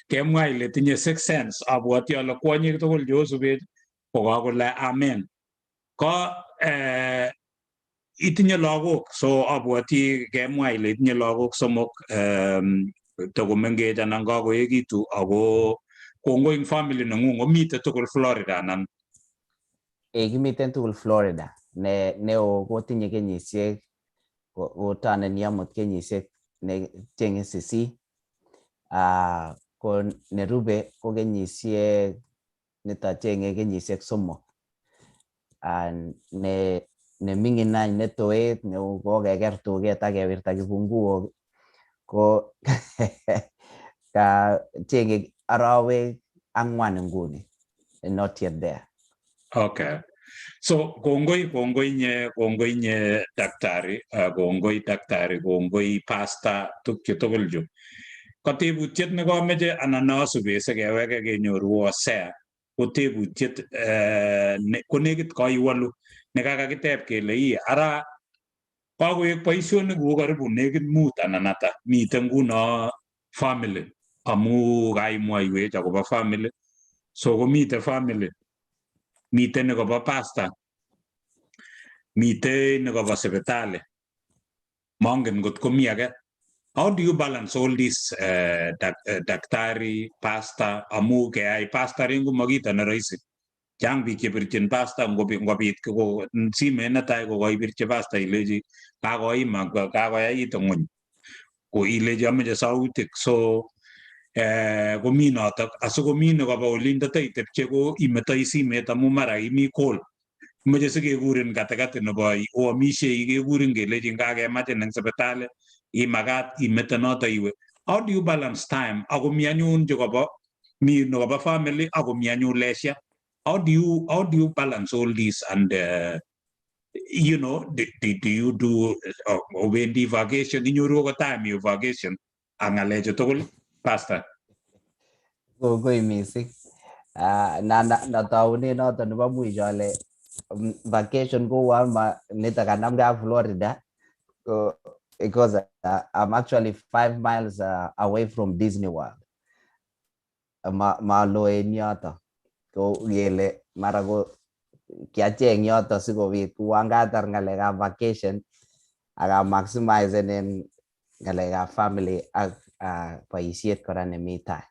kemwa ile tinye sixth sense. Abwoti ale kwonyik tugul cheosubech kokakole amen. Ko itinye lagok, so abwoti kemwa ile itinye lagok somok, tokomengech anan kakoekitu, ako kongoi ing family nengung omite tugul Florida anan?
Kimiten tugul Florida. Ne neo kotinye kenyisiek kotoneni amut kenyisiek ne chenge 8, ko nerube ko kenyisiek nito chenge kenyisiek 3, ne neming'in any netoet neu kokeker tuket ak kewirta kifunguok ko ka chenge arawek 4 nguni, not yet there.
Okay. So kongoi, kongoi nye, kongoi nye daktari, kongoi daktari, kongoi pastor, tukchu tugul chu. Ko tebutiet nekomeche anan neosube sikeweke kenyoru Hosea ko tebutiet ko nekit koiwolu nekakakiteb kele ii ara kakoek boisionikuk karibu nekit 5 anan ata miten nguno family amu kaimwoiwech akobo family, so komite family, miten nekobo pastor, miten nekobo sipitali, mongen ngot komi age. How do you balance all this, daktari, pastor? Amu keyai pastoring ko makito ne rahisi. Chang biik chepirchin pastor ngobit ko simet netai kokaibirchi pastor ilechi kakoima kakoyait ng'wony ko ilechi amoche sautik, so komi notok asikomi nekobo olindo teitepche ko imetoi simet amu mara imi call imoche sikekurin katikati nebo oamishei kekurin kelechin kakemachin eng sipitali imakat imete noto iwe. How do you balance time ako mi anyun chekobo mi nekobo family ako mi anyun leisure? How do you balance all this and do you do owendi vacation, inyoru akot time iwe vacation ak ng'alechu tugul, pastor?
Kongoi mising. Na nataunen noton nebo mwisho ale vacation ko uan ma nito kanamgei ak Florida ko because I'm actually 5 miles away from Disney World. Ma malo en yoto. Ko kele mara ko kiacheng yoto sikobit uan katar ng'alekab vacation ak maximize en ng'alekab family ak boisiet kora nemi tai.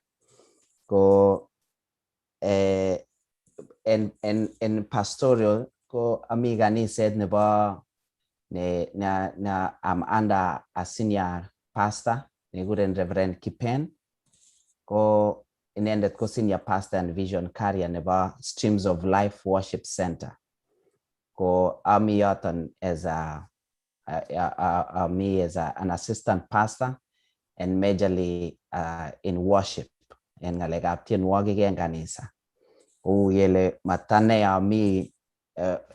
Ko En pastoral ko ami kaniset nebo ne na na I'm under a senior pastor nekikuren Reverend Kipen. Ko inendet ko senior pastor and vision carrier nebo Streams of Life Worship Center. Ko ami yoton as a me as an assistant pastor and majorly in worship en ngalekab tienwogik en kanisa. Kou kele matane ami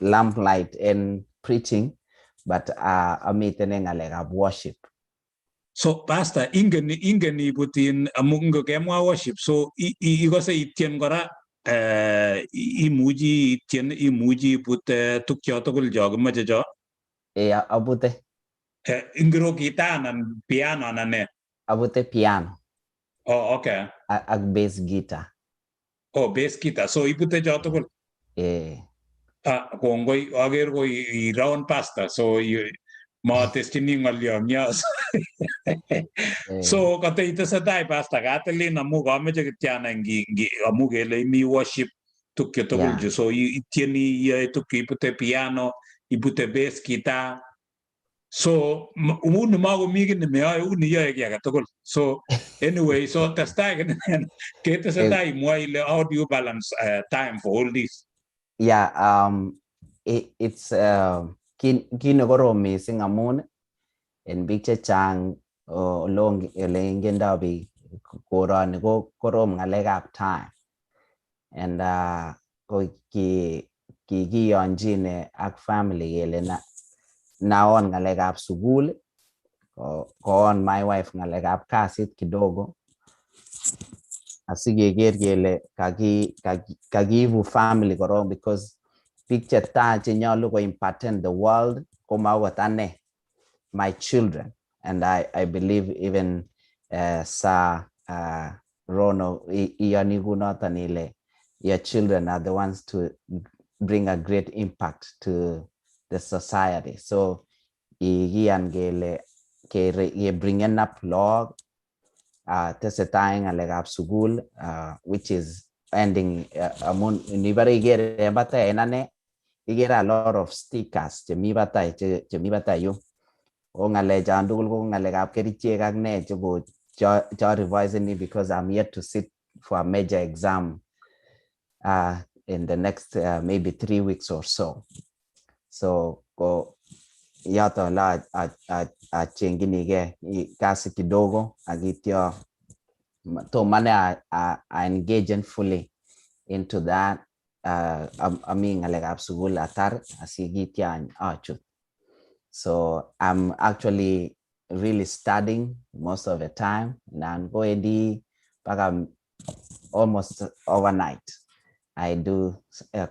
lamplight en preaching, but amiten en ngalekab worship.
So pastor, ingen ibutin amu ngokemwa worship, so ikose itien kora, imuchi itien, imuchi ibut tukcho tugul cho kimoche cho?
Abute.
Ingiro guitar anan piano anan ne?
Abute piano.
Oh, okay.
Ak bass guitar.
Oh, bass guitar. So ibute cho tugul?
Eh.
Ah, kongoi, aker ko i round pastor, so mateschini ng'olyo eng yo. So kateitesetai pastor, katilin amu kameche kityo anai ngi amu kele imi worship tukyo tugul chu, so itieni, iyoe tukyo, ibute piano, ibute bass guitar, so uni makomi kiy nemeyoe, uni iyoe kiy age tugul. So anyway, so testai ketesetai imwoe ile how do you balance time for all this?
Yeah, it's kit nekorom mising amun en biik chechang ole ingendo biik koroni ko korom ng'alekab time and ko kikiyonchine ak family kele naon ng'alekab sukul, koon my wife ng'alekab kasit kidogo asikeker kele kakiibu family korong, because biik chetai chenyolu ko impacten the world koma okot ane, my children. And I believe even Sir Rono iyoni kunoton ile your children are the ones to bring a great impact to the society. So ikiyan kele ke bringen up lagok, tesetai ng'alekab sukul, which is ending, amun nibore iker en batai en ane ikere a lot of stickers chemi batai, chemi batai yu, ko ng'alechon tugul ko ng'alekab kerichek ak ne cheko cho revising, because I'm yet to sit for a major exam in the next maybe 3 weeks or so. So ko yoto ole achenginige kasi kidogo ak ityo tom ane a engage fully into that. Ami ng'alekab sukul atar asikityo achut. So I'm actually really studying most of the time nan kowendi mpaka almost overnight. I do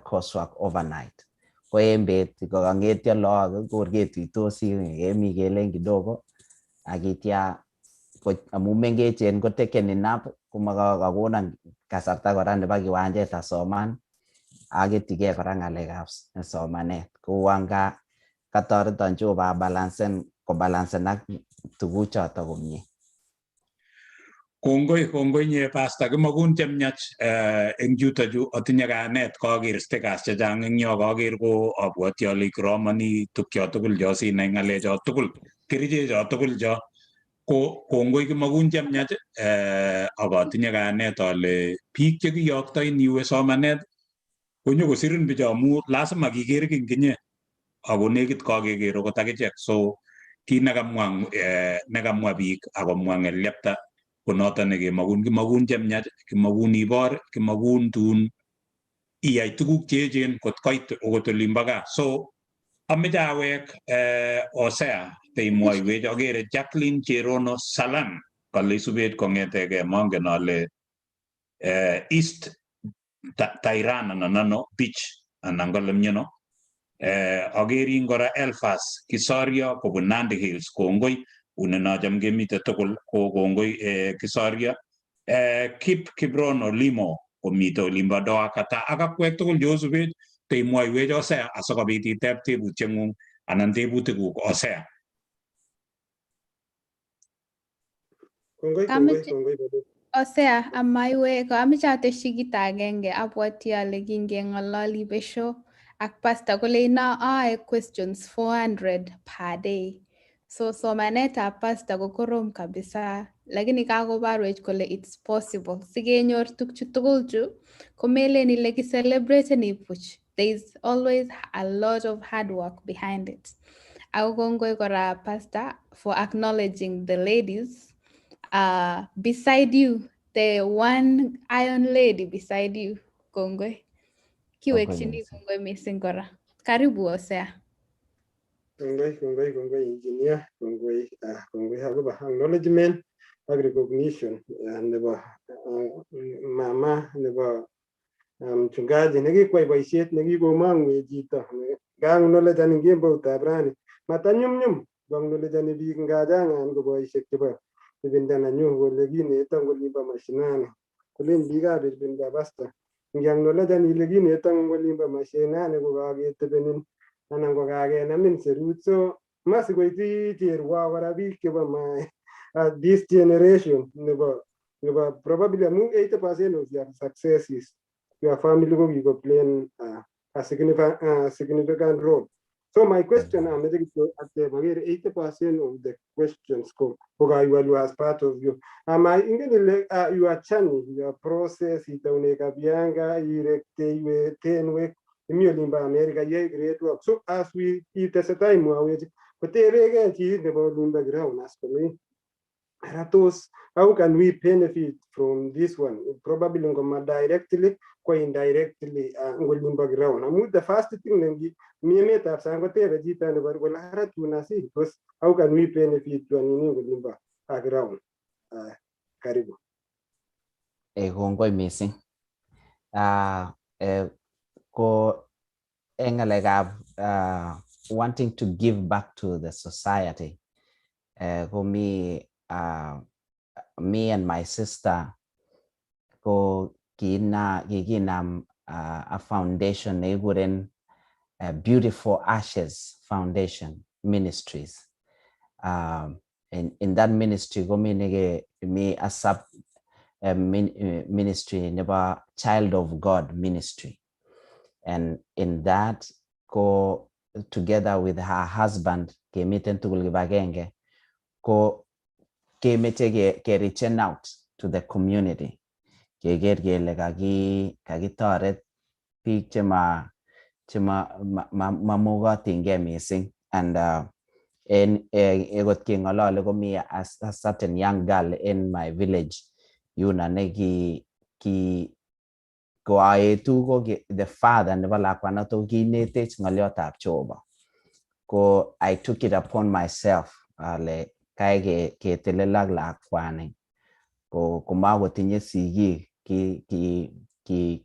coursework overnight. Ko en bet kokang'etyo lagok kor ketuitosi kemi kelen kidogo ak itya amun mengechen ko taken nap, komakakonon kasarta kora nebo kiwanjet asoman, aketyigei kora ng'alekab somanet, kouon katoreton Jehova abalansen kobalansenak tuguchoto komie.
Kongoi, kongoi nye pastor, kimokun chemiach eng chuto chu atinye kayanet kaker stickers chechang eng yo, kaker ko abwoti ale kiromoni tukcho tugul cho sinai ng'alecho tugul, kerichecho tugul cho, ko kongoi, kimokun chemiach ak atinye kayanet ale biik chekiyoktoin iwe somanet konyokosirin bicho amu lazima kiker kiy kinye ako nekit kakeker okot akichek. So kit nekamwa biik akomwa ng'elyepta ko noton nekemokun, kimokun chemiach, kimokun ibor, kimokun tun iyai tuguk cheechen kot koit okot olimbo gaa. So ameche awek Hosea teimwoiwech, akere Jacqueline Cherono Salam kale isubech kong'etegei mongen ale East Tairan anan ano Beach anan kole miono. Akerin kora Elfas Kisorio kobun Nandi Hills, kongoi uneno cham kemite tugul ko kongoi Kisorio. Kip Kibrono Limo komite olimbo Doha Qatar ak akwek tugul cheosubech teimwoiwech Hosea asikobit iteb tebutieng'ung anan tebutikuk, Hosea.
Kongoi, kongoi, kongoi.
Osea, amaiwe ko ameche ateshi kit agenge. Abwati ale kingeng'ololi besho ak pastor kole ino aae questions 400 per day. So somanetab pastor ko korom kabisa, lakini kakobarwech kole it's possible. Sikenyor tukchu tugul chu, komelen ile kicelebrate buch. There is always a lot of hard work behind it. Ako kongoi kora, pastor, for acknowledging the ladies beside you, the one iron lady beside you. Kongoi. Kiwekchini
mising.
Kongoi mising kora. Karibu, Osea.
Kongoi, kongoi, kongoi, engineer, kongoi, kongoi akobo acknowledgement ak recognition nebo mama nebo mchungaji nekikwai boisiet nekikomongwech chito ka-acknowledgean eng kemboutab rani. Matanyumnyum ko-acknowledgeani biik ngachangan ko boisiek chebo ibinda nenyu kole kineton kolimbo mashinani. Kolen biikab ibinda, pastor, ngi-acknowledgean ile kineton kolimbo mashinani ko kaketebenin anan ko kakenamin serut. So masikoicherwa kora biik chebo my this generation nebo probably amu 80% of your successes, your family ko kiko play a significant role. So my question, ameche kityo ateb aker 80% of the questions ko kaiwalu as part of you. Ama ingen ile your journey, your process, itaune Kabianga, irekte, iwe Tenwek, imi olimbo America, iyoe great work. So as we itesetai mwawech, kotebekee chi nebo olimbo ground as kole ara tos how can we benefit from this one? Probably ngoma directly ko indirectly ngolimbo ground, amu the first thing nengi mi emetab sang kotebe chito nebo kole ara tun asi tos how can we benefit to nini ngolimbo ground? Karibu.
Kongoi mising. Ko eng ngalekab wanting to give back to the society, ko me and my sister ko kina kikinam a foundation nekikuren Beautiful Ashes Foundation Ministries. In that ministry komi neke mi a sub ministry nebo Child of God Ministry. And in that, ko together with her husband, kemiten tugul kibagenge, ko kemeche ke reaching out to the community. Keker kele kakitoret biik chema mamukotingei mising. And en ekot keng'olole komi a certain young girl in my village yuna ne ki ko aetu ko the father nebo lakwanoto ko kinetech ng'oliotab Jehova. Ko I took it upon myself ale kai ketelel ak lakwani ko komakotinye sigik, ki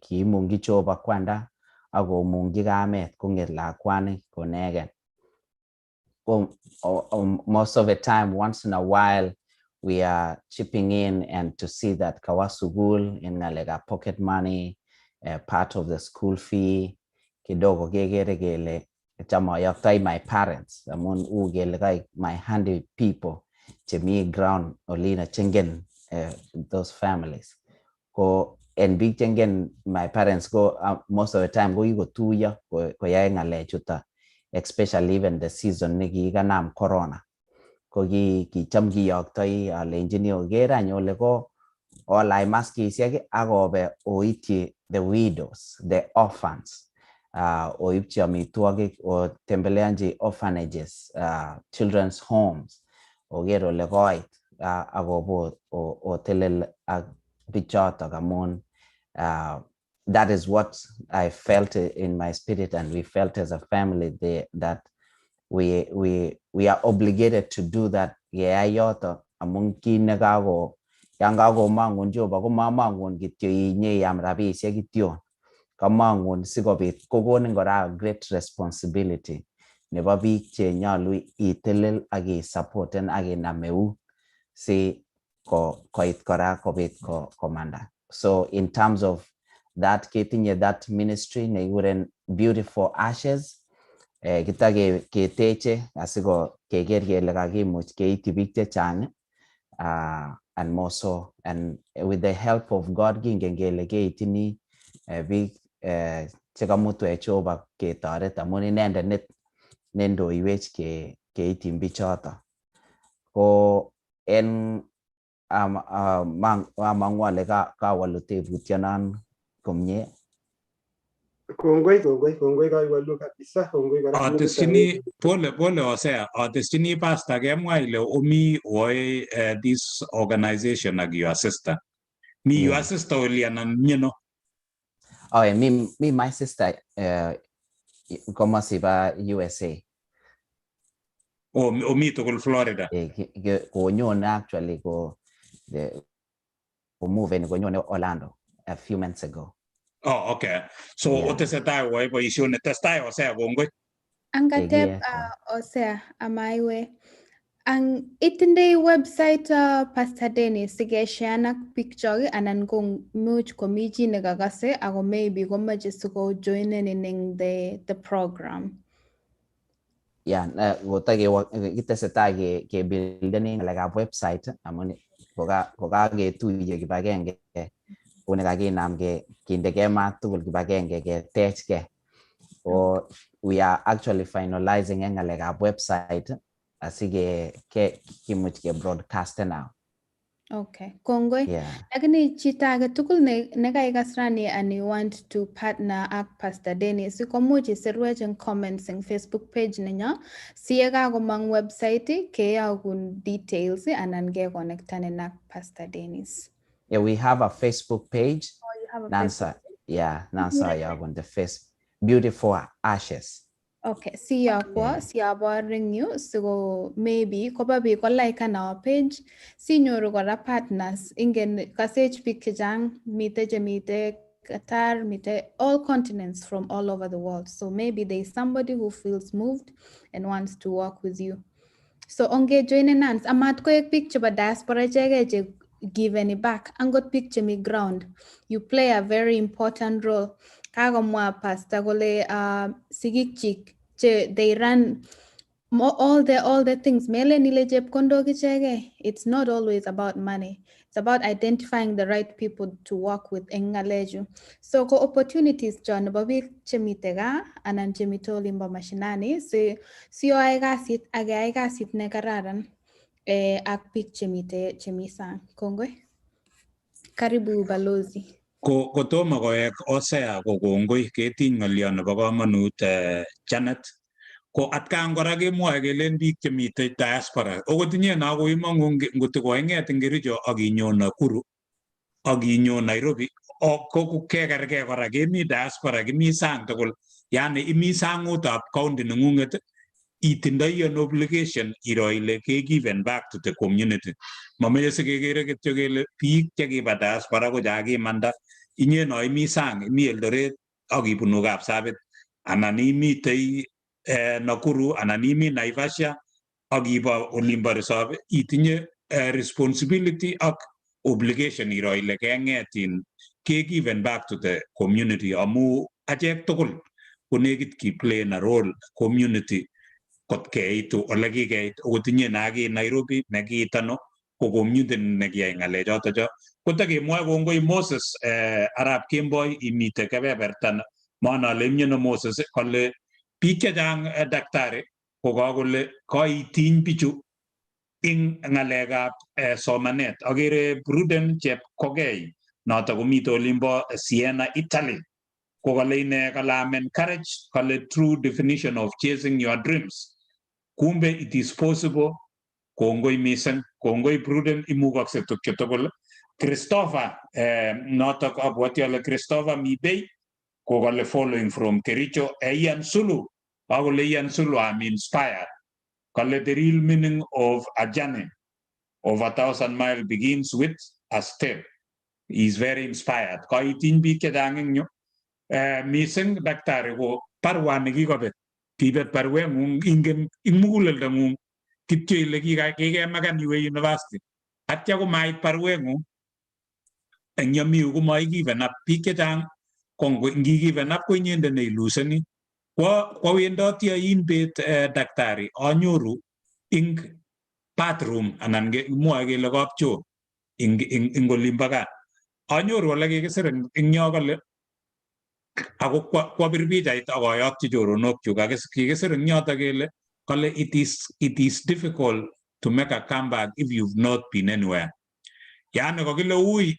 kiimungyi Jehova kwanda ak komungyi kamet, kong'et lakwani konegen. Ko most of the time, once in a while, we are chipping in and to see that kawa sukul en ng'alekab pocket money, part of the school fee kidogo kekere kele cham ayoktoi my parents amun u kele kaik my handy people chemi ground olino chengen those families. Ko en biik chengen my parents ko most of the time ko kikotuiyo koyae ng'alechuto, especially even the season nekikanam corona, ko kicham kiyoktoi alenjini oker any ole ko olach maskisiek ak obe oityi the widows, the orphans, oipchi amitwogik, otembeleanchi orphanages, children's homes, oker ole koit ak obo otelel ak bichotok amun that is what I felt in my spirit and we felt as a family that we are obligated to do that, keyai yoto amun kit nekako yan kakomong'un Jehova komamong'un kityo inyeiam rabisiek kityo, kamong'un sikobit kokonin kora great responsibility nebo biik chenyolu itelel ak isupporten ak inam eut si koit kora kobit komanda. So in terms of that, ketinye that ministry nekikuren Beautiful Ashes. Kita keteche asiko keker kele kakimuch keityi biik chechang. And more so, and with the help of God, kingen kele keityini biik chekamutwech Jehova ketoret amun inendet nendoiwech keityin bichoto. Ko en amang'u ale kawolu tebutyonon komie.
Kongoi, kongoi, kongoi, kaiwolu kabisa, kongoi kora.
Ateschini, pole pole Hosea, ateschini pastor kemwa ile omi oe this organization ak your sister. Mi your sister oli anan mieno?
Oh, yeah, me my sister komosi ba USA.
Omi tugul Florida?
Konyone actually ko the ko move konyone Orlando a few months ago.
Oh, okay. So otesetai oe boisionik, testai Hosea, kongoi.
Angatep Hosea amaiwe. Ang itindoi website, Pastor Dennis, sikesharean ak biik chok anan ko much komi chi nekakase ako maybe komoche sikojoinen eng the program?
Yeah, kitesetai kebuildeni ngalekab website amun kokaketuiye kibagenge kuni kakinam kindege maat tugul kibagenge ketechke. Ko we are actually finalizing en ngalekab website asike kimuch ke broadcast now.
Okay, kongoi. Lakini chito age tugul nekaikas rani and you want to partner ak Pastor Dennis, komuch isirwech eng comments eng Facebook page nenyo, si yekakomong website keyokun details anan keconnectanin ak Pastor Dennis.
Yeah, we have a Facebook page.
Oh, you have a
Nansa,
Facebook.
Yeah, Nansa on the face Beautiful Ashes.
Okay, siyokwo siabor eng yu siko maybe koba biik koliken our page sinyoru kora partners. Ingen kasech biik chechang, mite chemite Qatar, mite all continents, from all over the world. So maybe there is somebody who feels moved and wants to work with you. So onge joinen ans amat koek biik chebo diaspora ichegei che giveni back, angot biik chemi ground. You play a very important role. Kakomwa pastor kole sigikchik che they run all the things. Melen ile chepkondok ichegei. It's not always about money. It's about identifying the right people to work with eng ng'alechu. So ko opportunities cho nebo biik chemite gaa anan chemite olimbo mashinani si siyoe kasit ak keyai kasit nekararan ak biik chemite chemi sang. Kongoi. Karibu balozi.
Ko kotomo koek Hosea ko kongoi ketiny ng'olyo nebo komonut Janet. Ko atkan kora kemwoe kelen biik chemitei diaspora, okot inye no koimong'u ngot koing'et eng Kericho ak inyo Nakuru ak inyo Nairobi ko kekerkei kora kemi diaspora, kimi sang tugul, yani imi sangutab county neng'ung'et, itindoi an obligation iro ile kegiven back to the community. Momeche sikekere kityo kele biik chekiba diaspora ko chakimanda. Inye no imi sang, imi Eldoret ak ibunu Kapsabet anan imitei Nakuru anan imi Naivasha ak ibo olimbo resop, itinye responsibility ak obligation iro ile keng'et in kegiven back to the community amu achek tugul konekit kiplayen a role community kot keitu ole kikeit. Okot inye nakiit Nairobi nekiit ano ko community nekiyai ng'alechoto cho. Kotakemwoe kongoi Moses arap Kemboi imite kebeberta mon ale imyeno Moses kole biik chechang daktari ko kakole kaitiny bichu ing ng'alekab somanet. Akere Prudent Chepkogei noto komite olimbo Siena, Italy, ko kale ine kale "I'm encouraged," kale "true definition of chasing your dreams, kumbe it is possible." Kongoi mising, kongoi Prudent, imukokse tukche tugul. Christopher notok abwati ale Christopher Mibei ko kale "Following from Kericho." Ian Sulu akole Ian Sulu, "I'm inspired," kale "The real meaning of a journey of 1,000 mile begins with a step." He is very inspired. Kaitiny biik chechang eng yu. Mising daktari ko barwani kikobet, kibet barweng'ung, ingen ing muguleldong'ung kityo ile kikemakan iwe university atya komait barweng'ung eng yomiu komaigiven up. Biik chechang ko ngigiven up ko inyendet neiluseni. Kwawendoti ain bet daktari anyoru ing Bathroom anan mwoe kele kapchoo ing olimbo gaa. Anyoru ole kikisir ing yo kole ako kwapir pichait ak ayokyi choronokchuk. Kikisir ing yoto kele kale it is difficult to make a comeback if you've not been anywhere. Yani kakile ui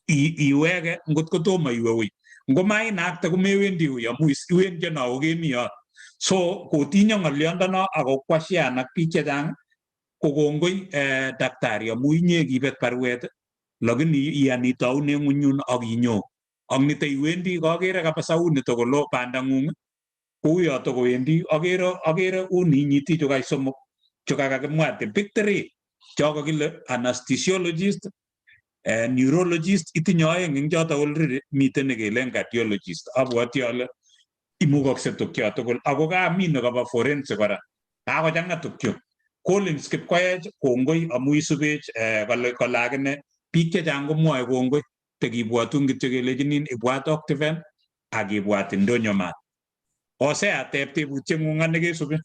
iwege ngot kotomo iwe ui. Ngomainakte komewendi ui amu iwendi ano ako kemi yot. So kotinyo ng'oliondono ako kwashean ak biik chechang ko kongoi daktari amu inye kiibet baruet lakini iyan itoune ng'unyun ak inyo. Ak nito iwendi kakere kabisa uni tokolo bandang'ung kouyo tokowendi akere uni inyiti chukai somok chukakakimwa, the big three cho kakile anesthesiologist, neurologist, itinye oeng eng choto already, miten nekelen cardiologist. Abwoti ale imukokse tukcho tugul ako kami nekobo forensic kora kakochang'a tukchu. Collins Kipkoech, kongoi amu isubech kole akine biik chechang komwoe kongoi tekibwotun kityo kelechinin ibwat Octiven ak ibwat Ndonyo Mat. Hosea, teb tebutieng'ung ak nekesubi.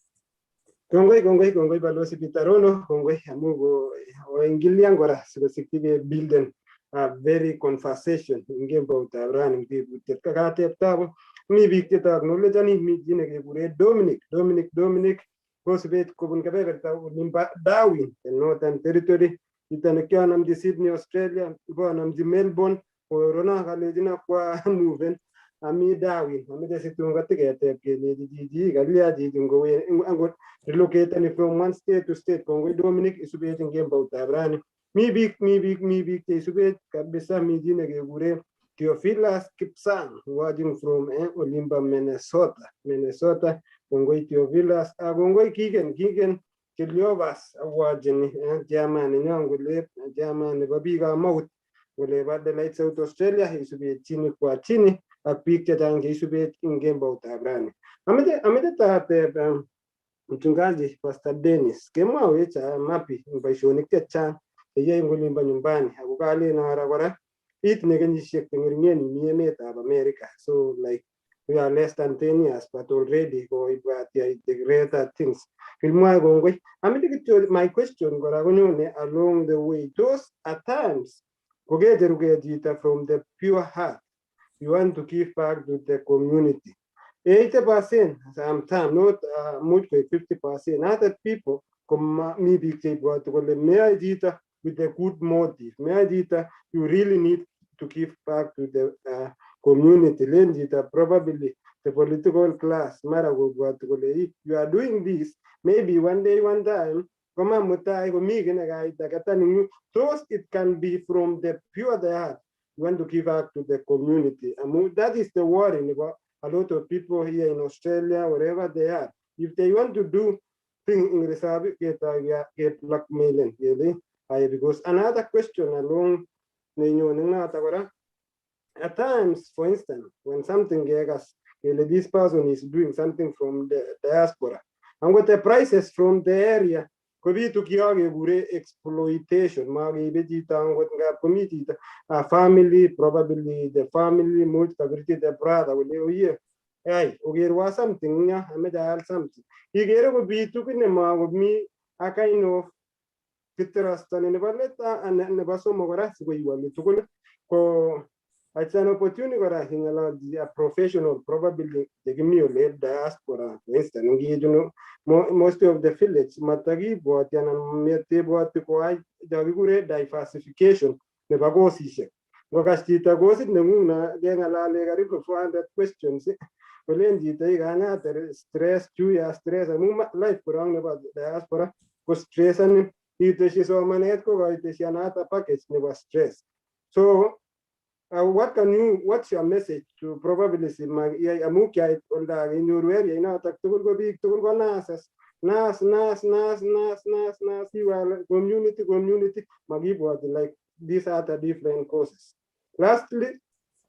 Kongoi, kongoi, kongoi, Balozi Peter Rono, kongoi amu ko oingilian kora sikosikyi kebuilden a very conversation eng kemboutab rani eng tebutiet kakateb tabu. Mi biik che acknowledgeani, mi chi nekekure Dominic, Dominic, Dominic kosubech kobun kebeberta olimbo Darwin, the Northern Territory. Chito nekionomchi Sydney, Australia, ibonomchi Melbourne, korona kalechina kwa moven ami Darwin, ameche situn katiketeb kelechi chichi kalya chichi angot relocateni from one state to state. Kongoi Dominic, isubech eng kemboutab rani. Mi biik, mi biik, mi biik cheisubech kabisa. Mi chi nekekure Theophilus Kipsang watching from olimbo Minnesota, Minnesota. Kongoi Theophilus, ak kongoi Kigen, Kigen Kiliobas watching, chairman nenyon kole chairman nebo biikab Maut kole Adelaide, South Australia, isubech chini kwa chini ak biik chechang cheisubech eng kemboutab rani. Ameche tateb mchungaji Pastor Dennis, kemwowech mapi eng boisionik chechang cheyoe eng olimbo nyumbani ako kalen aro kora itinye kenyisiek cheng'ering'en imi emetab America, so like we are less than 10 years but already koibwat iyai the greater things. Kimwae kongoi. Ameche kityo my question kora konyone along the way, those at times kokecherugei chito from the pure heart, you want to give back to the community, 80% sometimes not much koik 50%, other people koma mi biik cheibwoti kole meyoe chito with a good motive, meyoe chito you really need to give back to the community. Len chito probably the political class mara kobwoti kole if you are doing this, maybe one day, one time koma mutai komi kiy nekait akatan. Those it can be from the pure the heart you want to give back to the community. Amu that is the worry nebo a lot of people here in Australia, wherever they are. If they want to do thing in reserve, get blackmailing really. Because another question along nenyone noto kora, at times, for instance, when something kekas kele this person is doing something from the diaspora, and with the prices from the area, kobitu kiyokekure exploitation. Makeibe chito angot ngap komi chito a family, probably the family much kabirchi the brother kole oye ai okerwa something nya ameche aal something, ikere kobitu kiy nemakomi a kind of kitrustani nebo let nebo somok kora sikoiwolu tugul ko it's an opportunity kora ing'ololchi a professional, probably chekimi ole diaspora. For instance, ngechunu most of the village matakibwoti anan metebwoti koai cho kikure diversification nebo kosisiek. Ngokas chito kosit neng'ung na keng'alale karibu 400 questions, kolen chito ikanyater stress juu ya stress amu life korong nebo diaspora ko stressani, iteshi somanet ko kaiteshi another package nebo stress. So what's your message to probably amu kiait olda age inyoru area inotok tugul ko biik tugul ko nurses, nurse, nurse, nurse, nurse, nurse, nurse, iwal community, community makibwoti like these are the different causes. Lastly,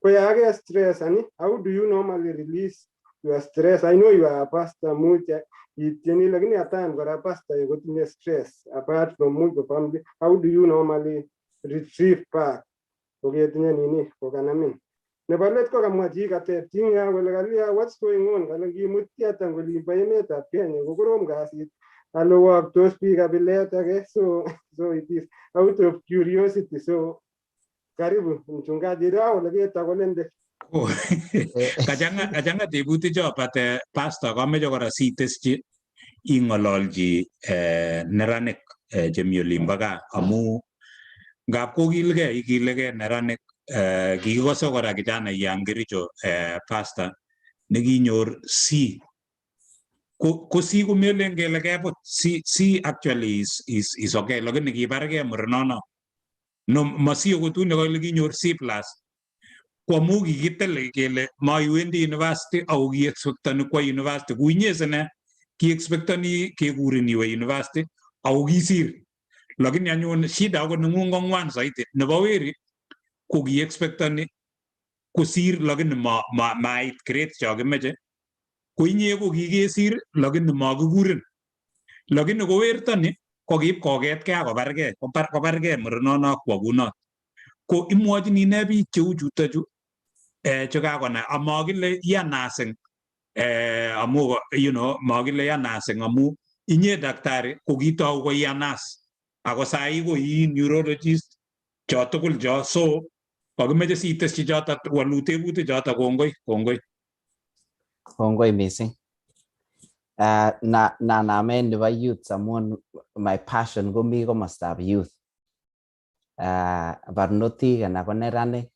ko yake stress ani, how do you normally release your stress? I know you are a pastor, much ityeni, lakini at times kora pastor kotinye stress apart from much family. How do you normally retrieve back koketinye nini kokanamin? Nebo let ko kamwa chi kateb tinga kole kalya, what's going on? Kale kimut kiatan olimbo emetab Kenya ko korom kasit. Alo woktos biik kabilet age, so it is out of curiosity. So karibu, mchungaji Rao ole ketakolende.
Oh, kachanga tebutik cho, but pastor, kameche kora siteschi ing'ololchi neranik chemi olimbo gaa, amu ngap kokilgei, ikilegei neranik. Kikikose kora kijana Kericho, pastor, nekinyor C. Ko C komelen kele kebut C. C actually is okay, lakini kibargei murenono. No ma C okot uni kole kinyor C+, ko amu kikitil kele maiwendi university, ako kiexpectani kwo university. Ku inye sine kiexpectani kekurin iwe university ako kisir, lakini anyun shida akot nengung ko ng'wan zaidi. Nebo weri ko kiexpectani kosir, lakini ma mait grades cho kimeche. Ko inye ko kikesir lakini makikurin, lakini ko wertoni ko kiip koketkei ak kobargei, kobargei murenono ak kwo kunot. Ko imwochini ne biik cheu chutochu chekakonai amakile ya nursing, amu makile ya nursing, amu inye daktari ko kitou ko ya nurse, ako sai ko ii neurologist, cho tugul cho. So kakimeche siteschi choto, walu tebutik choto. Kongoi, kongoi.
Kongoi missing. Na namen nebo youth amun my passion komi komostab youth. Barnotik anan ko neranik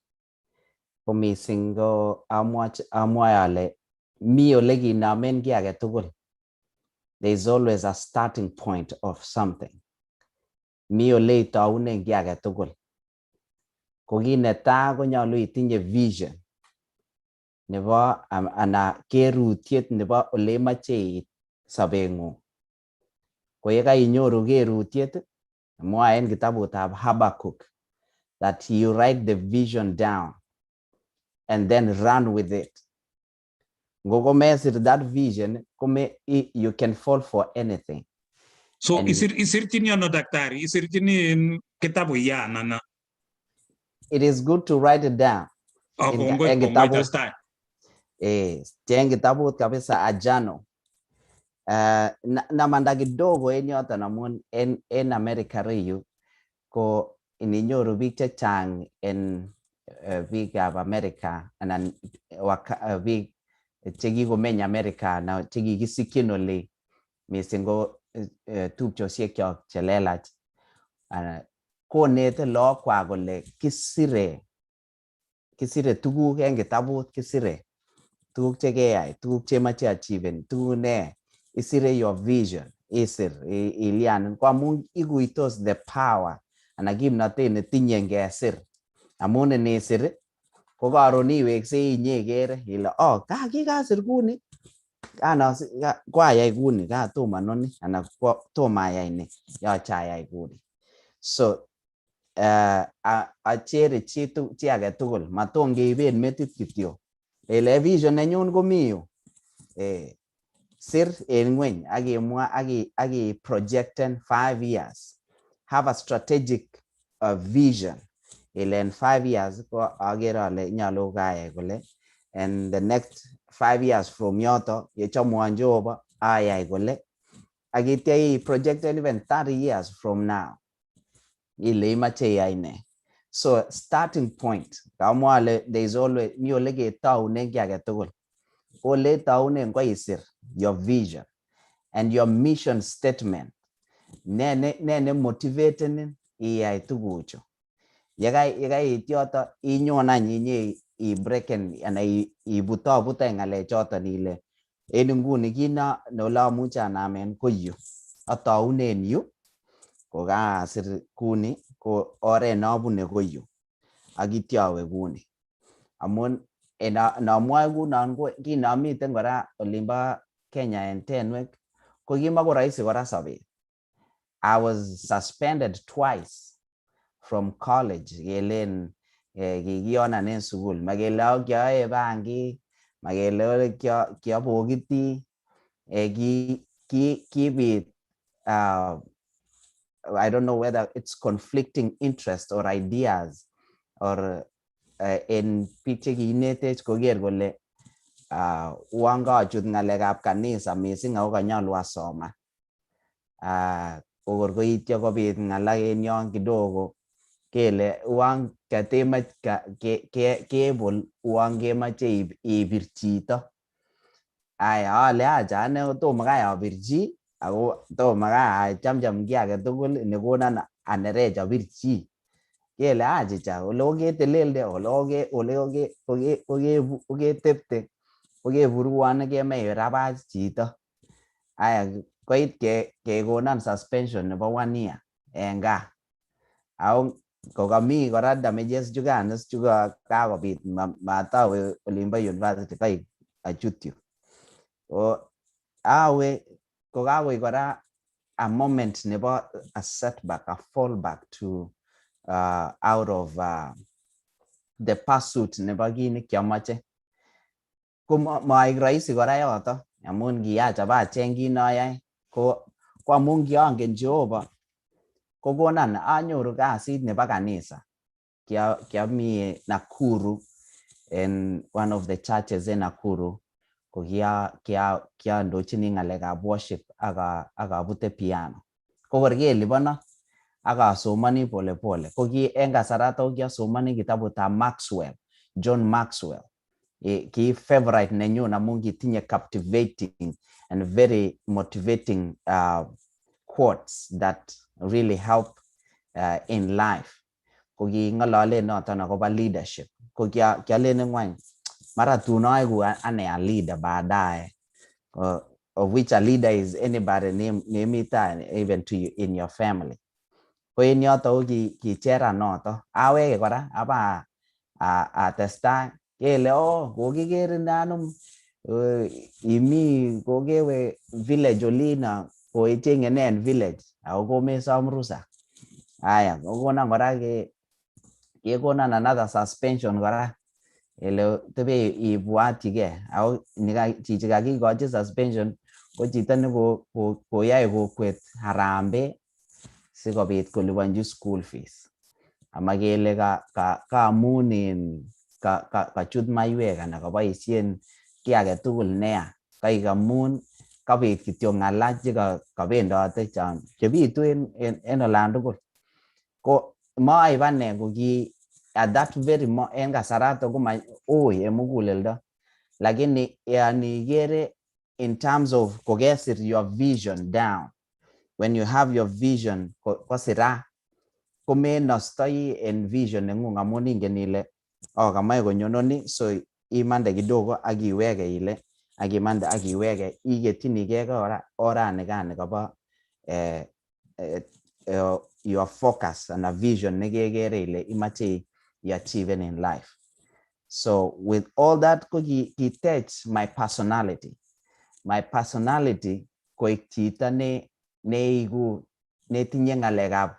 ko missing ko amwae ale mi ole kinomen kiy age tugul. There is always a starting point of something. Mi ole itounen kiy age tugul. Ko kit netai konyolu itinye vision nebo ana kerutiet nebo ole imoche iit sobeng'ung. Ko yekainyoru kerutiet, mwae en kitabutab Habakkuk that you write the vision down and then run with it. Ngokomesir that vision, kome you can fall for anything.
So isirchini ano, daktari? Isirchini en kitabu ya anan?
It is good to write it down.
Oh, kongoi.
En
Kongoi.
kitabu.
Testai.
Cheng kitabut kabisa, ajano. Na namanda kidogo en yoton, amun en America reyu ko ininyoru biik chechang en biikab America anan biik chekikomeny America na chekikisikyin oli, missing ko tupchosiekyok chelelach, konete lookwak kole kisire tuguk en kitabut, kisire tuguk chekeyai, tuguk chemoche achieven, tuguk ne isire, your vision, isir ilian, ko amun ikuitos the power anan kimnotet netinye ngesir, amun inisir ko karon iweksei inyekere ile, oh, kikasir kuni, kwayai kuni, katomo noni anan tomo ayai ni, yoche ayai kuni. So achere chi age tugul maton keiben metit kityo ele vision nenyun komi yu. Sir en ngweny ak imwa ak i projecten 5 years. Have a strategic vision ile in 5 years ko agere ale nyolu kayai kole, and the next 5 years from yoto yechomwon Jehova ayai kole, ak itya i projecten even 30 years from now ile imoche iyai ne. So starting point, kamwa ale there is always, mi ole ketounen kiy age tugul. Ole itounen ko isir your vision and your mission statement. Ne motivatenin iyai tuguchu? Yekait yoto inyon any inye i breaken anan ibutobute ng'alechoton ile en inguni kit ne ole amuche anamen ko yu, atounen yu, kokasir kuni, ko oret nobune ko yu, ak ityo awe kuni. Amun nomwoe kunon, ko kinomiten kora olimbo Kenya en Tenwek, ko kimako rahisi kora sobet. I was suspended twice from college, kelen kikiyonan en sukul, makele kioe bangik, makele kiobokiti, kibit I don't know whether it's conflicting interest or ideas or en biik chekiinetech koker kole uan kochut ng'alekab kanisa missing ako konyolu asoman. Kokor koityo kobit ng'alak en yon kidogo kele uan katemach kebol uan kemoche ibir chito. Aya ale acha ane tomo kai abir chi ako tomo kai chamcham kiy agetugul nekonon anerech abir chi. Kele achicha ole oketelelde ole oketepte okeburuan kemach irabach chito. Aya koit kekonon suspension nebo 1 year en gaa. Ako kokami kora damages chukan chuka kakobit matawe olimbo university koik achut yu. Awe kokakoi kora a moment nebo a setback, a fallback to out of the pursuit nebo kit nekiomoche. Ko maik rahisi kora yoto amun kiyach abacheng kit noyoe ko amun kiongen Jehova kokonon anyoru kasit nebo kanisa. Kiami Nakuru en one of the churches in Nakuru ko kiandochini ng'alekab worship ak abute piano. Ko kor keliponon ak asomoni pole pole. Ko ki en kasarato ko kiasomoni kitabutab Maxwell, John Maxwell. Ki favorite nenyun amun kitinye captivating and very motivating quotes that really help in life. Ko king'ololen noton akobo leadership. Ko kialen ng'wany mara tun aeku ane a leader baadaye. Of which a leader is anybody nemi tai even to you in your family. Ko en yoto ko kicheran noto. Aweke kora aba atestai kele oh kokikerin anum imi kokewe village olino koichenge ne en village ako komesom rusa. Aya kokonon kora kekonon another suspension kora ele tebe ibwatyige ako chichi kakikochi suspension ko chito ne koyoe kokwet harambee sikobit koliponchi school fees. Ama kele kaamun in kachut maiwek anan koboisien kiy agetugul neya koik amun kabit kityo ng'ala chekabendote chon chebitu en olan tugul. Ko moib ane ko ki at that very en kasarato ko ui en muguleldo lakini yani ikere in terms of kokesir your vision down. When you have your vision kosirat komenostoi en vision nengung amun ingen ile oh kamoe konyononi so imande kidogo ak iwege ile ak imande ak iwege iketyinigei kora oranikan kobo your focus and a vision nekekere ile imoche iachieve in life. So with all that ko kitech my personality. My personality koik chito neiku netinye ng'alekab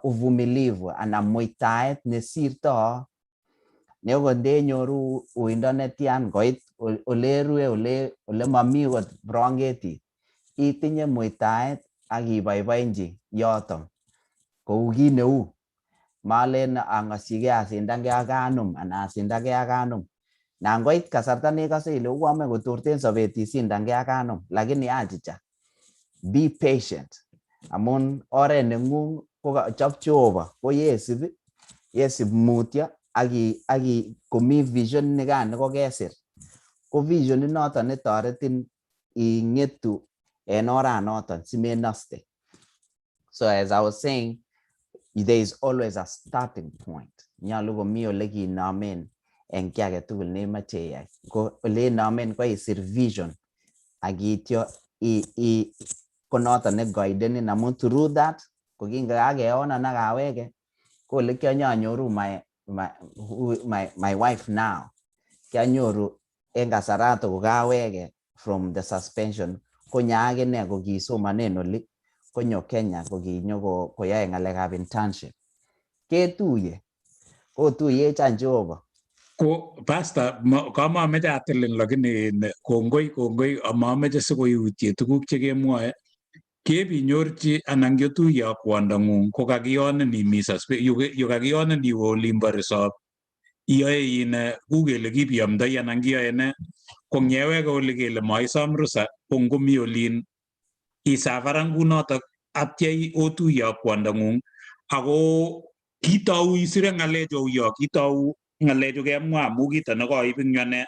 uvumilivu anan muitaet nesirto ne okot ndenyoru uindo netian koit olerue ole mami okot bronketit itinye muitaet ak iboiboenchi yoton kou kit neu. Malen ang'osyigei asindangei ak anum anan asindangei ak anum. Nan koit kasarta nekose ile uon moe kotorten sobet isindangei ak anum lakini achicha be patient amun oret neng'ung ko kochop Jehova ko yesib mutyo ak komi vision nikan nekokesir ko vision inoton netoretin ing'etu en oranoton simenoste. So as I was saying, there is always a starting point. Nyolu komi ole kinomen en kiy agetugul neimoche iyai. Ko ole inomen ko isir vision ak ityo ko noton neguidenin amun through that ko kingakeonan ak awege ko ole kianyonyoru my wife now. Kianyoru en kasarato kokawege from the suspension konyo akine ko kisomanen oli konyo Kenya ko kinyo koyoe ng'alekab internship. Ketuye kotuyech any Jehova.
Ko pastor kamameche atilin lakini kongoi amameche sikoyutye tuguk chekemwoe kebinyorchi anan kiotuye ak kwondong'ung ko kakiyonin imi yu kakiyonin iwe olimbo resop iyoe ine ku kele kibiomdoi anan kiyoe ne ko ngeweke oli kele maisom rusa ko ngomi olin Isafaran kunotok atya otuye ak kwondong'ung ako kitou isire ng'alechu auyo kitou ng'alechu kemwa amu kito nekoib eng yu ane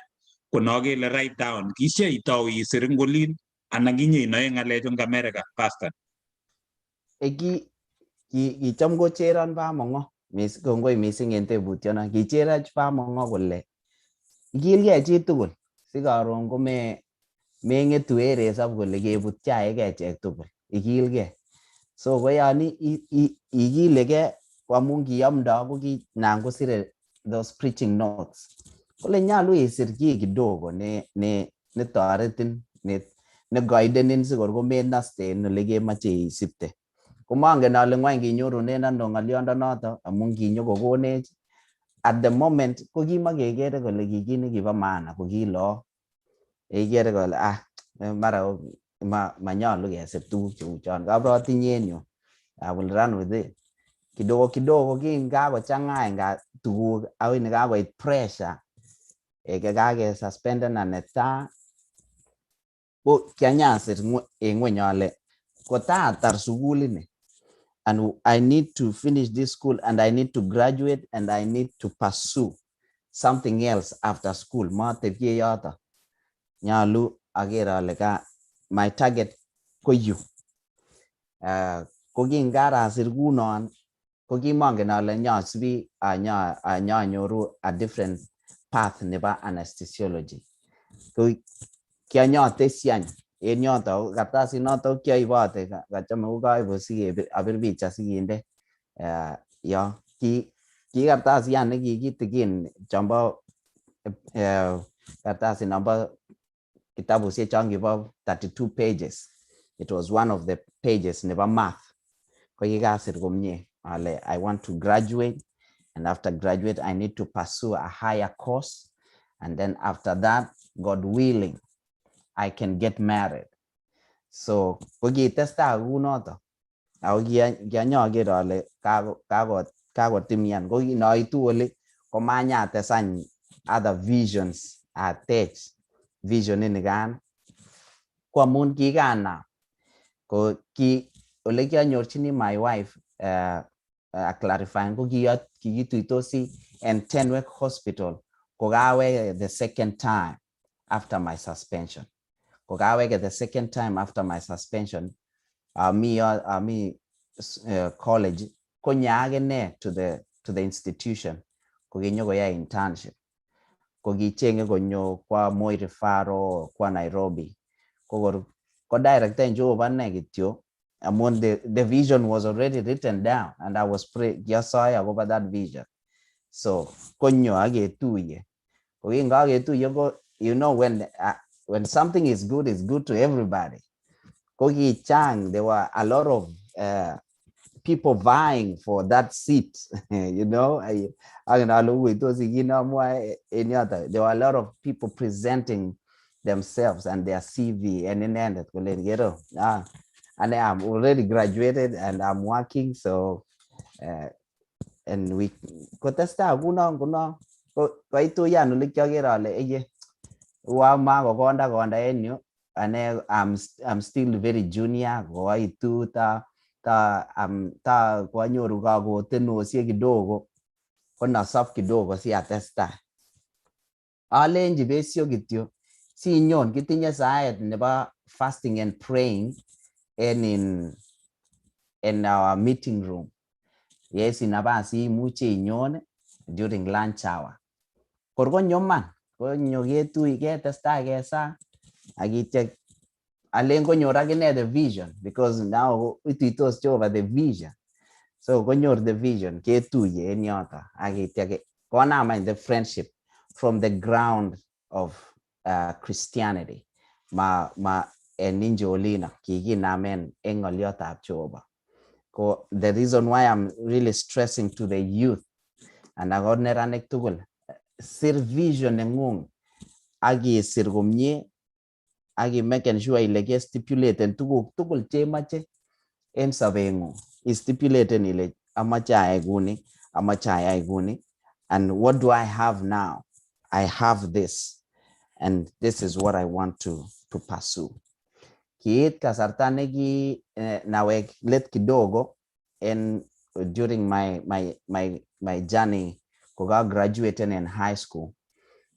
ko no kele write down kishe itou isir eng olin anan kinyeinoe ng'alechu eng America, Pastor?
Kicham kocheron Bamongo, kongoi mising en tebutyono. Kicherech Bamongo kole ikilgei chitugul si karon kome meng'etu en resop kole kebut chaik echek tugul, ikilgei. So ko yon ikilegei ko amun kiomdo ko nan kosire those preaching notes kole nyolu isir kiy kidogo ne toretin, ne guidenin sikor komenoste en ole kemoche isipte. Komongen ale ngwany kinyorunen ano ng'oliondonoto amun kinyokokonech at the moment ko kimokekere kole ki kit nekibo maana ko ki look ikere kole ah mara manyolu kesir tuguk cheu chon kabrotinye en yu. I will run with it kidogo kidogo. Kin kakochang'a tuguk akoi nekakoit pressure kakakesuspendena netaa ko kianyasir en ng'weny ale kotatar sukulini and I need to finish this school and I need to graduate and I need to pursue something else after school. Matebye yoto, nyolu aker ale ka my target ko yu. Ko kingarasir kunon ko kimongen ale nyosibi anyanyoru a different path nebo anesthesiology. Ko kianyotesyi any en yoto kartasit noto kioibote kachome ko sikepir apir picha sikinde yo ki kartasian nekikitikin chombo kartasit nombo kitabusiek chon kibo 32 pages. It was one of the pages nebo math. Ko kikasir komie ale I want to graduate and after graduate I need to pursue a higher course and then after that, God willing, I can get married. So ko kitestai kounoto ako kianyoker ale kakotimian ko kinoitu oli komanyates any other visions atech vision inikan ko amun kikanam ko ki ole kianyorchini my wife clarifying ko kikituitosi en Tenwek Hospital kokaweke the second time after my suspension. Kokaweke the second time after my suspension ami college konyo akine to the institution kokinyokoyai internship ko kichenge konyo kwa Moi Referral kwa Nairobi ko kor ko directen Jehova ane kityo amun the vision was already written down and I was pray kiosoe akobo that vision. So konyo aketuye ko kingaketuye ko you know when something is good, it's good to everybody. Ko kichang, there were a lot of people vying for that seat. En yoto there were a lot of people presenting themselves and their CV and inendet kolen kero ah and I'm already graduated and I'm working. So and we kotestai kunon kunon koituyan ole kioker ale eye wa makokonda konda en yu ane I'm still very junior koaitu ta koanyoru kakotenosiek kidogo konasop kidogo si atestai alenji besio kityo sinyon kitinye saet nebo fasting and praying en in our meeting room. Yes, nabas imuche inyon during lunch hour. Kor konyo man konyo ketui ketestai kesaa ak itya alen konyor akine the vision because now ituitos Jehova the vision. So konyor the vision ketuye en yoto ak itya konam any the friendship from the ground of Christianity ma en inje olino kikinamen en ng'oliotab Jehova. Ko the reason why I'm really stressing to the youth and ako neranik tugul, sir vision nengung ak isir komie ak imeken sure ile kestipulaten tuguk tugul chemoche en sobengung. Istipulaten ile amache ayai kuni, amache ayai kuni, and what do I have now? I have this and this is what I want to pursue. Kiit kasarta neki nawek let kidogo en during my journey koka graduaten en high school.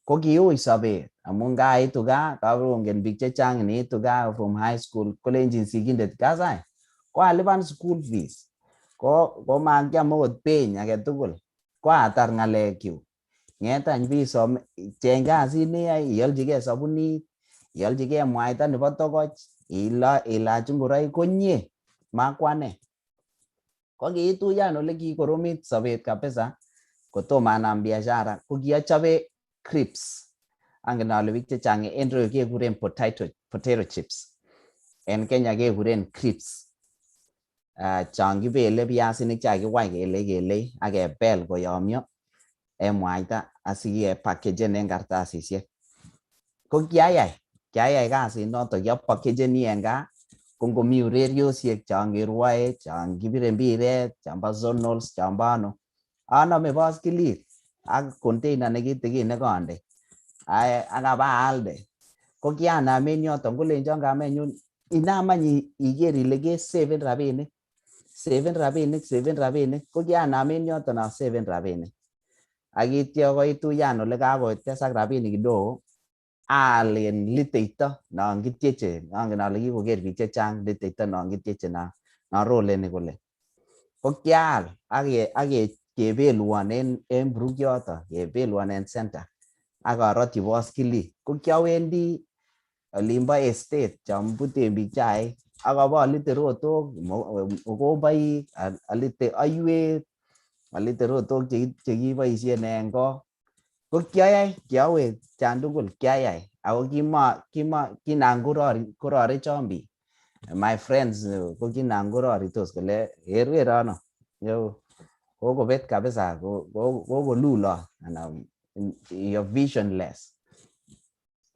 Ko kiui sobet amun kaitu gaa, karongen biik chechang, niitu gaa from high school kolenjin sigindet, kasai koalipan school fees, ko komakiam okot peny agetugul, koatar ng'alekyuk, ng'et any bisom cheng kasit neyai, iolchigei sabunit, iolchigei mwaita nebo tokoch, ilach ingoroik konyie, makwane. Ko kiituyan ole kikoromit sobet kabisa kotomo anam biashara, ko kiochobe crisps. Angen ale biik chechang en ireyu kekuren potato chips, en Kenya kekuren crisps, chon kibele piasinik chekakiwai kelei kelei ak kebel koyomyo en mwaita asikepakejen en kartasisiek. Ko kiayai kasit noton, kiapakejeni en gaa. Ko ngomi ureriosiek chon kerwoe, chon kibire mpiret, chon bo zonals, chon bo ano, anome boskilit ak container nekitikin nekonde ak abaalde. Ko kianam en yoton, kolenchon kamenyun, inam any iker ile keseven rabinik, seven rabinik, seven rabinik. Ko kianam en yoton aseven rabinik, ak ityo koituyan ole kakotesak rabinik kidogo, aal en liteito non kityeche. Angen ale kikoker biik chechang liteito non kityeche, non roleni kole. Ko kial ak kebelwon en Brook yoton, kebelwon en center, ak arotyi boskilit. Ko kiowendi olimbo estate chon buten biik chaik ak abolite rotok, mokomboik, alite aiwet, alite rotok chekiboisien en ko. Ko kiayai, kiawe chan tugul kiayai, ako kima kinan kororechon biik, my friends. Ko kinan kororitos kole, "Ker ono yo kokobet kabisa, kokolulot anan you're visionless."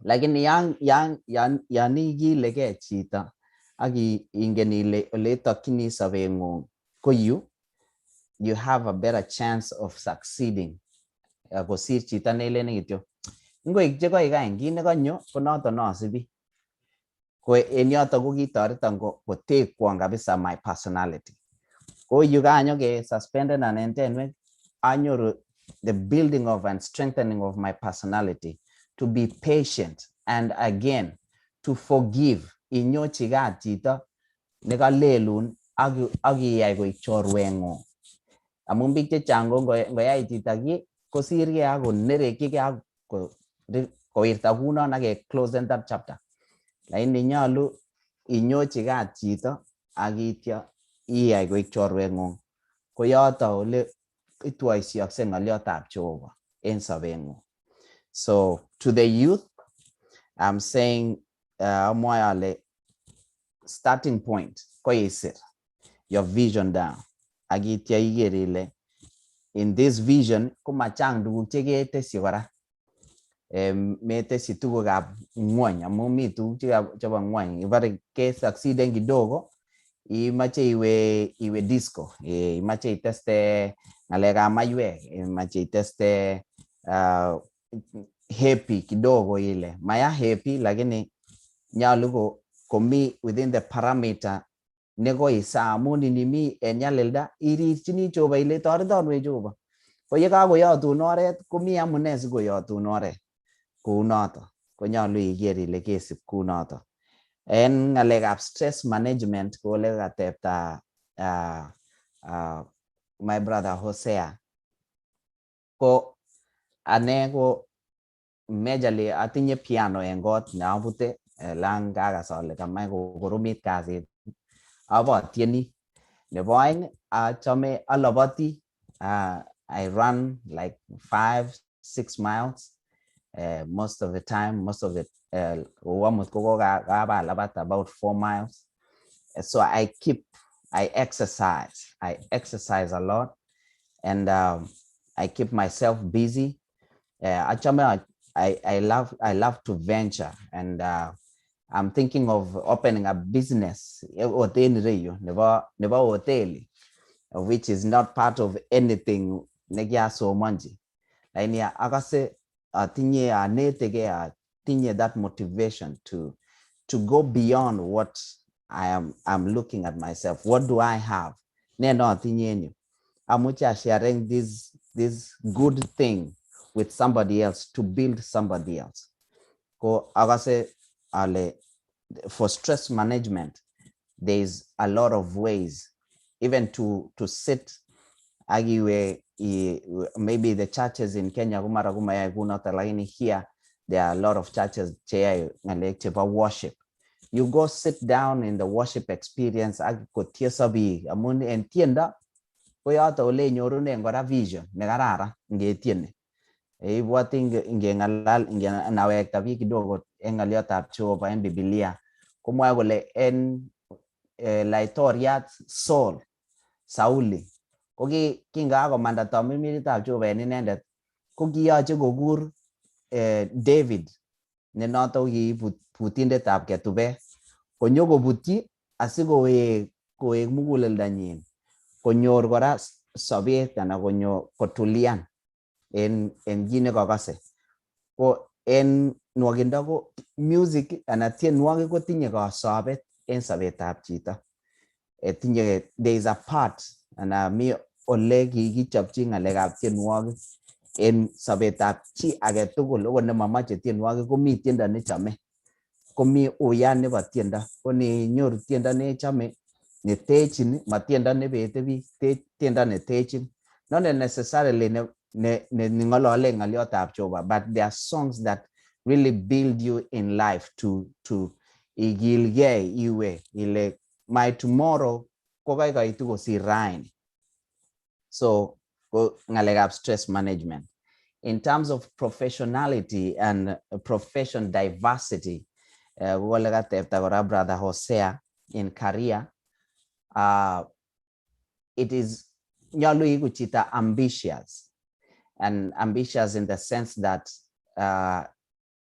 Lakini yan ikilegee chito ak ingen ile ole itokyini sobeng'ung ko yu, you have a better chance of succeeding kosir chito nelenen kityo ngoik chekoik any, kit nekonyo ko noton nosibi. Ko en yoton ko kitoreton kotekwon kabisa my personality. Ko yu kanyo ke suspendenan en Tenwek, anyoru the building of and strengthening of my personality to be patient and again to forgive. Inyochi kat chito nekalelun ak iyai koik chorweng'ung, amun biik chechang ko ngoyai chito ki kosirgei ak konerekyigei ak kowirta kunon ak ke-closen that chapter. Lakini nyolu inyochi kat chito ak ityo iyai koik chorweng'ung. Ko yoto ole itwoisiokse ng'olyotab Jehova en sobeng'ung. So to the youth I'm saying, amwoe ale starting point ko isir your vision down, ak ityo iker ile in this vision komachang tuguk cheketesyi kora. Metesyi tugukab ng'wony, amun mi tuguk chebo ng'wony. Ibore kesucceeden kidogo, imoche iwe disco, imoche iteste ng'alekab maiywek, imoche iteste happy kidogo, ile maya happy, lakini nyolu ko komi within the parameter nekoisa, amun inimi en nyalilda irirchini Jehova ile, "Toreton we Jehova." Ko yekakoyotun oret, komi amune sikoyotun oret kounoto, konyolu iker ile kesib kounoto. En ng'alekab stress management, ko ole katepta my brother Hosea, ko ane ko majorly atinye piano en kot neabute. Lan kakas ale kamach kokoromit kasit, abotieni. Nebo oeng, achome aloboti. I run like 5-6 miles most of the time, most of the kou amut ko kokabalabat about 4 miles. So I exercise a lot and I keep myself busy. Achome I love to venture and I'm thinking of opening a business ot en ireyu nebo hoteli, which is not part of anything nekiasomonchi, lakini akase atinye, anetegei, atinye that motivation to to go beyond what I'm looking at myself. What do I have? Ne notinye en yu? Amuche asharing this good thing with somebody else to build somebody else. Ko akase ale for stress management, there's a lot of ways, even to sit akiwe maybe the churches in Kenya ko mara komayae kunoto, lakini here there are a lot of churches cheyae ng'alek chebo worship. You go sit down in the worship experience ak kotieso biik, amun en tiendo ko yoto ole inyorunen kora vision nekararan ngetieni. Ibwoti ngeng'alal nawekta biik kidogo en ng'oliotab Jehova en Bibilia komwoe kole en laitoriat Saul, Sauli, ko kingakomanda tamirmiritab Jehova en inendet ko kiyoche kokur David ne noto ki putindetab ketubet konyo kobutyi asikowek kowek muguleldonyin konyor kora sobet anan konyo kotulian en kit nekokose. Ko en nwokindo ko music anan tienwogik kotinye kosobet en sobetab chito. Tinye, there is a part anan mi ole kikichopchi ng'alekab tienwogik en sobetab chi agetugul. Okot nemomoche tienwogik komi tiendo nechome, komi uyan nebo tiendo. Ko ninyoru tiendo nechome netechin, ma tiendo nebete biik, tiendo netechin, not necessarily ne ng'olole ng'oliotab Jehova, but there are songs that really build you in life to igilgei iwe ile my tomorrow kokoikoitu kosir raini. So ko ng'alekab stress management. In terms of professionality and profession diversity, ko kole katepta kora Brother Hosea in career, it is nyolu iku chito ambitious, and ambitious in the sense that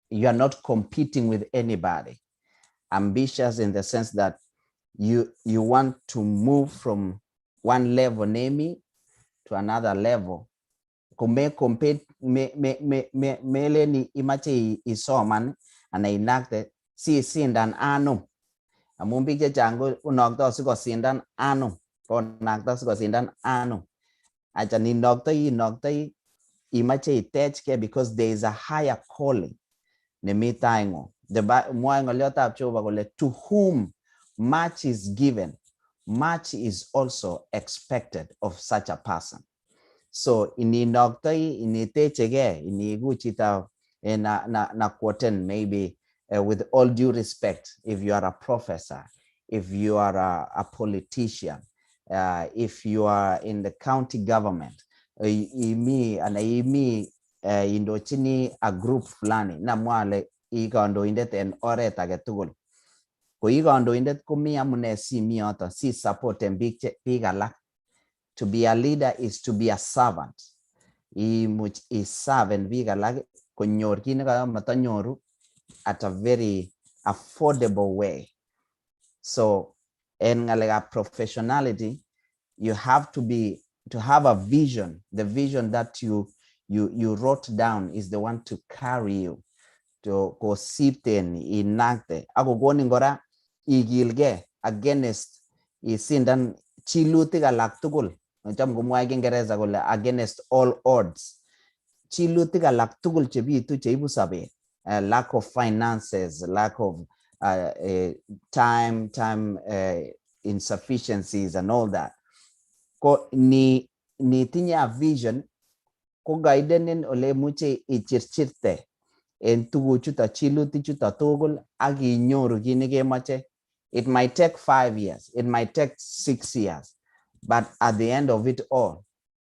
you are not competing with anybody, ambitious in the sense that you want to move from one level nemi to another level. Kome compete me me me me meleni imache isoman anan inakte sisindan anum, amun biik chechang ko inokto sikosindan anum, konakta sikosindan anum. Acha ninoktoi inoktoi imache itechke because there is a higher calling nemi taing'ung. The mwoe ng'oliotab Jehova kole to whom much is given, much is also expected of such a person. So ininoktoi initechekee iniiku chito na quoten maybe, with all due respect, if you are a professor, if you are a politician, if you are in the county government, imi ana imi indochini a group fulani, namwa ale i kandoindet en oret agetugul, ko i kandoindet komi amune simi yoton si supporten biik alak. To be a leader is to be a servant. Imuch iserven biik alak konyor kit nekamotonyoru at a very affordable way. So en ng'alekab professionality, you have to have a vision. The vision that you wrote down is the one to carry you to kosipten inakte ak kokonin kora ikilgee against isindan chilutik alak tugul. Cham komwoe Kiingereza kole against all odds. Chilutik alak tugul chebitu cheibu sobet, lack of finances, lack of time insufficiencies and all that. Ko ni nitinye a vision ko guidenin ole imuche ichirchirte en tuguchuto, chilutik chuto tugul, ak inyoru kit nekemoche. It might take 5 years, it might take 6 years, but at the end of it all,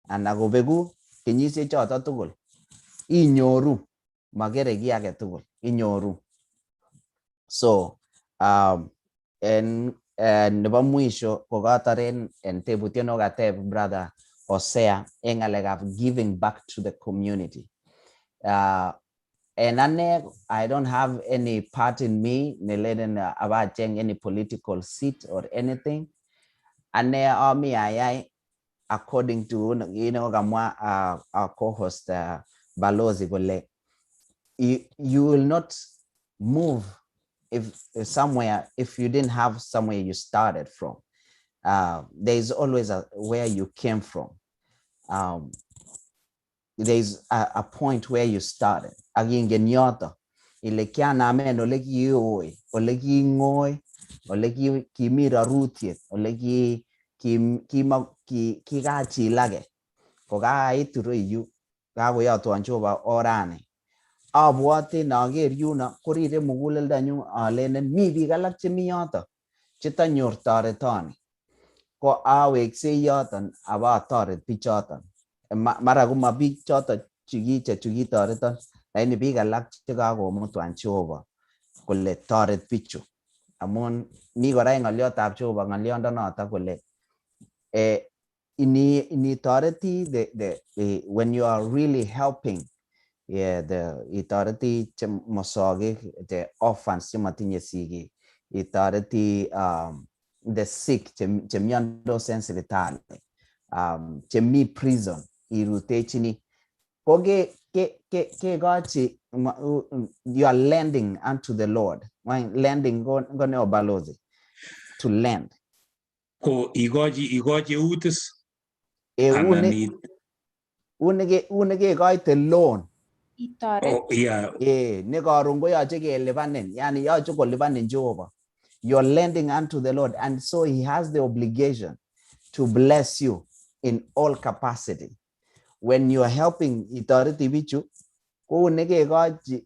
ana kobeku kenyisiek choto tugul, inyoru, makere kiy age tugul, inyoru. So en nebo mwisho kokatoren en tebutiet nokateb Brother Hosea en ng'alekab giving back to the community. En ane, I don't have any part in me nelenen abacheng any political seat or anything. Ane ami ayai according to kit nekokamwa our co-host Balozi kole you will not move. If somewhere, if you didn't have somewhere you started from, there's always a where you came from. There's a point where you started. Ak ingen yoto ile kianamen ole kiui, ole king'oi, ole kimi rorutiet, ole kikachilake kokait ireyu, kakoyotwon Jehova orani. Abwoti noker yuno korire muguleldonyu alenen mi biik alak chemi yoto chetonyor toretoni, ko aweksei yoton abatoret bichoton. Mara koma biik choton chekitoreton, lakini biik alak chekakomutwan Jehova kole toret bichu, amun mi kora en ng'olyotab Jehova ng'olyondo kole ini toreti the when you are really helping, yeah, the itoreti che mosogik, the orphans chemotinye sigik, itoreti the sick chemiondos en sipitali, chemi prison irutechini, ko ke kekochi, you are lending unto the Lord. Lending ko ne, balozi? To lend.
Ko ikochi eut is?
Uni kekoite loan.
Itoret.
Oh, yeah.
Eh, ne koron koyoche kelipanin, yani yoche kolipanin Jehova. You're lending unto the Lord, and so he has the obligation to bless you in all capacity. When you are helping, itoreti bichu, kou nekekochi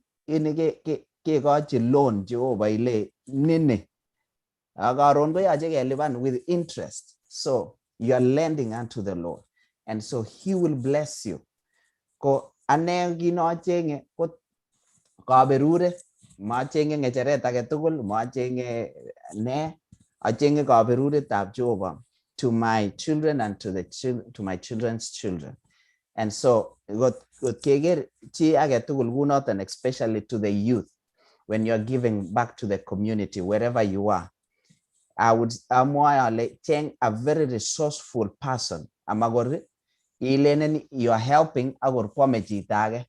kekochi loan Jehova ile nini ak karon koyoche kelipan with interest. So you are lending unto the Lord, and so he will bless you. Ko ane kit nochenge ko kaberuret, machenge ngecheret agetugul, machenge ne, achenge kaberuretab Jehova to my children and to my children's children. And so kot keker chi agetugul kunoton, especially to the youth, when you're giving back to the community wherever you are, I would amwae ale cheng a very resourceful person, amakor ilenen you are helping akor kwame chito age.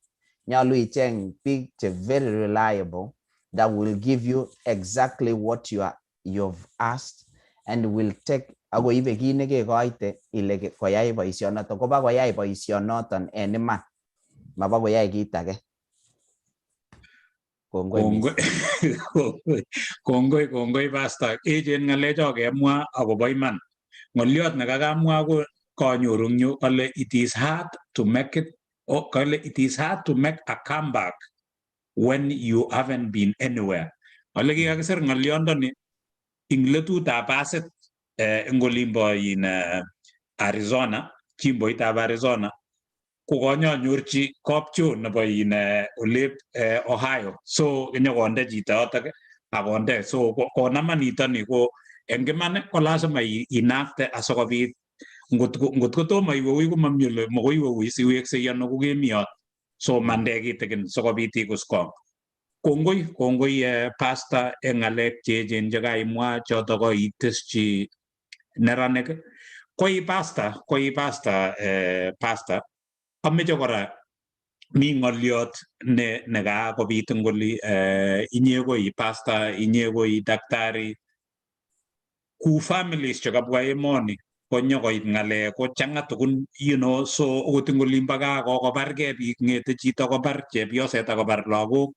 Nyolu icheng biik che very reliable that will give you exactly what you've asked and will take akoibe kit nekekoite ile koyai boisionoton, koba koyai boisionoton en iman, maba koyai kit age. Kongoi.
Kongoi, kongoi, kongoi, Pastor. Echen ng'alecho kemwa akobo iman. Ng'oliot nekakamwa ko kanyoru eng yu kale it is hard to make it, oh, kale it is hard to make a comeback when you haven't been anywhere. Ale kikakisir ng'oliondoni ing letutab basit eng olimbo in Arizona, jimboitab Arizona, ko kanyonyorchi kapchoo nebo in olep Ohio. So nyokonde chito yotok akonde. So konaman nitoni ko eng iman ko lazima inakte asikobit ngot ko tomo iwe ui komami ole mokoi iwe ui siweksei ano kokemi yot. So mande kitikin sikobit ikuskong. Kongoi, kongoi, Pastor, eng ng'alek cheechen chekaimwa choto ko iteschi neranik. Koi pastor, koi pastor, pastor, ameche kora mi ng'oliot ne nekakobit eng oli, inye ko i pastor, inye ko i daktari, ku families chekabwa emoni konyokoit ng'alek kochang'a tugun, so okot eng olimbo gaa kokobargei biik, ng'ete chito kobar chepyoset akobar lagok,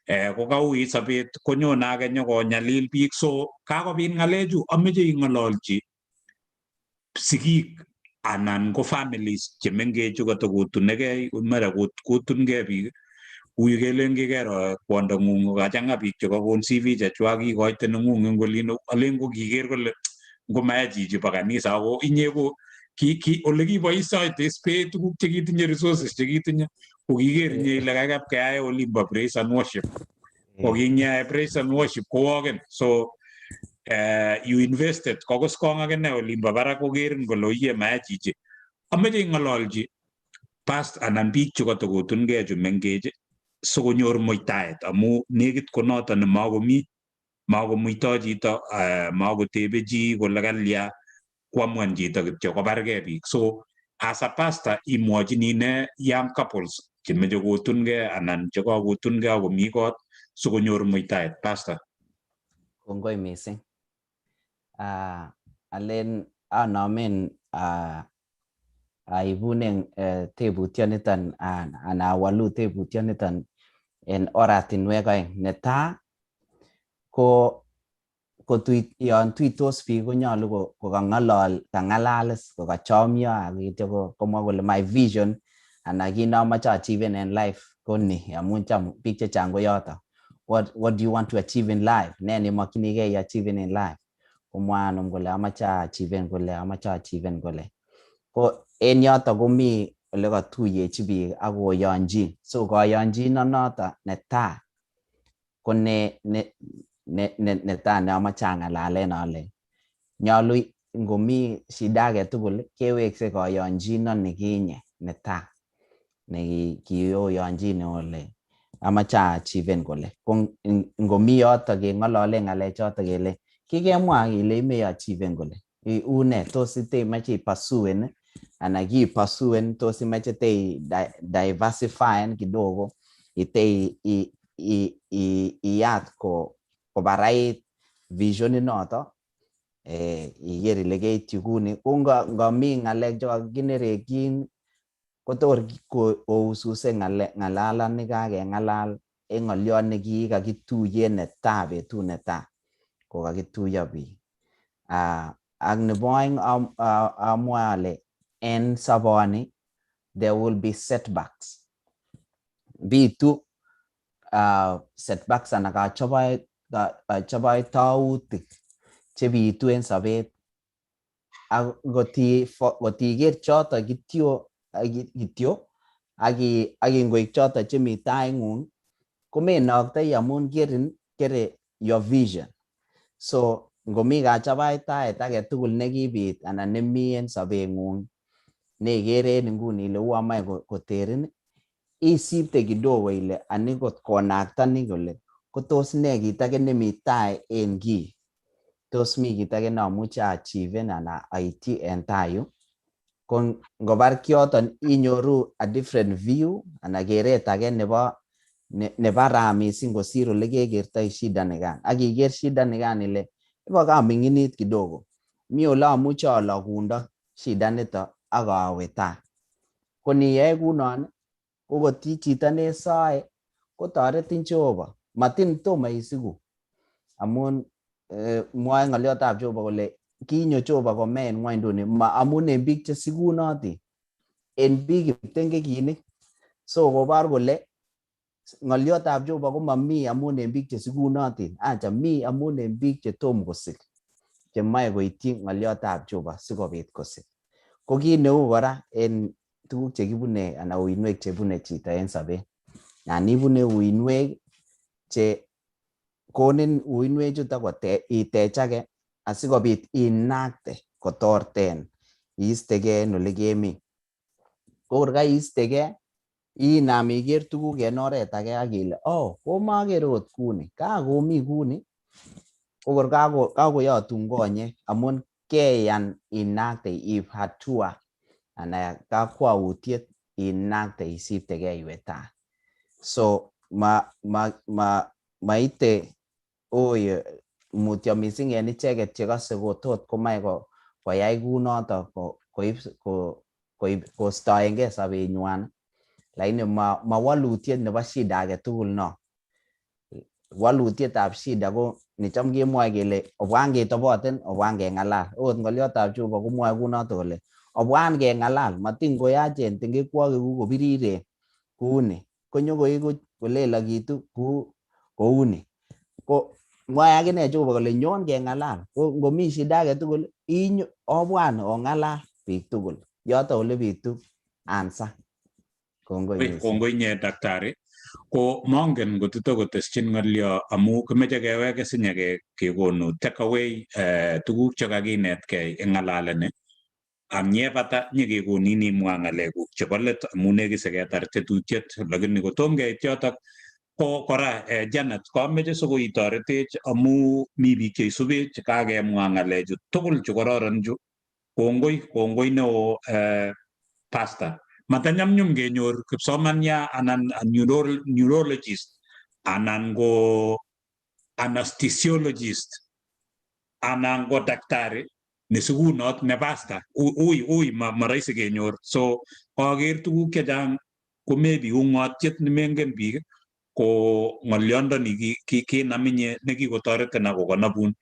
ko kauit sobet konyone age nyokonyalil biik. So kakobit ng'alechu, ameche ing'ololchi sigik anan ko families chemengech chekatakotunegei, mara kotungei biik uyu kelen kikero kwondong'ung kokachang'a biik chekakon CV chechwak, ikoite neng'ung eng olin. Alen ko kiker kole ngomayai chichi bo kanisa, ako inye ko ki ole kiboisioite spee tuguk chekitinye, resources chekitinye, ko kiker inye ile kaikai keyae olimbo praise and worship, ko kingeyae praise and worship kowoken. So you invested kokoskong akine olimbo barak kokerin kole oye mayai chichi. Ameche ing'ololchi past anan biik chekatokotungei chu mengech sikonyor muitaet, amu nekit konoto nemakomi makomuito chito, makotebe chi kole kalya, koamuan chito kityo kobargei biik. So as a pastor imwochini ne young couples chemeche kotungei anan chekakotungei akomi kot sikonyor muitaet, Pastor?
Kongoi mising. Alen anomen aibunen tebutyoniton anan awalu tebutyoniton en oratinwek oeng. Netai ko yon tuitos biik konyolu kokang'olol, kang'alal is, kokachomyo, ak ityo komwa kole my vision anan kit nomoche achieven en life ko ni, amun cham biik chechang ko yoton. What do you want to achieve in life? Ne nemokyinigei achieven in life? Komwa anom kole amache achieven kole, amache achieven kole. Ko en yoton komi ole kotuyechi biik ak koyonjin. So koyonjinonoto netai ko netai neomoche ang'alalen ale nyolu ngomi shida agetugul kewekse koyonjino nikinye netai nekioyonjine ole amache achieven kole. Ko ngomi yoto keng'olole ng'alechoto kele kikemwa kele imoche achieven kole, une tos itemoche ipursuan anan kiipursuan, tos imoche te diversifyen kidogo, ite iyat kobarait vision inoto, iker ile keityi kuni. Ko ngomi ng'alek chekakinerekyin kotor koususe ng'alalani kakeng'alal en ng'oliot nekikakituyen netaa betut netaa kokakituiyo biik. Ak nebo oeng amwoe ale en soboni there will be setbacks. Bitu setbacks anan kachoboitoutik chebitu en sobet, ak kotiker choto kityo ak ingoik choto chemi taing'ung komenoktoi amun kerin kere your vision. So ngomi kachabaitaet agetugul nekibit anan nemi en sobeng'ung nekere en inguni ile uon moe koterin, isipte kidogo ile ani kot konakta ni kole kotos nee kit age nemi tai en kii, tos mi kit age neamuche achieven anan aityi en tai yu. Ko ngobar kioton inyoru a different view anan keret age nebo nebaraa mising kosir ole kekertoi shida nikan, ak iker shida nikan ile ibo kaming'init kidogo, mi ole amuche alokundo shida nito ak awe tai. Ko niyoe kunon ko koti chito nesoe kotoretin Jehova, matin tomo isiku, amun mwoe ng'oliotab Jehova kole kinyo Jehova kome en ng'wonynduni ma amun en biik chesikunotin, en biik kiptengekinik. So kobor kole ng'oliotab Jehova komomi amun en biik chesikunotin, acha mi amun en biik chetom kosik chemoe koityi ng'oliotab Jehova sikobit kosik. Ko kit neu kora en tuguk chekibune anan uinwek chebune chito en sobet. Nan ibune uinwek che konin uinwek chuto itechake asikobit inakte kotorten iistegee en olekemi. Ko kor kaistegee inam iker tuguk en oret age ak ile oh komoker okot kuni, kakomi kuni, ko kor kakoyotun konyek amun keyan inakte iib hatua anan kakwautiet inakte isiptegee iwe tai. So maite oi mutyo mising en icheket chekose kotot komoe koyai kunoto koib kostoengee sobenywan, lakini ma walutiet nebo shida agetugul no. Walutietab shida ko necham kemwoe kele obwan ketoboten, obwan keng'alal. Okot ng'oliotab Jehova komwoe kunoto kole obwan keng'alal, matin koyachen tengekwokikuk kobiriren kouni, konyokoiku kolelokitu kouni. Ko mwoe akine Jehova kole nyon keng'alal. Ko ngomi shida agetugul inyo obwan ong'alal biik tugul. Yoto ole bitu answer. Kongoi mising.
Kongoi inye daktari. Ko mongen kotito kotesyin ng'olyo amu kimeche kewek sinye kekonu take away tuguk chekakinetkei eng ng'alaleni. Ak yebata nyikekonin imwa ng'alekuk chebo let amu nekit siketar tetutiet, lakini kotom keit yotok ko kora Janet kameche sikoitoretech amu mi biik cheisubech kakemwa ng'alechu tugul chukororon chu. Kongoi, kongoi neo pastor. Matanyumnyum kenyor kipsomania anan neurologist anan ko Anesthesiologist anan ko daktari nesikunot ne pastor. Ui ui marahisi kenyor. So kaker tuguk chechang ko maybe ung'otiet nemengen biik ko ng'olyondoni kenam inye nekikotoretin akokonobun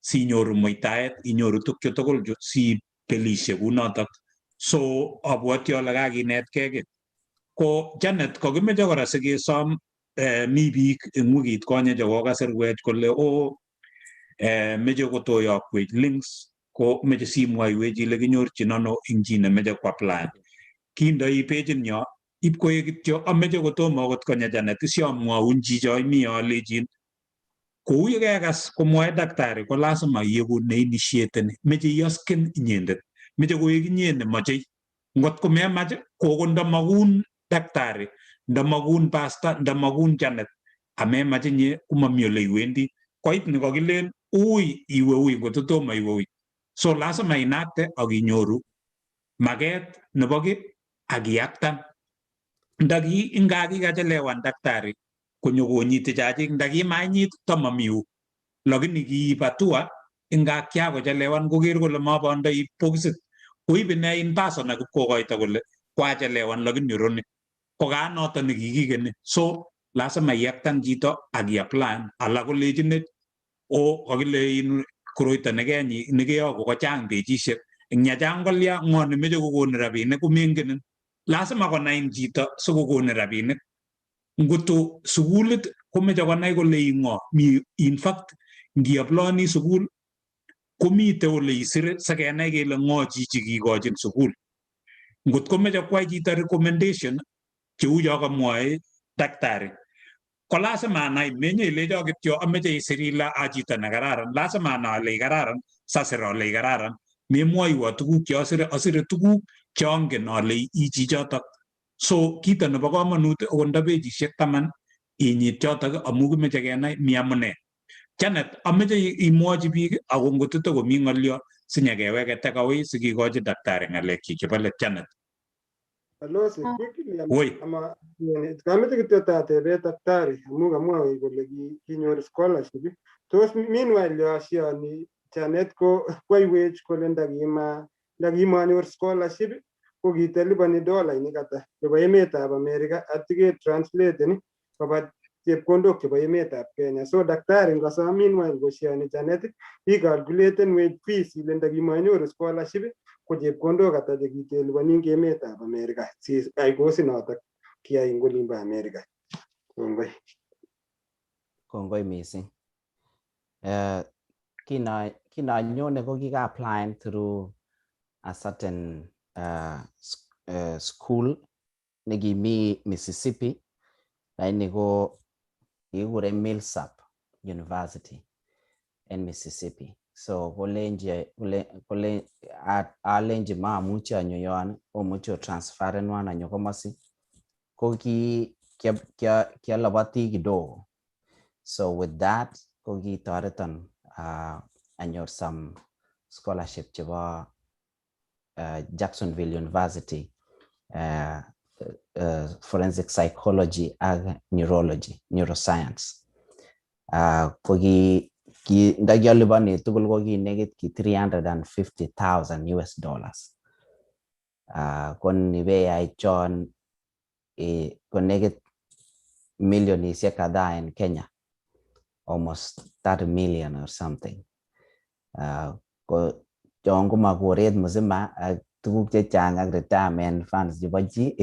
sinyoru muitaet, inyoru tukchu tugul chu sibelishe kunotok. So abwoti ale kakinetkei ki. Ko Janet, kokimeche kora sikesom mi biik eng wikit konye chekokasirwech kole o meche kotoyokwech links, ko meche simwoiwech ile kinyorchin ano eng chi nemeche koapply. Kindoi pageit nyo ip koek kityo ameche kotomo akot konya Janet isiamwoun chicho imi alechin kou yekekas komwoe daktari ko lazima ieku neinitiateni, meche iasken inyendet, meche koek inye nemochei. Ngot komemach koko ndamakun daktari, ndamakun pastor, ndamakun Janet amemach inye komami ole iwendi. Koit nikakilen ui iwe ui ngototomo iwe ui. So lazima inakte ak inyoru maket nebo ki ak iaktan. Ndaki inga kikachelewan daktari konyo konyiti chachik, ndakimanyit tamami yu, lakini kiib hatua inga kiakochelewan koker kole mabondoi bokisit koib ine in person ak ipkokoito kole kwachelewan lakini yoroni ko kanoto nekikikeni. So lazima iaktan chito ak iapply. Alak kolechinech o kakile in koroito nekenyi nekeyoku kochang pechishek eng yachang kolya ng'o nemeche kokonin rabinik komengenin. Lazima konain chito sikokonin rabinik. Ngoto sukulit komeche konai kole ing'o mi. In fact, ngiapplyoni sukul komite ole isire sikenai kele ng'o chichi kikochin sukul. Ngot komeche kwai chito recommendation cheu cho kamwoe daktari ko lazima anai, menye ilecho kityo ameche isir ile a chito nekararan. Lazima anai ale ikararan sasir ale ikararan. Memwoiwo tuguk cheasire, asire tuguk cheangen ale i chichotok. So kito nebo komonut okot nda pechishek 10 inyit chotok amu kimeche kenai mi amune. Janet, ameche imwochi biik ako ngotito komi ng'olyo sinyekeweke takeaway sikikochi daktari ng'alekchik chebo let. Janet.
Balozi, quickly.
Woi.
Ama kameche kityo tatebe daktari amu kamwawech kole kinyor scholarship. Tos meanwhile yo shioni Janet ko kwaiwech kole ndakimanyor scholarship ko kiteliponi dolainik ata chebo emetab America atike translaten koba chepkondok chebo emetab Kenya? So daktari ngosom meanwhile koshioni Janet icalculaten fees ile ndakimanyoru scholarship ko chepkondok ata chekiteliponi eng emetab America si ai kosit notok kiyai eng olimbo America. Kongoi.
Kongoi missing. Kinanyone ko kika-apply through a certain school nekimi Mississippi, lakini ko kikikure Millsap University en Mississippi. So kolenji kole alenji maamuchi anyo yon, omuchi otransferenwan anyo komosi. Ko ki kialopoti kidogo. So with that ko kitoreton anyor some scholarship chebo Jacksonville University, forensic psychology ak neurology, neuroscience. Ko ki ndakialiponi tugul ko kinekit ki 350,000 US dollars. Ko nibeyai chon ko nekit millionisiek kadhaa en Kenya, almost 30 million or something. Ko chon ko makoret mzima ak tuguk chechang ak retirement funds chebo chi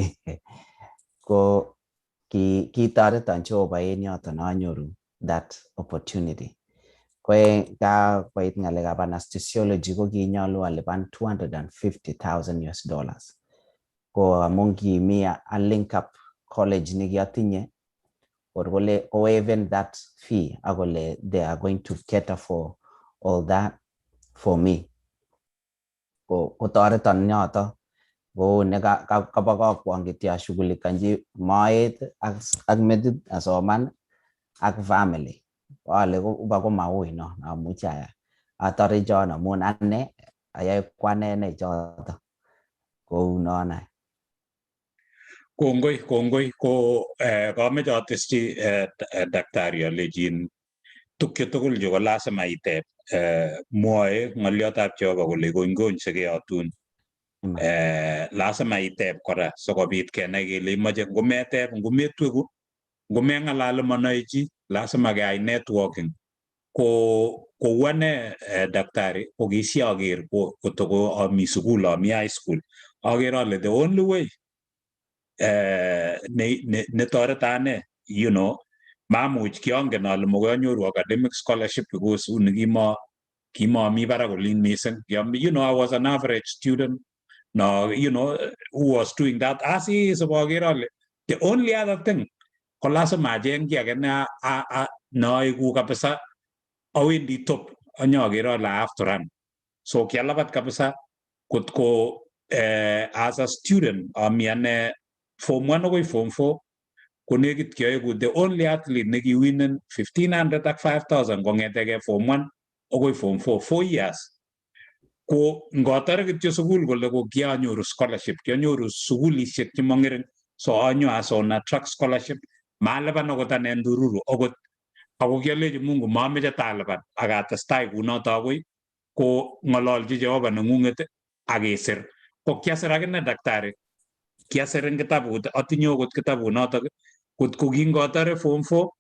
ko kitoreton Jehova en yoton anyoru that opportunity. Ko kakoit ng'alekab anesthesiology ko kinyolu alipan 250,000 US dollars. Ko amun kimi a link up college nekiotinye kor kole kowaven that fee akole they are going to cater for all that for me. Ko kotoreton yoto kou nekabakakwon kityo ashughulikanji moet ak metit asoman ak family. Ale uba komaui no amuchi atore chon amun ane ayoe kwanene choto kou non any.
Kongoi, kongoi. Ko kameche ateschi daktari alechin Tukchu tugul chu ko lazima iteb. Mwoe ng'olyotab Jehova kole ikonykony sikeyotun. Lazima iteb kora sikobit kenai kele imoche. Ngometeb, ngometweku, ngomeng'alal, monoe chi. Lazima keyai networking. Ko kou ane, daktari, ko kisiaker kotoko ami sukul, ami high school, aker ale the only way netoreto ane, mamuch, kiongen ale mokoi anyoru academic scholarship because uni kimomi barak olin missing. I was an average student, no, who was doing that. Asisip aker ale the only other thing ko lazima acheng ki age ne neoeku kabisa awendi top, anyoker ale I have to run. So kialabat kabisa kotko as a student ami ane form 1 akoi form 4, konekit kioeku the only athlete nekiwinen 1500 ak 5000 kong'eteke form 1 akoi form 4, 4 years. Ko ngotore kityo sukul kole ko kianyoru scholarship, kianyoru sukulishek chemong'ering, so anyo as on a track scholarship, malipan akot ane ndururu akot. Ako kialechi Mungu mameche talipan ak atestai kunoto akoi ko ng'ololchi Jehova neng'ung'et ak kesir. Ko kiasir akine, daktari, kiasir eng kitabut, atinye okot kitabut notok. Kot ko kingotore form 4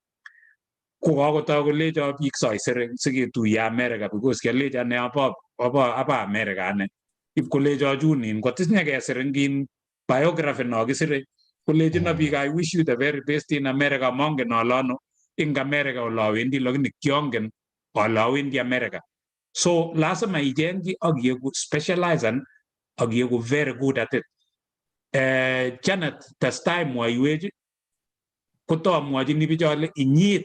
ko kakotok kolecho biik soisir siketuiye America, because kialechi ane aba America ane. Ip kolecho chunin kotis nyekesir eng kin biography no kisire, kolechino biik, "I wish you the very best in America." Mongen ale ano ing America ole awendi, lakini kiongen ale awendi America. So lazima icheng ki ak ieku specializan ak ieku very good at it. Janet, testai mwoiwech. Kotomwochini bicho ale inyit,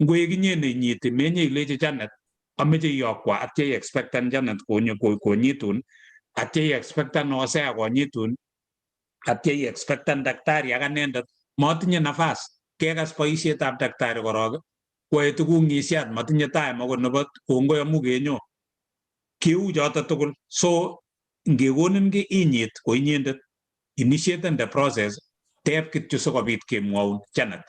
ngoek inye neinyiti, menye ilechi Janet ameche iyokwa, atya iexpectan Janet konyitun, atya iexpectan Hosea konyitun, atya iexpectan daktari ak anendet motinye nafas. Kekas boisietab daktari korok, kwoe tuguk ng'isiat, motinye time akot nebo kongoi amu kenyo kiu choto tugul. So ngekonin ki inyit ko inyendet initiaten the process. Teb kityo sikobit kemwoun, Janet.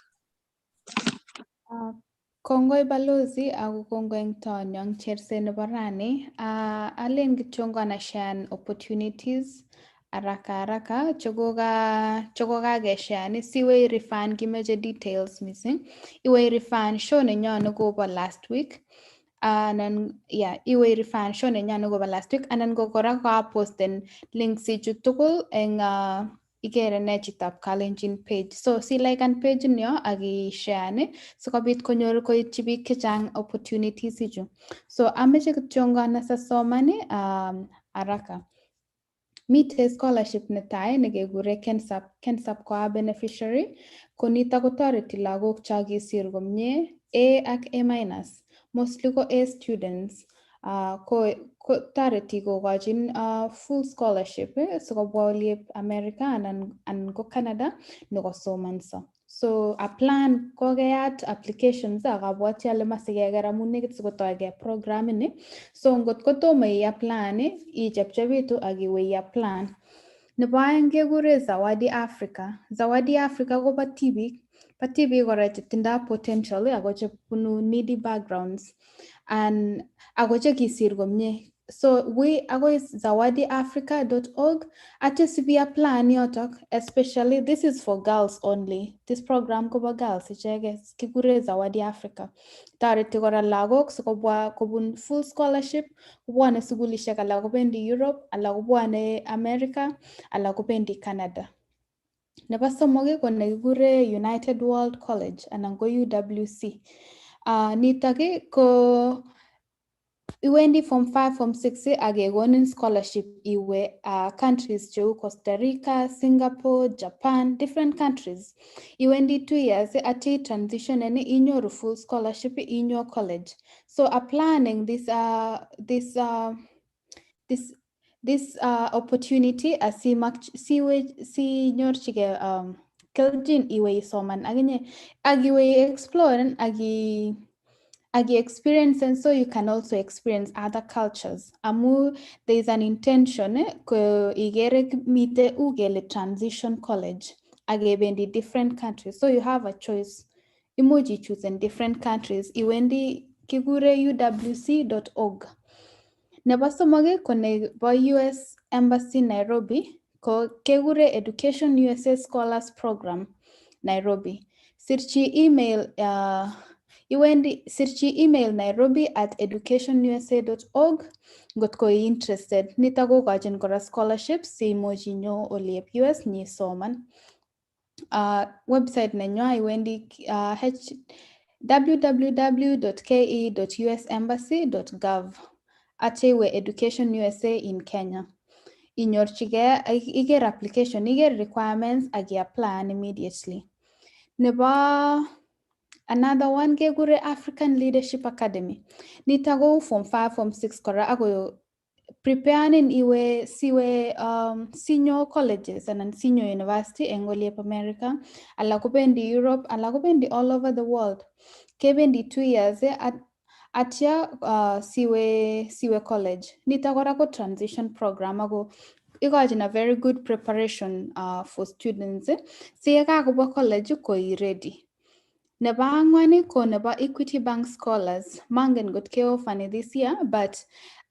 Kongoi balozi, ako kongoi eng tonyo eng cherset nebo rani. Alen kityongon ashare opportunities haraka haraka chekokakesharean, siwe refer kimeche details missing, iwe refer show nenyo nekobo last week anan, yeah, iwe refer show nenyo nekobo last week, anan ko kora kaposten links ichu tugul eng ikere ne chitab Kalenjin page. So si liken page nyo ak i-share sikobit konyor koityi biik chechang opportunities ichu. So ameche kityongon asasoman haraka. Mite scholarship netai nekekure KenSAP. KenSAP ko a beneficiary, ko nito kotoreti lagok cho kisir komie A ak A minus, mostly ko A students, ko toreti kokochin full scholarship sikobwa oliep America anan ko Canada nikosomanso. So a plan kokeyat applications ak abwati ale masikeker amun nekit sikotoige program ini. So ngot kotomo i-apply, ichepchepitu ak iwe i-apply. Nebo aeng kekure Zawadi Africa. Zawadi Africa kobo tibik, bo tibik kora chetindoi potential ako chebunu needy backgrounds and ako chekisir komie. So we akoi zawadiafrica.org atya sibi apply yotok. Especially this is for girls only. This program kobo girls ichege, kikure Zawadi Africa. Toreti kora lagok sikobwa kobun full scholarship, kobwone sukulishek alak kobendi Europe, alak kobwone America, alak kobendi Canada. Nebo somok ko nekikure United World College anan ko UWC. Nitok ko iwendi form 5, form 6 ak kekonin scholarship iwe countries cheu Costa Rica, Singapore, Japan, different countries. Iwendi 2 years atya transitionen inyoru full scholarship inyo college. So applying this opportunity asimak siwe sinyorchige kelchin iwe isoman akinye ak iwe explore ak experience, and so you can also experience other cultures, amu there is an intention ko ikere mite u kele transition college ak kebendi different countries. So you have a choice, imuch ichoose in different countries iwendi. Kikure uwc.org. Nebo somok ko nebo US Embassy Nairobi, ko kekure Education USA Scholars Program Nairobi. Sirchi email iwendi sirchi email nairobi@educationusa.org ngot ko i interested. Nitok kokochin kora scholarships simuch inyo oliep US nyisoman. Website nenywa iwendi h www.ke.usembassy.gov, atya iwe Education USA in Kenya, inyorchigei, iker application, iker requirements ak i-apply immediately. Nebo another one kekure African Leadership Academy. Nitok ko form 5, form 6 kora, ako preparenin iwe siwe senior colleges anan senior university eng oliep America, alak kobendi Europe, alak kobendi all over the world. Kebendi 2 years atya siwe college. Nitok kora ko transition program, ako ikochin a very good preparation for students si yekakobwa college ko i ready. Nebo ang'wan ko nebo Equity Bank Scholars. Mangen ngot keofani this year, but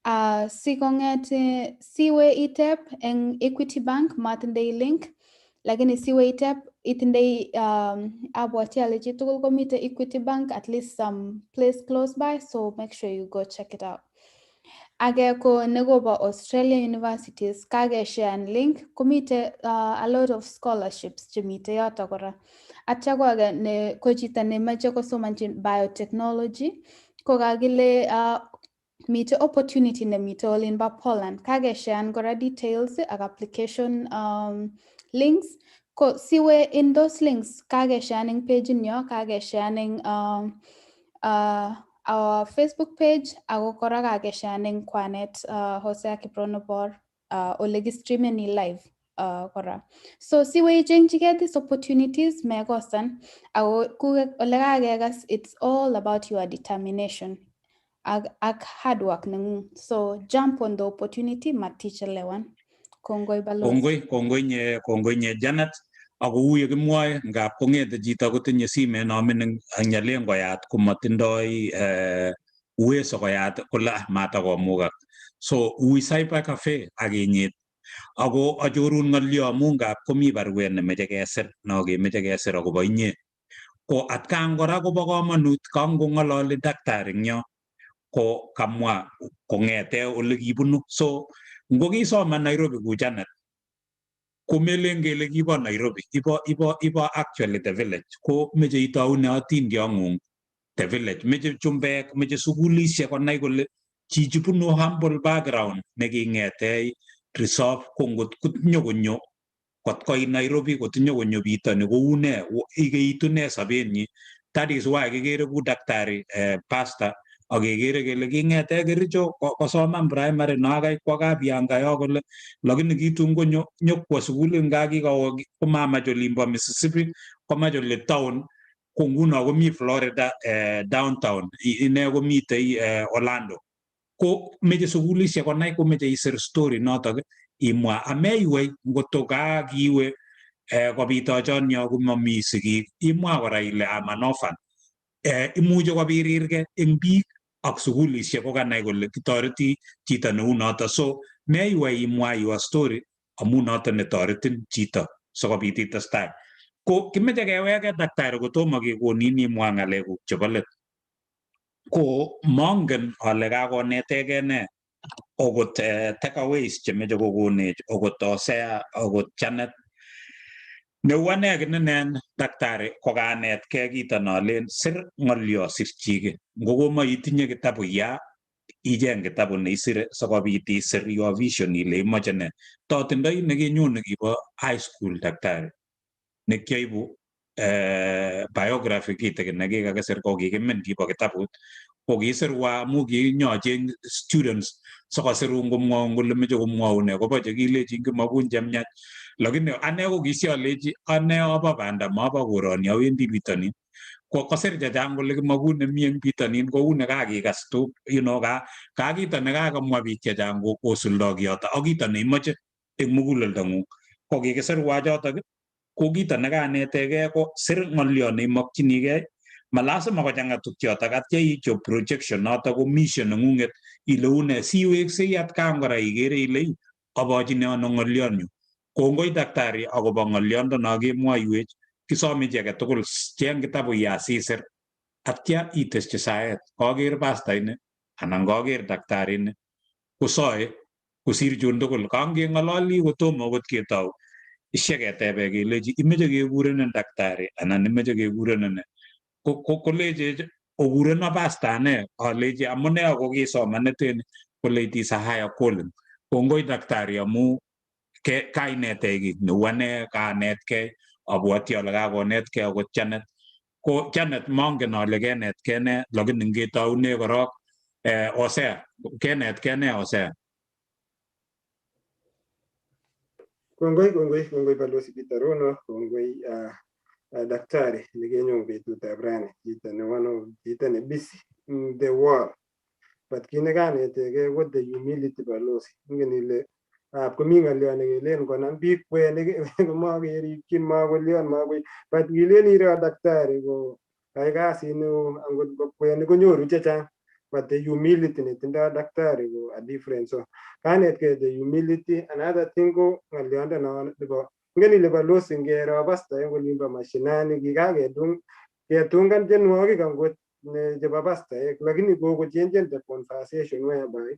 sikong'et siwe itep eng Equity Bank, matindoi link, lakini siwe itep itindoi abwati ale chitugul komite Equity Bank at least some place close by, so make sure you go check it out. Age ko nekobo Australia universities, kakesharean link, komite a lot of scholarships chemite yoto kora. Atya ko age ne ko chito nemoche kosomonchi biotechnology, ko kakile mite opportunity nemite olin bo Poland. Kakesharean kora details ak application links, ko siwe in those links kakesharean eng page nyo, kakesharean eng our Facebook page, ako kora kakesharean eng kwanet Hosea Kiprono Bor ole kistreameni live kora. So siwe ichengchigei these opportunities, mekosan. Ako ole kakekas, it's all about your determination ak hard work nengung, so jump on the opportunity, matichelewan. Kongoi, balozi.
Kongoi, kongoi nye, kongoi nye Janet. Ako uu ye kimwoe, ngap kong'ete chito kotinye simet no mining ak nyalen koyat komatindoi uwezo koyat kole ah, matakomukak. So ui cyber cafe ak inyit ako achorun ng'olyo amu ngap komi baruet nemeche kesir no kemeche kesir akobo inye. Ko atkan kora kobo komonut kangong'ololi daktari eng yo ko kamwa kong'ete ole kibunu. So ngokisoman Nairobi ku Janet, komelen kele kibo Nairobi, ibo actually the village. Ko meche itoune atindiong'ung the village. Meche chumbek, meche sukulishek konai kole chichi bunu humble background neking'ete reserve, ko ngot nyokonyo kot koit Nairobi kotinye konyo bitoni kou nee, ikeitu nee sobenyi. That is why kikere ku daktari pastor ak kekere kele king'ete Kericho kosoman primary no akai kwo Kabianga yo kole, lakini kitun konyo nyokwo sukulit nga kikowo komamach olimbo Mississippi, komach ole town. Ko nguno komi Florida downtown, ine komitei Orlando. Ko meche sukulishek konai, komeche isir story notok imwa, ameiwei ngotko kakiwe kobitochon yo komami sigik, imwa kora ile I'm an orphan. Imuche kobirirge eng biik ak sukulishek kokanai kole kitoreti chito neu noto. So meiwei imwa your story amu noto netoretin chito sikobit itestai. Ko kimeche keweke daktari kotomo kekonin imwa ng'alekuk chebo let. Ko mongen ale kakonetekee ne okot takeaways chemeche kokonech okot Hosea okot Janet. Neu ane kininen daktari kokanetkei kito nolen sir ng'olyo sirchi kiy. Ngokomaitinye kitabu ya icheng kitabu neisire sikobit isir your vision ile imoche ne. Totindoi nekinyu nekibo high school daktari nekioibu biography kitikin nekikakisir ko kikimin kibo kitabut, ko kisirwa amu kinyocheng students sikosirun komwoun kole meche komwoun ne kobo chekilechin kimakun chemiach, lakini ane ko kisialechi ane abo banda mobo koroni awendi bitonin. Ko kosir chechang kole kimakun nemi eng bitonin kou nekakikas tu ka kakito nekakomwa biik chechang kosuldo kiyoto ak kito neimoche eng muguleldong'ung. Ko kikisirwa chotok. Ko kito nekanetegei ko sir ng'olyo neimokchinigei. Ma lazima kochang'a tukchotok atya ichop projection notok ko mission neng'ung'et ile une siweksei atkan kora ikere ile abochini ano ng'olyonyu. Kongoi daktari akobo ng'olyondo no kemwoiwech. Kisome chi age tugul cheng kitabut asisir atya iteschi saet. Kaker pastor ini anan kaker daktari ini kosoe kosir chun tugul. Kangeng'ololi kotomo akot ketou isheketebe kelechi imeche kekurenin daktari anan imeche kekurenin nee. Kolechech okureno pastor ane alechi amune ako kisomaneten kole it is a higher calling. Kongoi daktari amu kainetech kit neu ane kanetkei abwoti ale kakonetkei akot Janet. Ko Janet mongen ale kenetkei ne lakini ngetoune korok Hosea kenetkei ne Hosea?
Kongoi, kongoi, kongoi Balozi Peter Rono, kongoi daktari nekenyon betutab rani, chito ne one of chito ne busy in the world. But kit nekanetegei ko the humility balozi. Ingen ile komi ng'olyo nekelen konam biik kwenik komakerikyin makolion makoi but kilen iro daktari ko kai kasit neo angot ko kwenik konyoru chechang but the humility netindoi daktari ko a different. So kanetkei the humility. Another thing ko ng'olyondo no nebo ingen ile balozi ngero pastor en olimbo mashinani kikaketung ketungan tienwogik angot chebo pastoek lakini kokochenjen the conversation whereby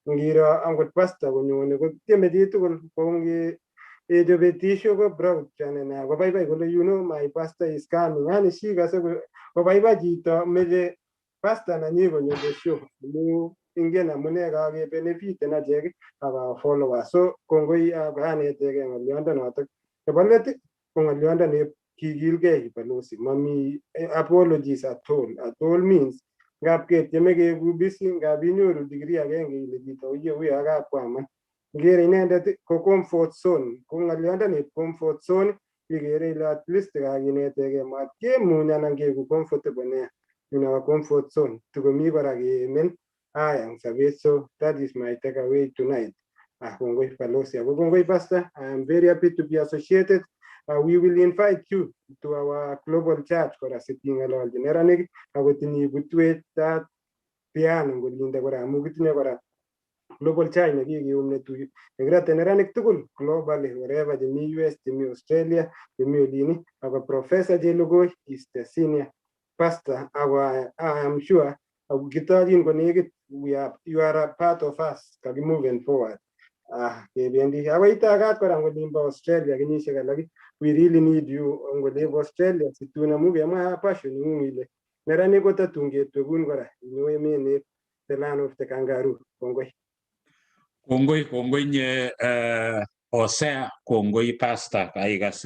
ngiro angot pastor konyone kotieme chitugul kou ngechobe tisho ko proud chane nea kobaibai kole you know my pastor is coming yani sikose kobaibai chito meche pastor nanyi konyo the show amu ingen amune kakebenefiten achek ak our followers. So kongoi kanetegei ng'olyondo notok. Nebo let ko ng'olyondo ne kikilgei balozi mami apologies at all. At all means ngap ketieme keeku busy ngap inyoru degree agenge ile chito uye uyo kakwaman ikere inendet ko comfort zone ko ng'olyondo ne comfort zone ikere ile at least kakinetegei matkemuny anan keeku comfortable nea in our comfort zone tikomi kora keemen haya eng sobet. So that is my takeaway tonight. Kongoi balozi ako kongoi pastor. I am very happy to be associated. We will invite you to our global church kora siting'ololchi neranik akot inibutwech that piano ngolinde kora amu kitinye kora global church nekikiyum netuyo nekirote neranik tugul globally wherever chemi US chemi Australia chemi olini ako Professor Chelugui is the senior pastor ako I am sure ako kitochin konekit we are you are a part of us kakimoving forward kebendi ako itagat kora ngolimbo Australia kenyisiek alak we really need you ngolebo Australia situn amu kemwa passion ng'ung ile neranik kotatun ketwekun kora inyo emet ne the land of the kangaroo. Kongoi.
Kongoi, kongoi nye Hosea, kongoi pastor kaikas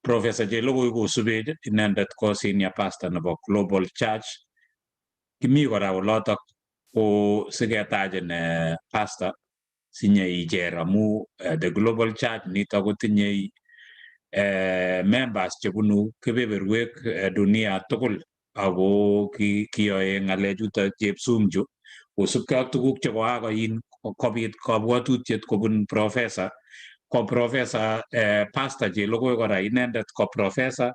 Professor Chelugui kosubech inendet ko senior pastor nebo Global Church. Kimi kora olotok ko siketachin pastor sinye icher amu the Global Church nitok kotinye members chebunu kebeberwek dunia tugul ako kiyoe ng'alechuto chepsum chu kosubkei ak tuguk chekoakoin kobit kabwatutiet kobun professor ko professor pastor Chelugui kora inendet ko professor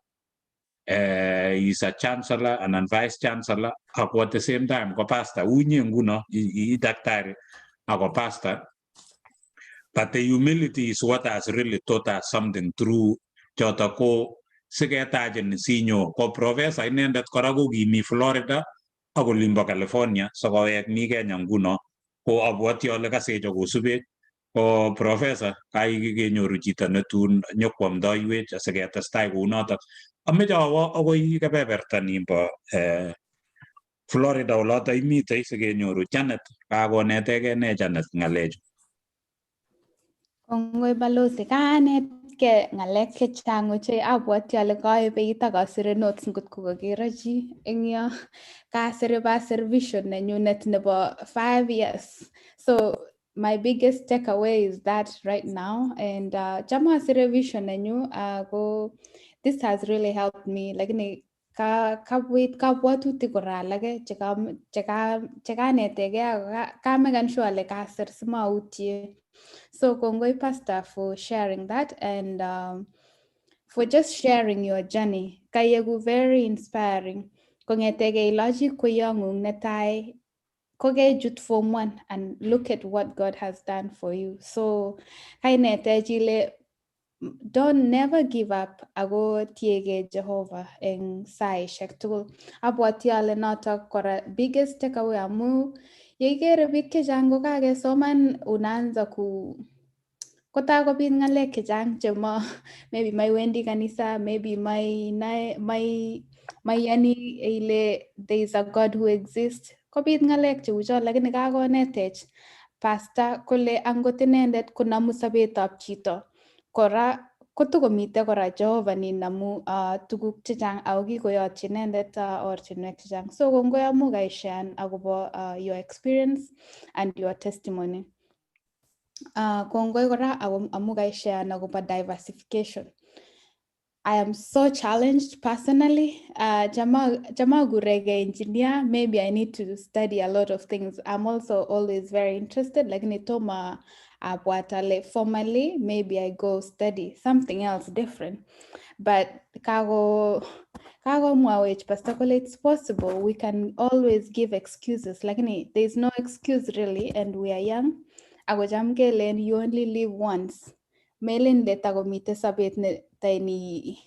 is a chancellor anan vice chancellor ako at the same time ko pastor unye nguno i daktari ako pastor. But the humility is what has really taught us something through choto ko siketachin sinyo ko professor inendet kora ko kimi Florida ak olimbo California sikowek mi Kenya nguno ko abwoti ale kasech akosubech ko professor kai kenyoru chito netun nyokwamdoiwech asiketestai kounotok. Ameche awo akoi kebeberta nimbo Florida oloto imitei sikenyoru Janet kakonetegei ne Janet ng'alechu.
Kongoi balozi kanetkei ng'alek chechang ochei abwoti ale kaebeit ak asire notes ngot ko kakero chi eng yo kasire pasir vision nenyunet nebo 5 years. So my biggest takeaway is that right now and cham asire vision nenyu ko this has really helped me lakini kabwit kabwatutik kora alake chekanetegei ako kamekan sure ale kasir simautie. So kongoi pastor for sharing that and for just sharing your journey. Kayeku very inspiring. Kong'etegei ilochi kweyong'ung netai kokechut form one and look at what God has done for you. So kainetech ile don't never give up ako tiegei Jehovah eng saishek tugul. Abwati ale notok kora biggest takeaway amu yeikere biik chechang kokakesoman unaanza ku kotakobit ng'alek chechang chemo maybe maiwendi kanisa, maybe mai maiyani ile there is a God who exists, kobit ng'alek cheu cho, lakini kakonetech pastor kole angot inendet konamu sobetab chito kora kotokomite kora Jehovah ninamu tuguk chechang ako kikoyotyi inendet ortinwek chechang. So kongoi amu kaisharean akobo your experience and your testimony. Kongoi kora amu kaisharean akobo diversification. I am so challenged personally. Chama gurege engineer, maybe I need to study a lot of things. I'm also always very interested, lakini toma abwat ale formally, maybe I go study something else different. But kago mwawech pastor kole it's possible. We can always give excuses, lakini there's no excuse really, and we are young. Ako cham kelen you only live once. Melen le takomite sobet ne tani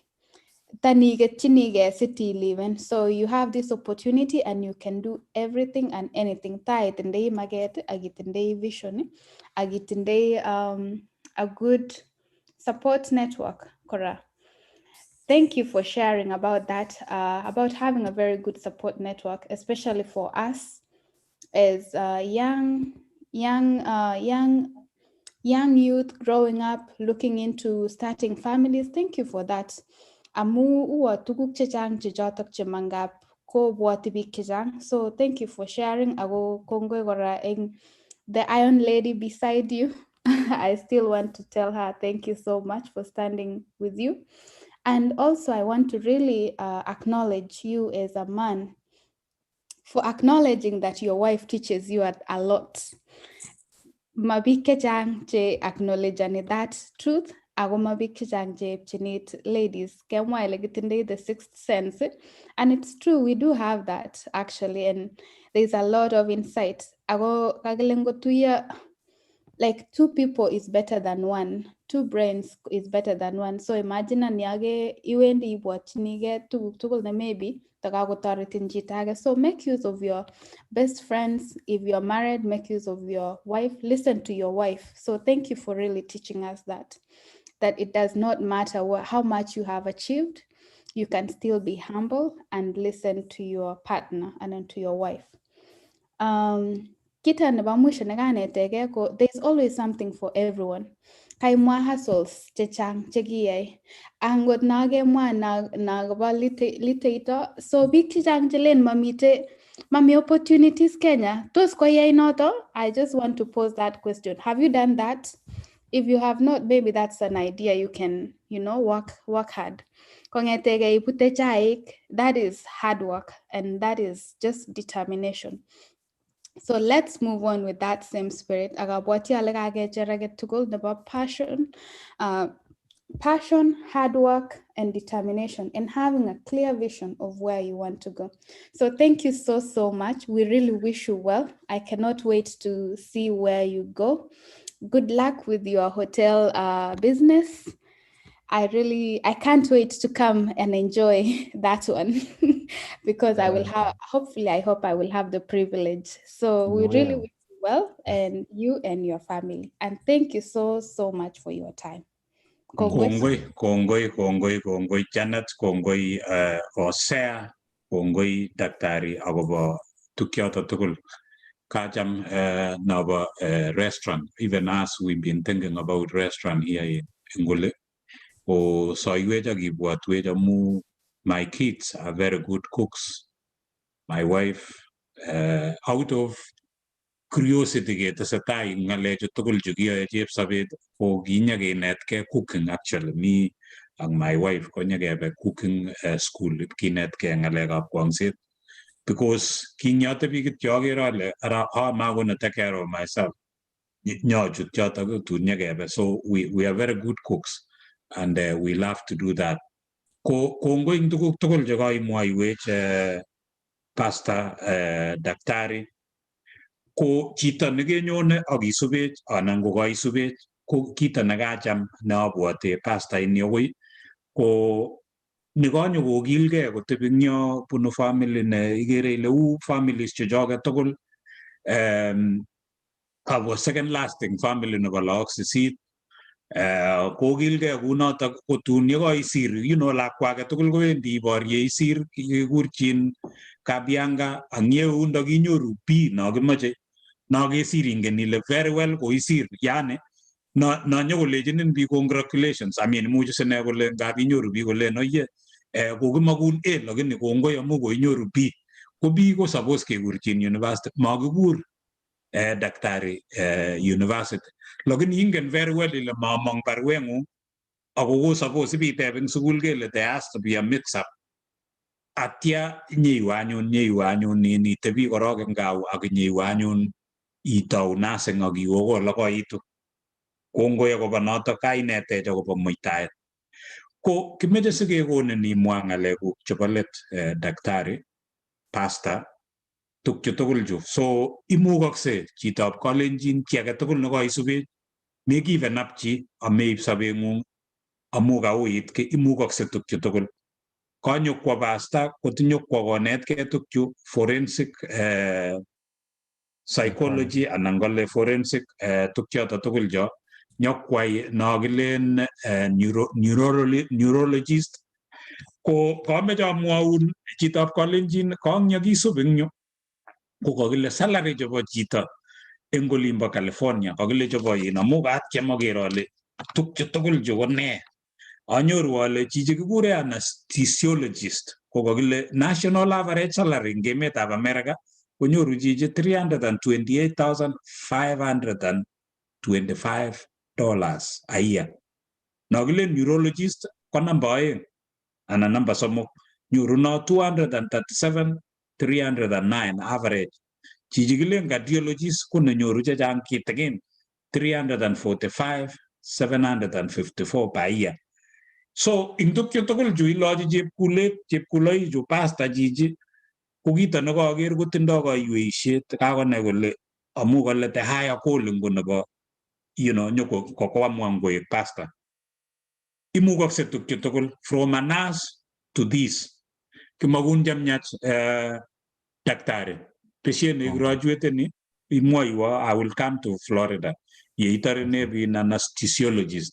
taniketchinigei sitiliven. So you have this opportunity and you can do everything and anything. Ta itindoi maket ak itindoi vision ak itindoi a good support network kora. Thank you for sharing about that, about having a very good support network, especially for us as young youth growing up, looking into starting families. Thank you for that. Amu uo tuguk chechang chechotok chemangap kobwoti biik chechang. So thank you for sharing. Ako kongoi kora eng the Iron Lady beside you. I still want to tell her thank you so much for standing with you. And also I want to really acknowledge you as a man for acknowledging that your wife teaches you a lot. Ma biik chechang che acknowledgeani that truth ako ma biik chechang che epchinit ladies kemwa ile kitindoi the sixth sense, and it's true, we do have that actually, and there's a lot of insight. Ako kakile ngotuiyo like two people is better than one, two brains is better than one. So imagine ani age iwendi ibwotchinigei tuguk tugul ne maybe takakotoretin chito age. So make use of your best friends. If you're married, make use of your wife. Listen to your wife. So thank you for really teaching us that it does not matter how much you have achieved, you can still be humble and listen to your partner and then to your wife. Kita nebo mwisho nekanetegei ko there's always something for everyone. Kaimwa hustles chechang chekiyai. Angot nakemwa nakobo liteito, so biik chechang chelen mamite mami opportunities Kenya. Tos koyai noto? I just want to pose that question. Have you done that? If you have not, maybe that's an idea you can, work hard. Kong'etegei ibute chaik, that is hard work and that is just determination. So let's move on with that same spirit. Akabwati ale kakecher age tugul nebo passion, hard work, and determination, and having a clear vision of where you want to go. So thank you so, so much. We really wish you well. I cannot wait to see where you go. Good luck with your hotel business. I can't wait to come and enjoy that one because I will have, hopefully, I hope I will have the privilege. So we really wish you well, and you and your family. And thank you so, so much for your time. Kongoi.
Kongoi, kongoi, kongoi, kongoi Janet, kongoi Hosea, kongoi daktari akobo tukyoto tugul. Kacham nobo restaurant. Even us, we've been thinking about restaurant here in Ngule. O soiwech ak ibwotwech amu my kids are very good cooks. My wife, out of curiosity ketesetai eng ng'alechu tugul chu kiyoe chepsabet ko kinyakinetkei cooking actually. Me ak my wife konyakebe cooking school kinetkei ng'alekab kwong'set because kinyotebi kityo akere ale ara how am I going to take care of myself, nyochut chotok tun nyakebe. So we are very good cooks and we love to do that. Ko kongoi eng tuguk tugul chekoimwoiwech. Pastor Daktari ko chito nekenyone ak isubech anan ko kaisubech ko kito nekacham neabwote pastor ini akoi ko nekonyo kokilgei kotebi eng yo bunu family ne ikere ile u families chechoket tugul ako second lasting family nebo lagok 8 kokilgei kunotok kotun yekoisir lakwa age tugul kowendi iborye isir kikurchin Kabianga ang yeundo kinyoru B no kimoche no kesir ingen ile very well koisir yani no no nyokolechinin biik congratulations. I mean imuchi sine kole ngap inyoru biik kolen oye kokimakun A lakini kongoi amu koinyoru B ko B ko suppose kekurchin university makikur daktari university lakini ingen very well ile mamong barweng'ung ako ko suppose ibiteb eng sukul kele there has to be a mix up atya nyeiwe anyun nyeiwe anyun in itebi korok eng gaa ak nyeiwe anyun itou nursing ak iwe kolokoitu kongoi akobo notok kainetech akobo muitaet ko kimeche sikekonin imwa ng'alekuk chebo let daktari pastor tukchu tugul chu so imukokse chitab kalenjin chi age tugul nekoisubech megiven up chi ameib sobeng'ung amu kauit ki imukokse tukchu tugul kanyokwo pastor kotinyokwo konetkei tukchu forensic psychology anan kole forensic tukchoto tugul cho nyokwai no kilen neurologist ko kameche amwaun chitab kalenjin kong yekisub eng yu ko kakile salary chebo chito eng olimbo California kakile chebo in amu katyem aker ale tukchu tugul chu ko nee anyoru ale chichi kikure anesthesiologist ko kakile national average salary eng emetab America konyoru chichi $328,525 a year. No kilen neurologist ko namba 2 anan namba 3 nyoru no 237,309 average. Chichi kilen cardiologist ko nenyoru chechang kitikin 345,754 per year. So ing tukchu tugul chu ilochi chepkulet chepkuloichu chu pastor chichi ko kito nekaker kotindoi kaiweisiet kakonai kole amu kole the higher calling ko nebo nyoko koamuan koek pastor. Imukokse tukchu tugul from a nurse to this. Kimakun chemyach daktari peshet ne graduate ni imwoiwo I will come to Florida yeitore nebin anesthesiologist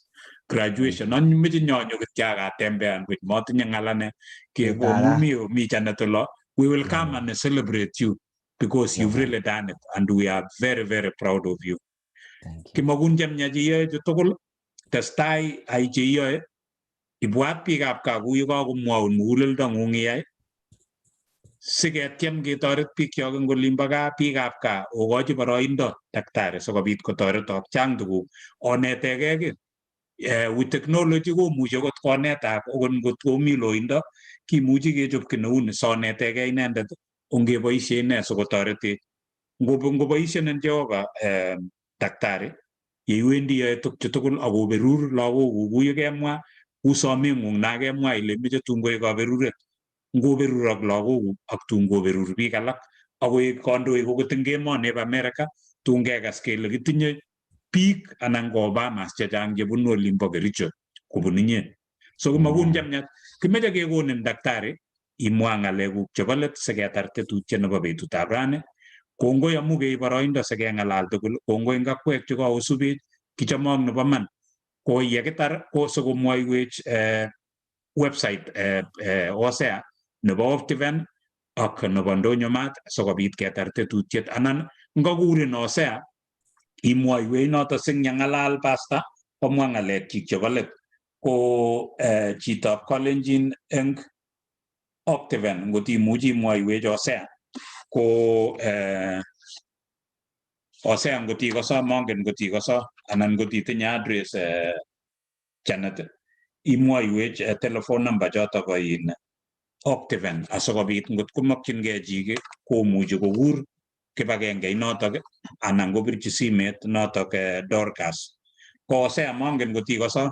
graduation ameche nyonyo kityo akatembean buch motinye ng'al ane mi mi Janet olo we will come and celebrate you because you've really done it and we are very very proud of you. Kimakun chemyach iyoe chu tugul testai ai cheiyoe ibwat biikab gaa kou yekakomwaun muguleldong'ung iyai siketyem ketoret biikyok eng olimbo gaa biikab gaa okochi boroindo daktari sikobit kotoretok chang tuguk onetegei ki with technology komuchi okot konetak okot ngot komi loindo kimuchi kechop ki neu ni sonetegei inendet ongeboisie ine sikotoretech ngoboisienin Jehova daktari yeiwendi iyoe tukchu tugul akoberur lagokuk kou yekemwa kou someng'ung nakemwa ile imeche tun koek kaberuret ngoberur ak lagokuk ak tun koberur biik alak akoek kandoik okot eng emoni bo America tun kekas kele kitinye biik anan ko Obamas chechang chebunu olimbo Kericho kobun inye. So kimakun chemyach kimeche kekonin daktari imwa ng'alekuk chebo let siketar tetutiet nebo betutab rani kongoi amu keib boroindo sikeng'alal tugul kongoi eng akwek chekaosubech kichomok nebo man ko yekitar ko sikomwoiwech website Hosea nebo Optiven ak nebo Ndonyo Mart sikobit ketar tetutiet anan ngokurin Hosea imwoiwech noto singyang'alal pastor komwa ng'alekchik chebo let ko chitab kalenjin eng Optiven ngot imuchi imwoiwech Hosea ko Hosea ngot ikoso mongen ngot ikoso anan ngot itinye address Janet imwoiwech telephone number choto bo in Optiven asikobit ngot komokyingei chi komuchi kokur kibagenge inotok anan kopirchi simet notok Dorcas. Ko Hosea mongen ngot ikoso.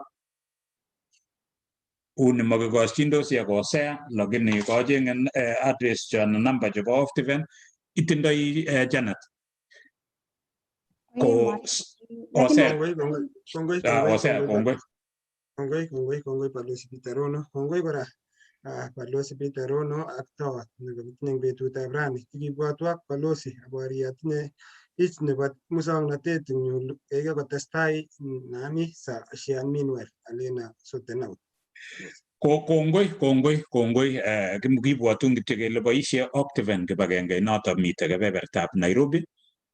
Uni makikoschindosi ak Hosea, lakini kocheng'e address cho anan number chebo Optiven. Itindoi Janet? Ko Hosea.
Kongoi, kongoi, kongoi,
Ah,
kongoi,
Hosea,
kongoi,
kongoi.
Kongoi, kongoi, kongoi Balozi Peter Rono. Kongoi kora Balozi Peter Rono ak tawat nekakitinye eng betutab rani. Kikibwotwok Balozi abori atinye ich nebo muswoknotet eng yu keike kotestai nami sa Shian meanwhile alena sotenaut.
Ko kongoi, kongoi, kongoi. Kibwotun kityo kele boisie Optiven kibagenge noto mitei kebebertab Nairobi.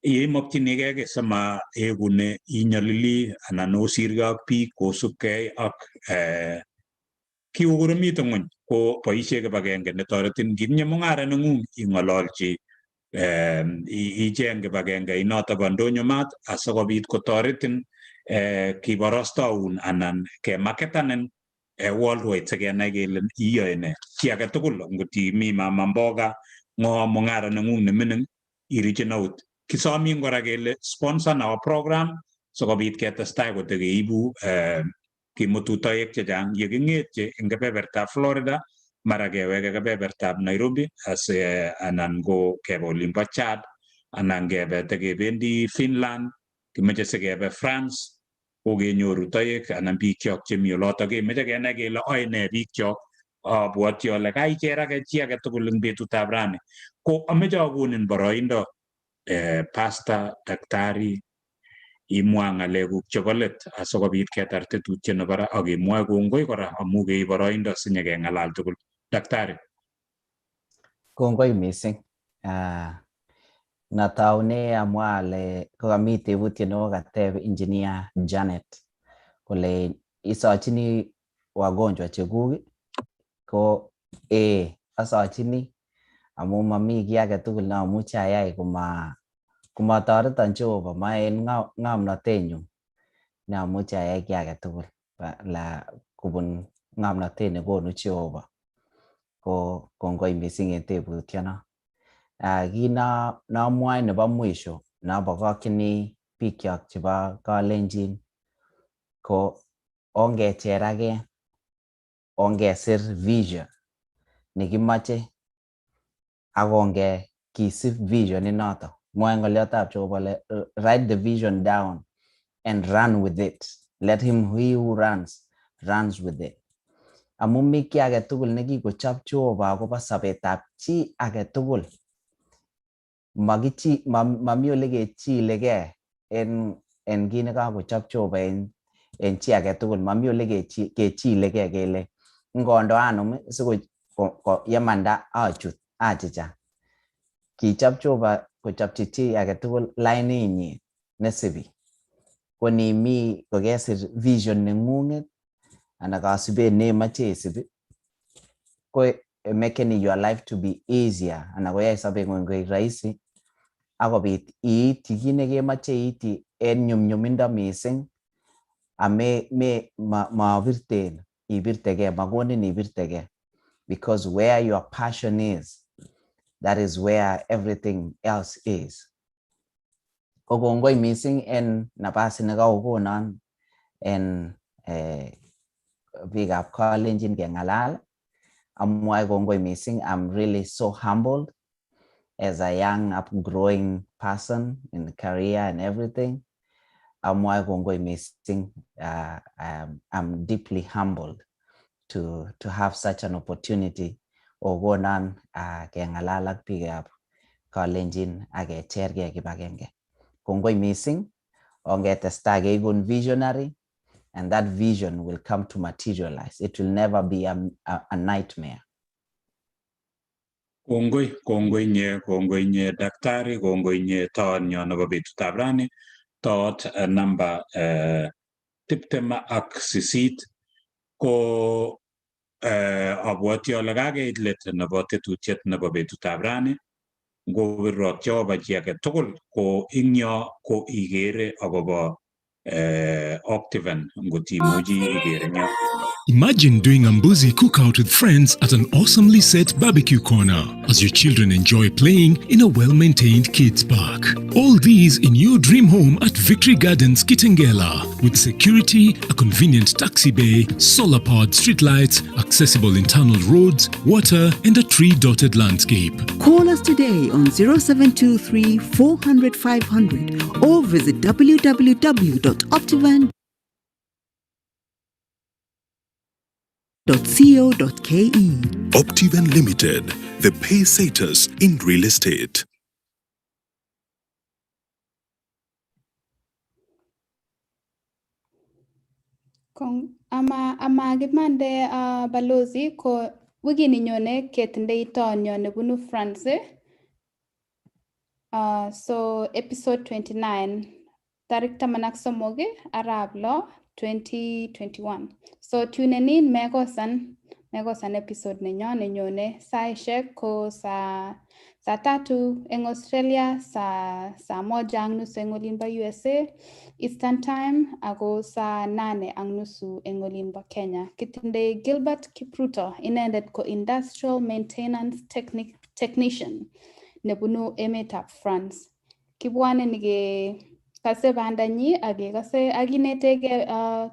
Yeimokchinigei kiy sima eku ne inyolili anan osirgei ak biik kosubkei ak kikokoromit ng'weny, ko boisie kibagenge netoretin ngitinye mung'ara neng'ung ing'ololchi icheng kibagenge inoto bo Ndonyo Mart asikobit kotoretin kiborostoun anan kemaketanin worldwide sikenai kele iyoe nee. Chi age tugul, ngot imi mama mboga, ng'o mung'ara neng'ung nemining, irichen out. Kisomin kora kele sponsor our program sikobit ketestai kotekeibu kimutu toek chechang yeking'etye eng kebebertab Florida, mara keweke kebebertab Nairobi asi anan ko kebe olimbo Chad anan kebe tekebendi Finland, kimeche sikebe France, kokenyoru toek anan biikchok chemi olotok, kemeche kenai kele oe nee biikchok. Abwoti ale kaicherake chi age tugul eng betutab rani. Ko ameche akonin boroindo Pastor Daktari imwa ng'alekuk chebo let asikobit ketar tetutiet nebo ra ak kemwoe kongoi kora amu keib boroindo sinyekeng'alal tugul. Daktari.
Kongoi mising. Nataune amwa ale kokami tebutiet nekokateb Engineer Janet kole isochini wagonjwa chekuk, ko ee, asochini amu mami kiy age tugul neamuche ayai koma komotoreton Jehova, ma en ng'omnotenyun neamuche ayai kiy age tugul la kobun ng'omnotet nekonu Jehova. Ko kongoi mising en tebutiono. Kit nomwoe nebo mwisho nobokokchini bikyok chebo Kalenjin ko ongecherake, ongesir vision nekimoche ak onge kisib vision inoto. Mwoe ng'oliotab Jehova kole write the vision down and run with it. Let him he who runs, runs with it. Amu mi kiy age tugul nekikochop Jehova akobo sobetab chi age tugul. Makichi mami ole kechilegei en kit nekakochop Jehova en chi age tugul. Mami ole kechilegei kele ngondo anum siko yemanda achut achicha. Kichop Jehova kochopchi chi age tugul laininyin nesibi. Ko nimi kokesir vision neng'ung'et anan kasubet nemoche isib, ko making your life to be easier anan koyai sobeng'ung koik rahisi akobit iityi kit nekemoche iityi en nyumnyumindo mising, ame me mabirten ibirtege, makonin ibirtege, because where your passion is, that is where everything else is. Ko kongoi mising en nabasi nekakokonon en biikab Kalenjin keng'alal. Amwae kongoi mising. I'm really so humbled as a young upgrowing person in the career and everything. Amwae kongoi mising. I'm deeply humbled to have such an opportunity okonon keng'alal ak biikab Kalenjin ak kechergei kibagenge. Kongoi mising. Ongetestai keikun visionary, and that vision will come to materialize. It will never be a nightmare.
Kongoi, kongoi nye, kongoi nye daktari, kongoi nye toonyo nebo betutab rani, toot namba 28 ko abwoti ale kakeit let nebo tetutiet nebo betutab rani. Ngobirwok Jehova chi age tugul ko ing yo ko ikere akobo Optiven ngot imuchi iker eng yo.
Imagine doing a mbuzi cookout with friends at an awesomely set barbecue corner as your children enjoy playing in a well-maintained kids park. All these in your dream home at Victory Gardens, Kitengela, with security, a convenient taxi bay, solar-powered streetlights, accessible internal roads, water, and a tree-dotted landscape.
Call us today on 0723 400 500 or visit www.optivan.co.ke.
Optiven Limited, the pay setters in real estate.
Kong, ama akimande balozi ko wikini nyone ketindoi tonyo nebunu France. So episode 29, tarik 13 arap 6 2021. So tune in mekosan episode nenyo nenyone saishek ko saa 3 eng Australia, saa 1:30 eng olinbo USA Eastern Time, ako saa 8:30 eng olinbo Kenya. Kitindoi Gilbert Kipruto, inendet ko industrial maintenance technician nebunu emetab France. Kibwane nike kase bandanyi akekase akineteke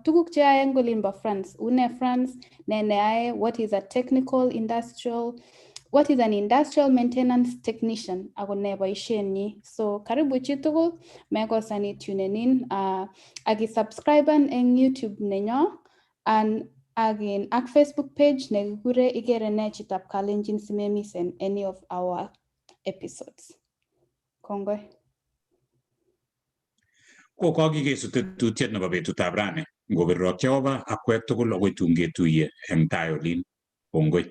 tuguk cheyoe eng olinbo France. Une France, ne neyoe, what is a technical industrial, what is an industrial maintenance technician, ako ne boisienyi. So karibu chitugul, mekosan itunen in akisubscriben eng YouTube nenyo and again ak Facebook page nekikure Ikere Ne Chitab Kalenjin simemisen any of our episodes. Kongoi.
Ko kakikesu tetutiet nebo betutab rani. Ngobirwok Jehova akwek tugul akoi tun ketuiye eng tai olin. Kongoi.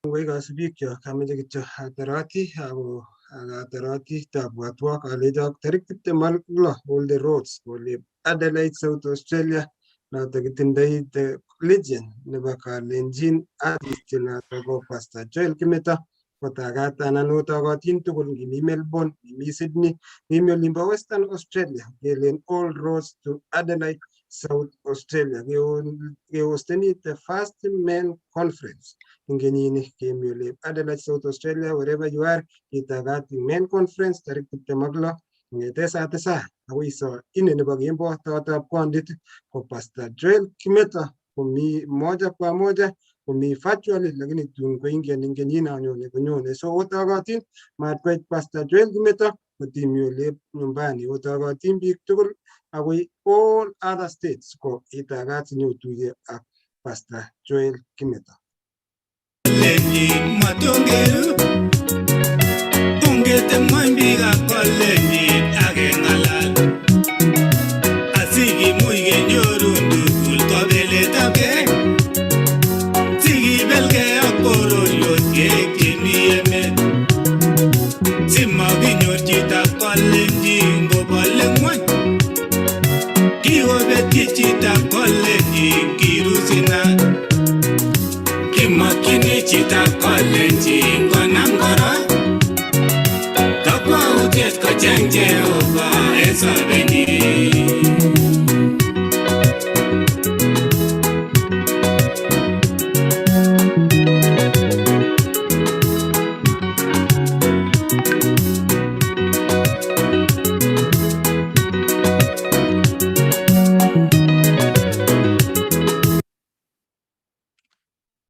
Kongoi kasubikyok, ameche kityo atoroti ako akatoroti tabwatwok alechok tarik 26 all the roads ole Adelaide, South Australia, noto kitindoi the legend nebo Kalenjin artist noto ko Pastor Joel Kimeto kotagat anan otogotin tugul ngimi Melbourne, ngimi Sydney, ngimi olimbo Western Australia, kelen all roads to Adelaide, South Australia. Kehosteni the first men conference eng kenyini kemi ole Adelaide, South Australia, wherever you are, itagat men conference tarik 26 ng'ete saa 9 akoi saa 4 nebo kemboi taotab kondit ko Pastor Joel Kimeto komi moja kwa moja komi virtually, lakini tun koingen eng kenyino nyone konyone. So otogotin mat koit Pastor Joel Kimeto kotimi ole nyumbani, otogotin biik tugul akoi all other states ko itagat sinyotuye ak Pastor Joel Kimeto.
Lenyin matungeru ongete ng'wony biikab kolenyin ak keng'alal asikimuch kenyorun tugul kabeletabgei sikibelgei ak bororiosiek chemi emet simakinyor chitab kolenjin kobole ng'wony kikobetyi chitab kolenjin kirusinat Kimokyini chitab kolenjin konam koroi kakwautiet kocheng Jehova en sobet.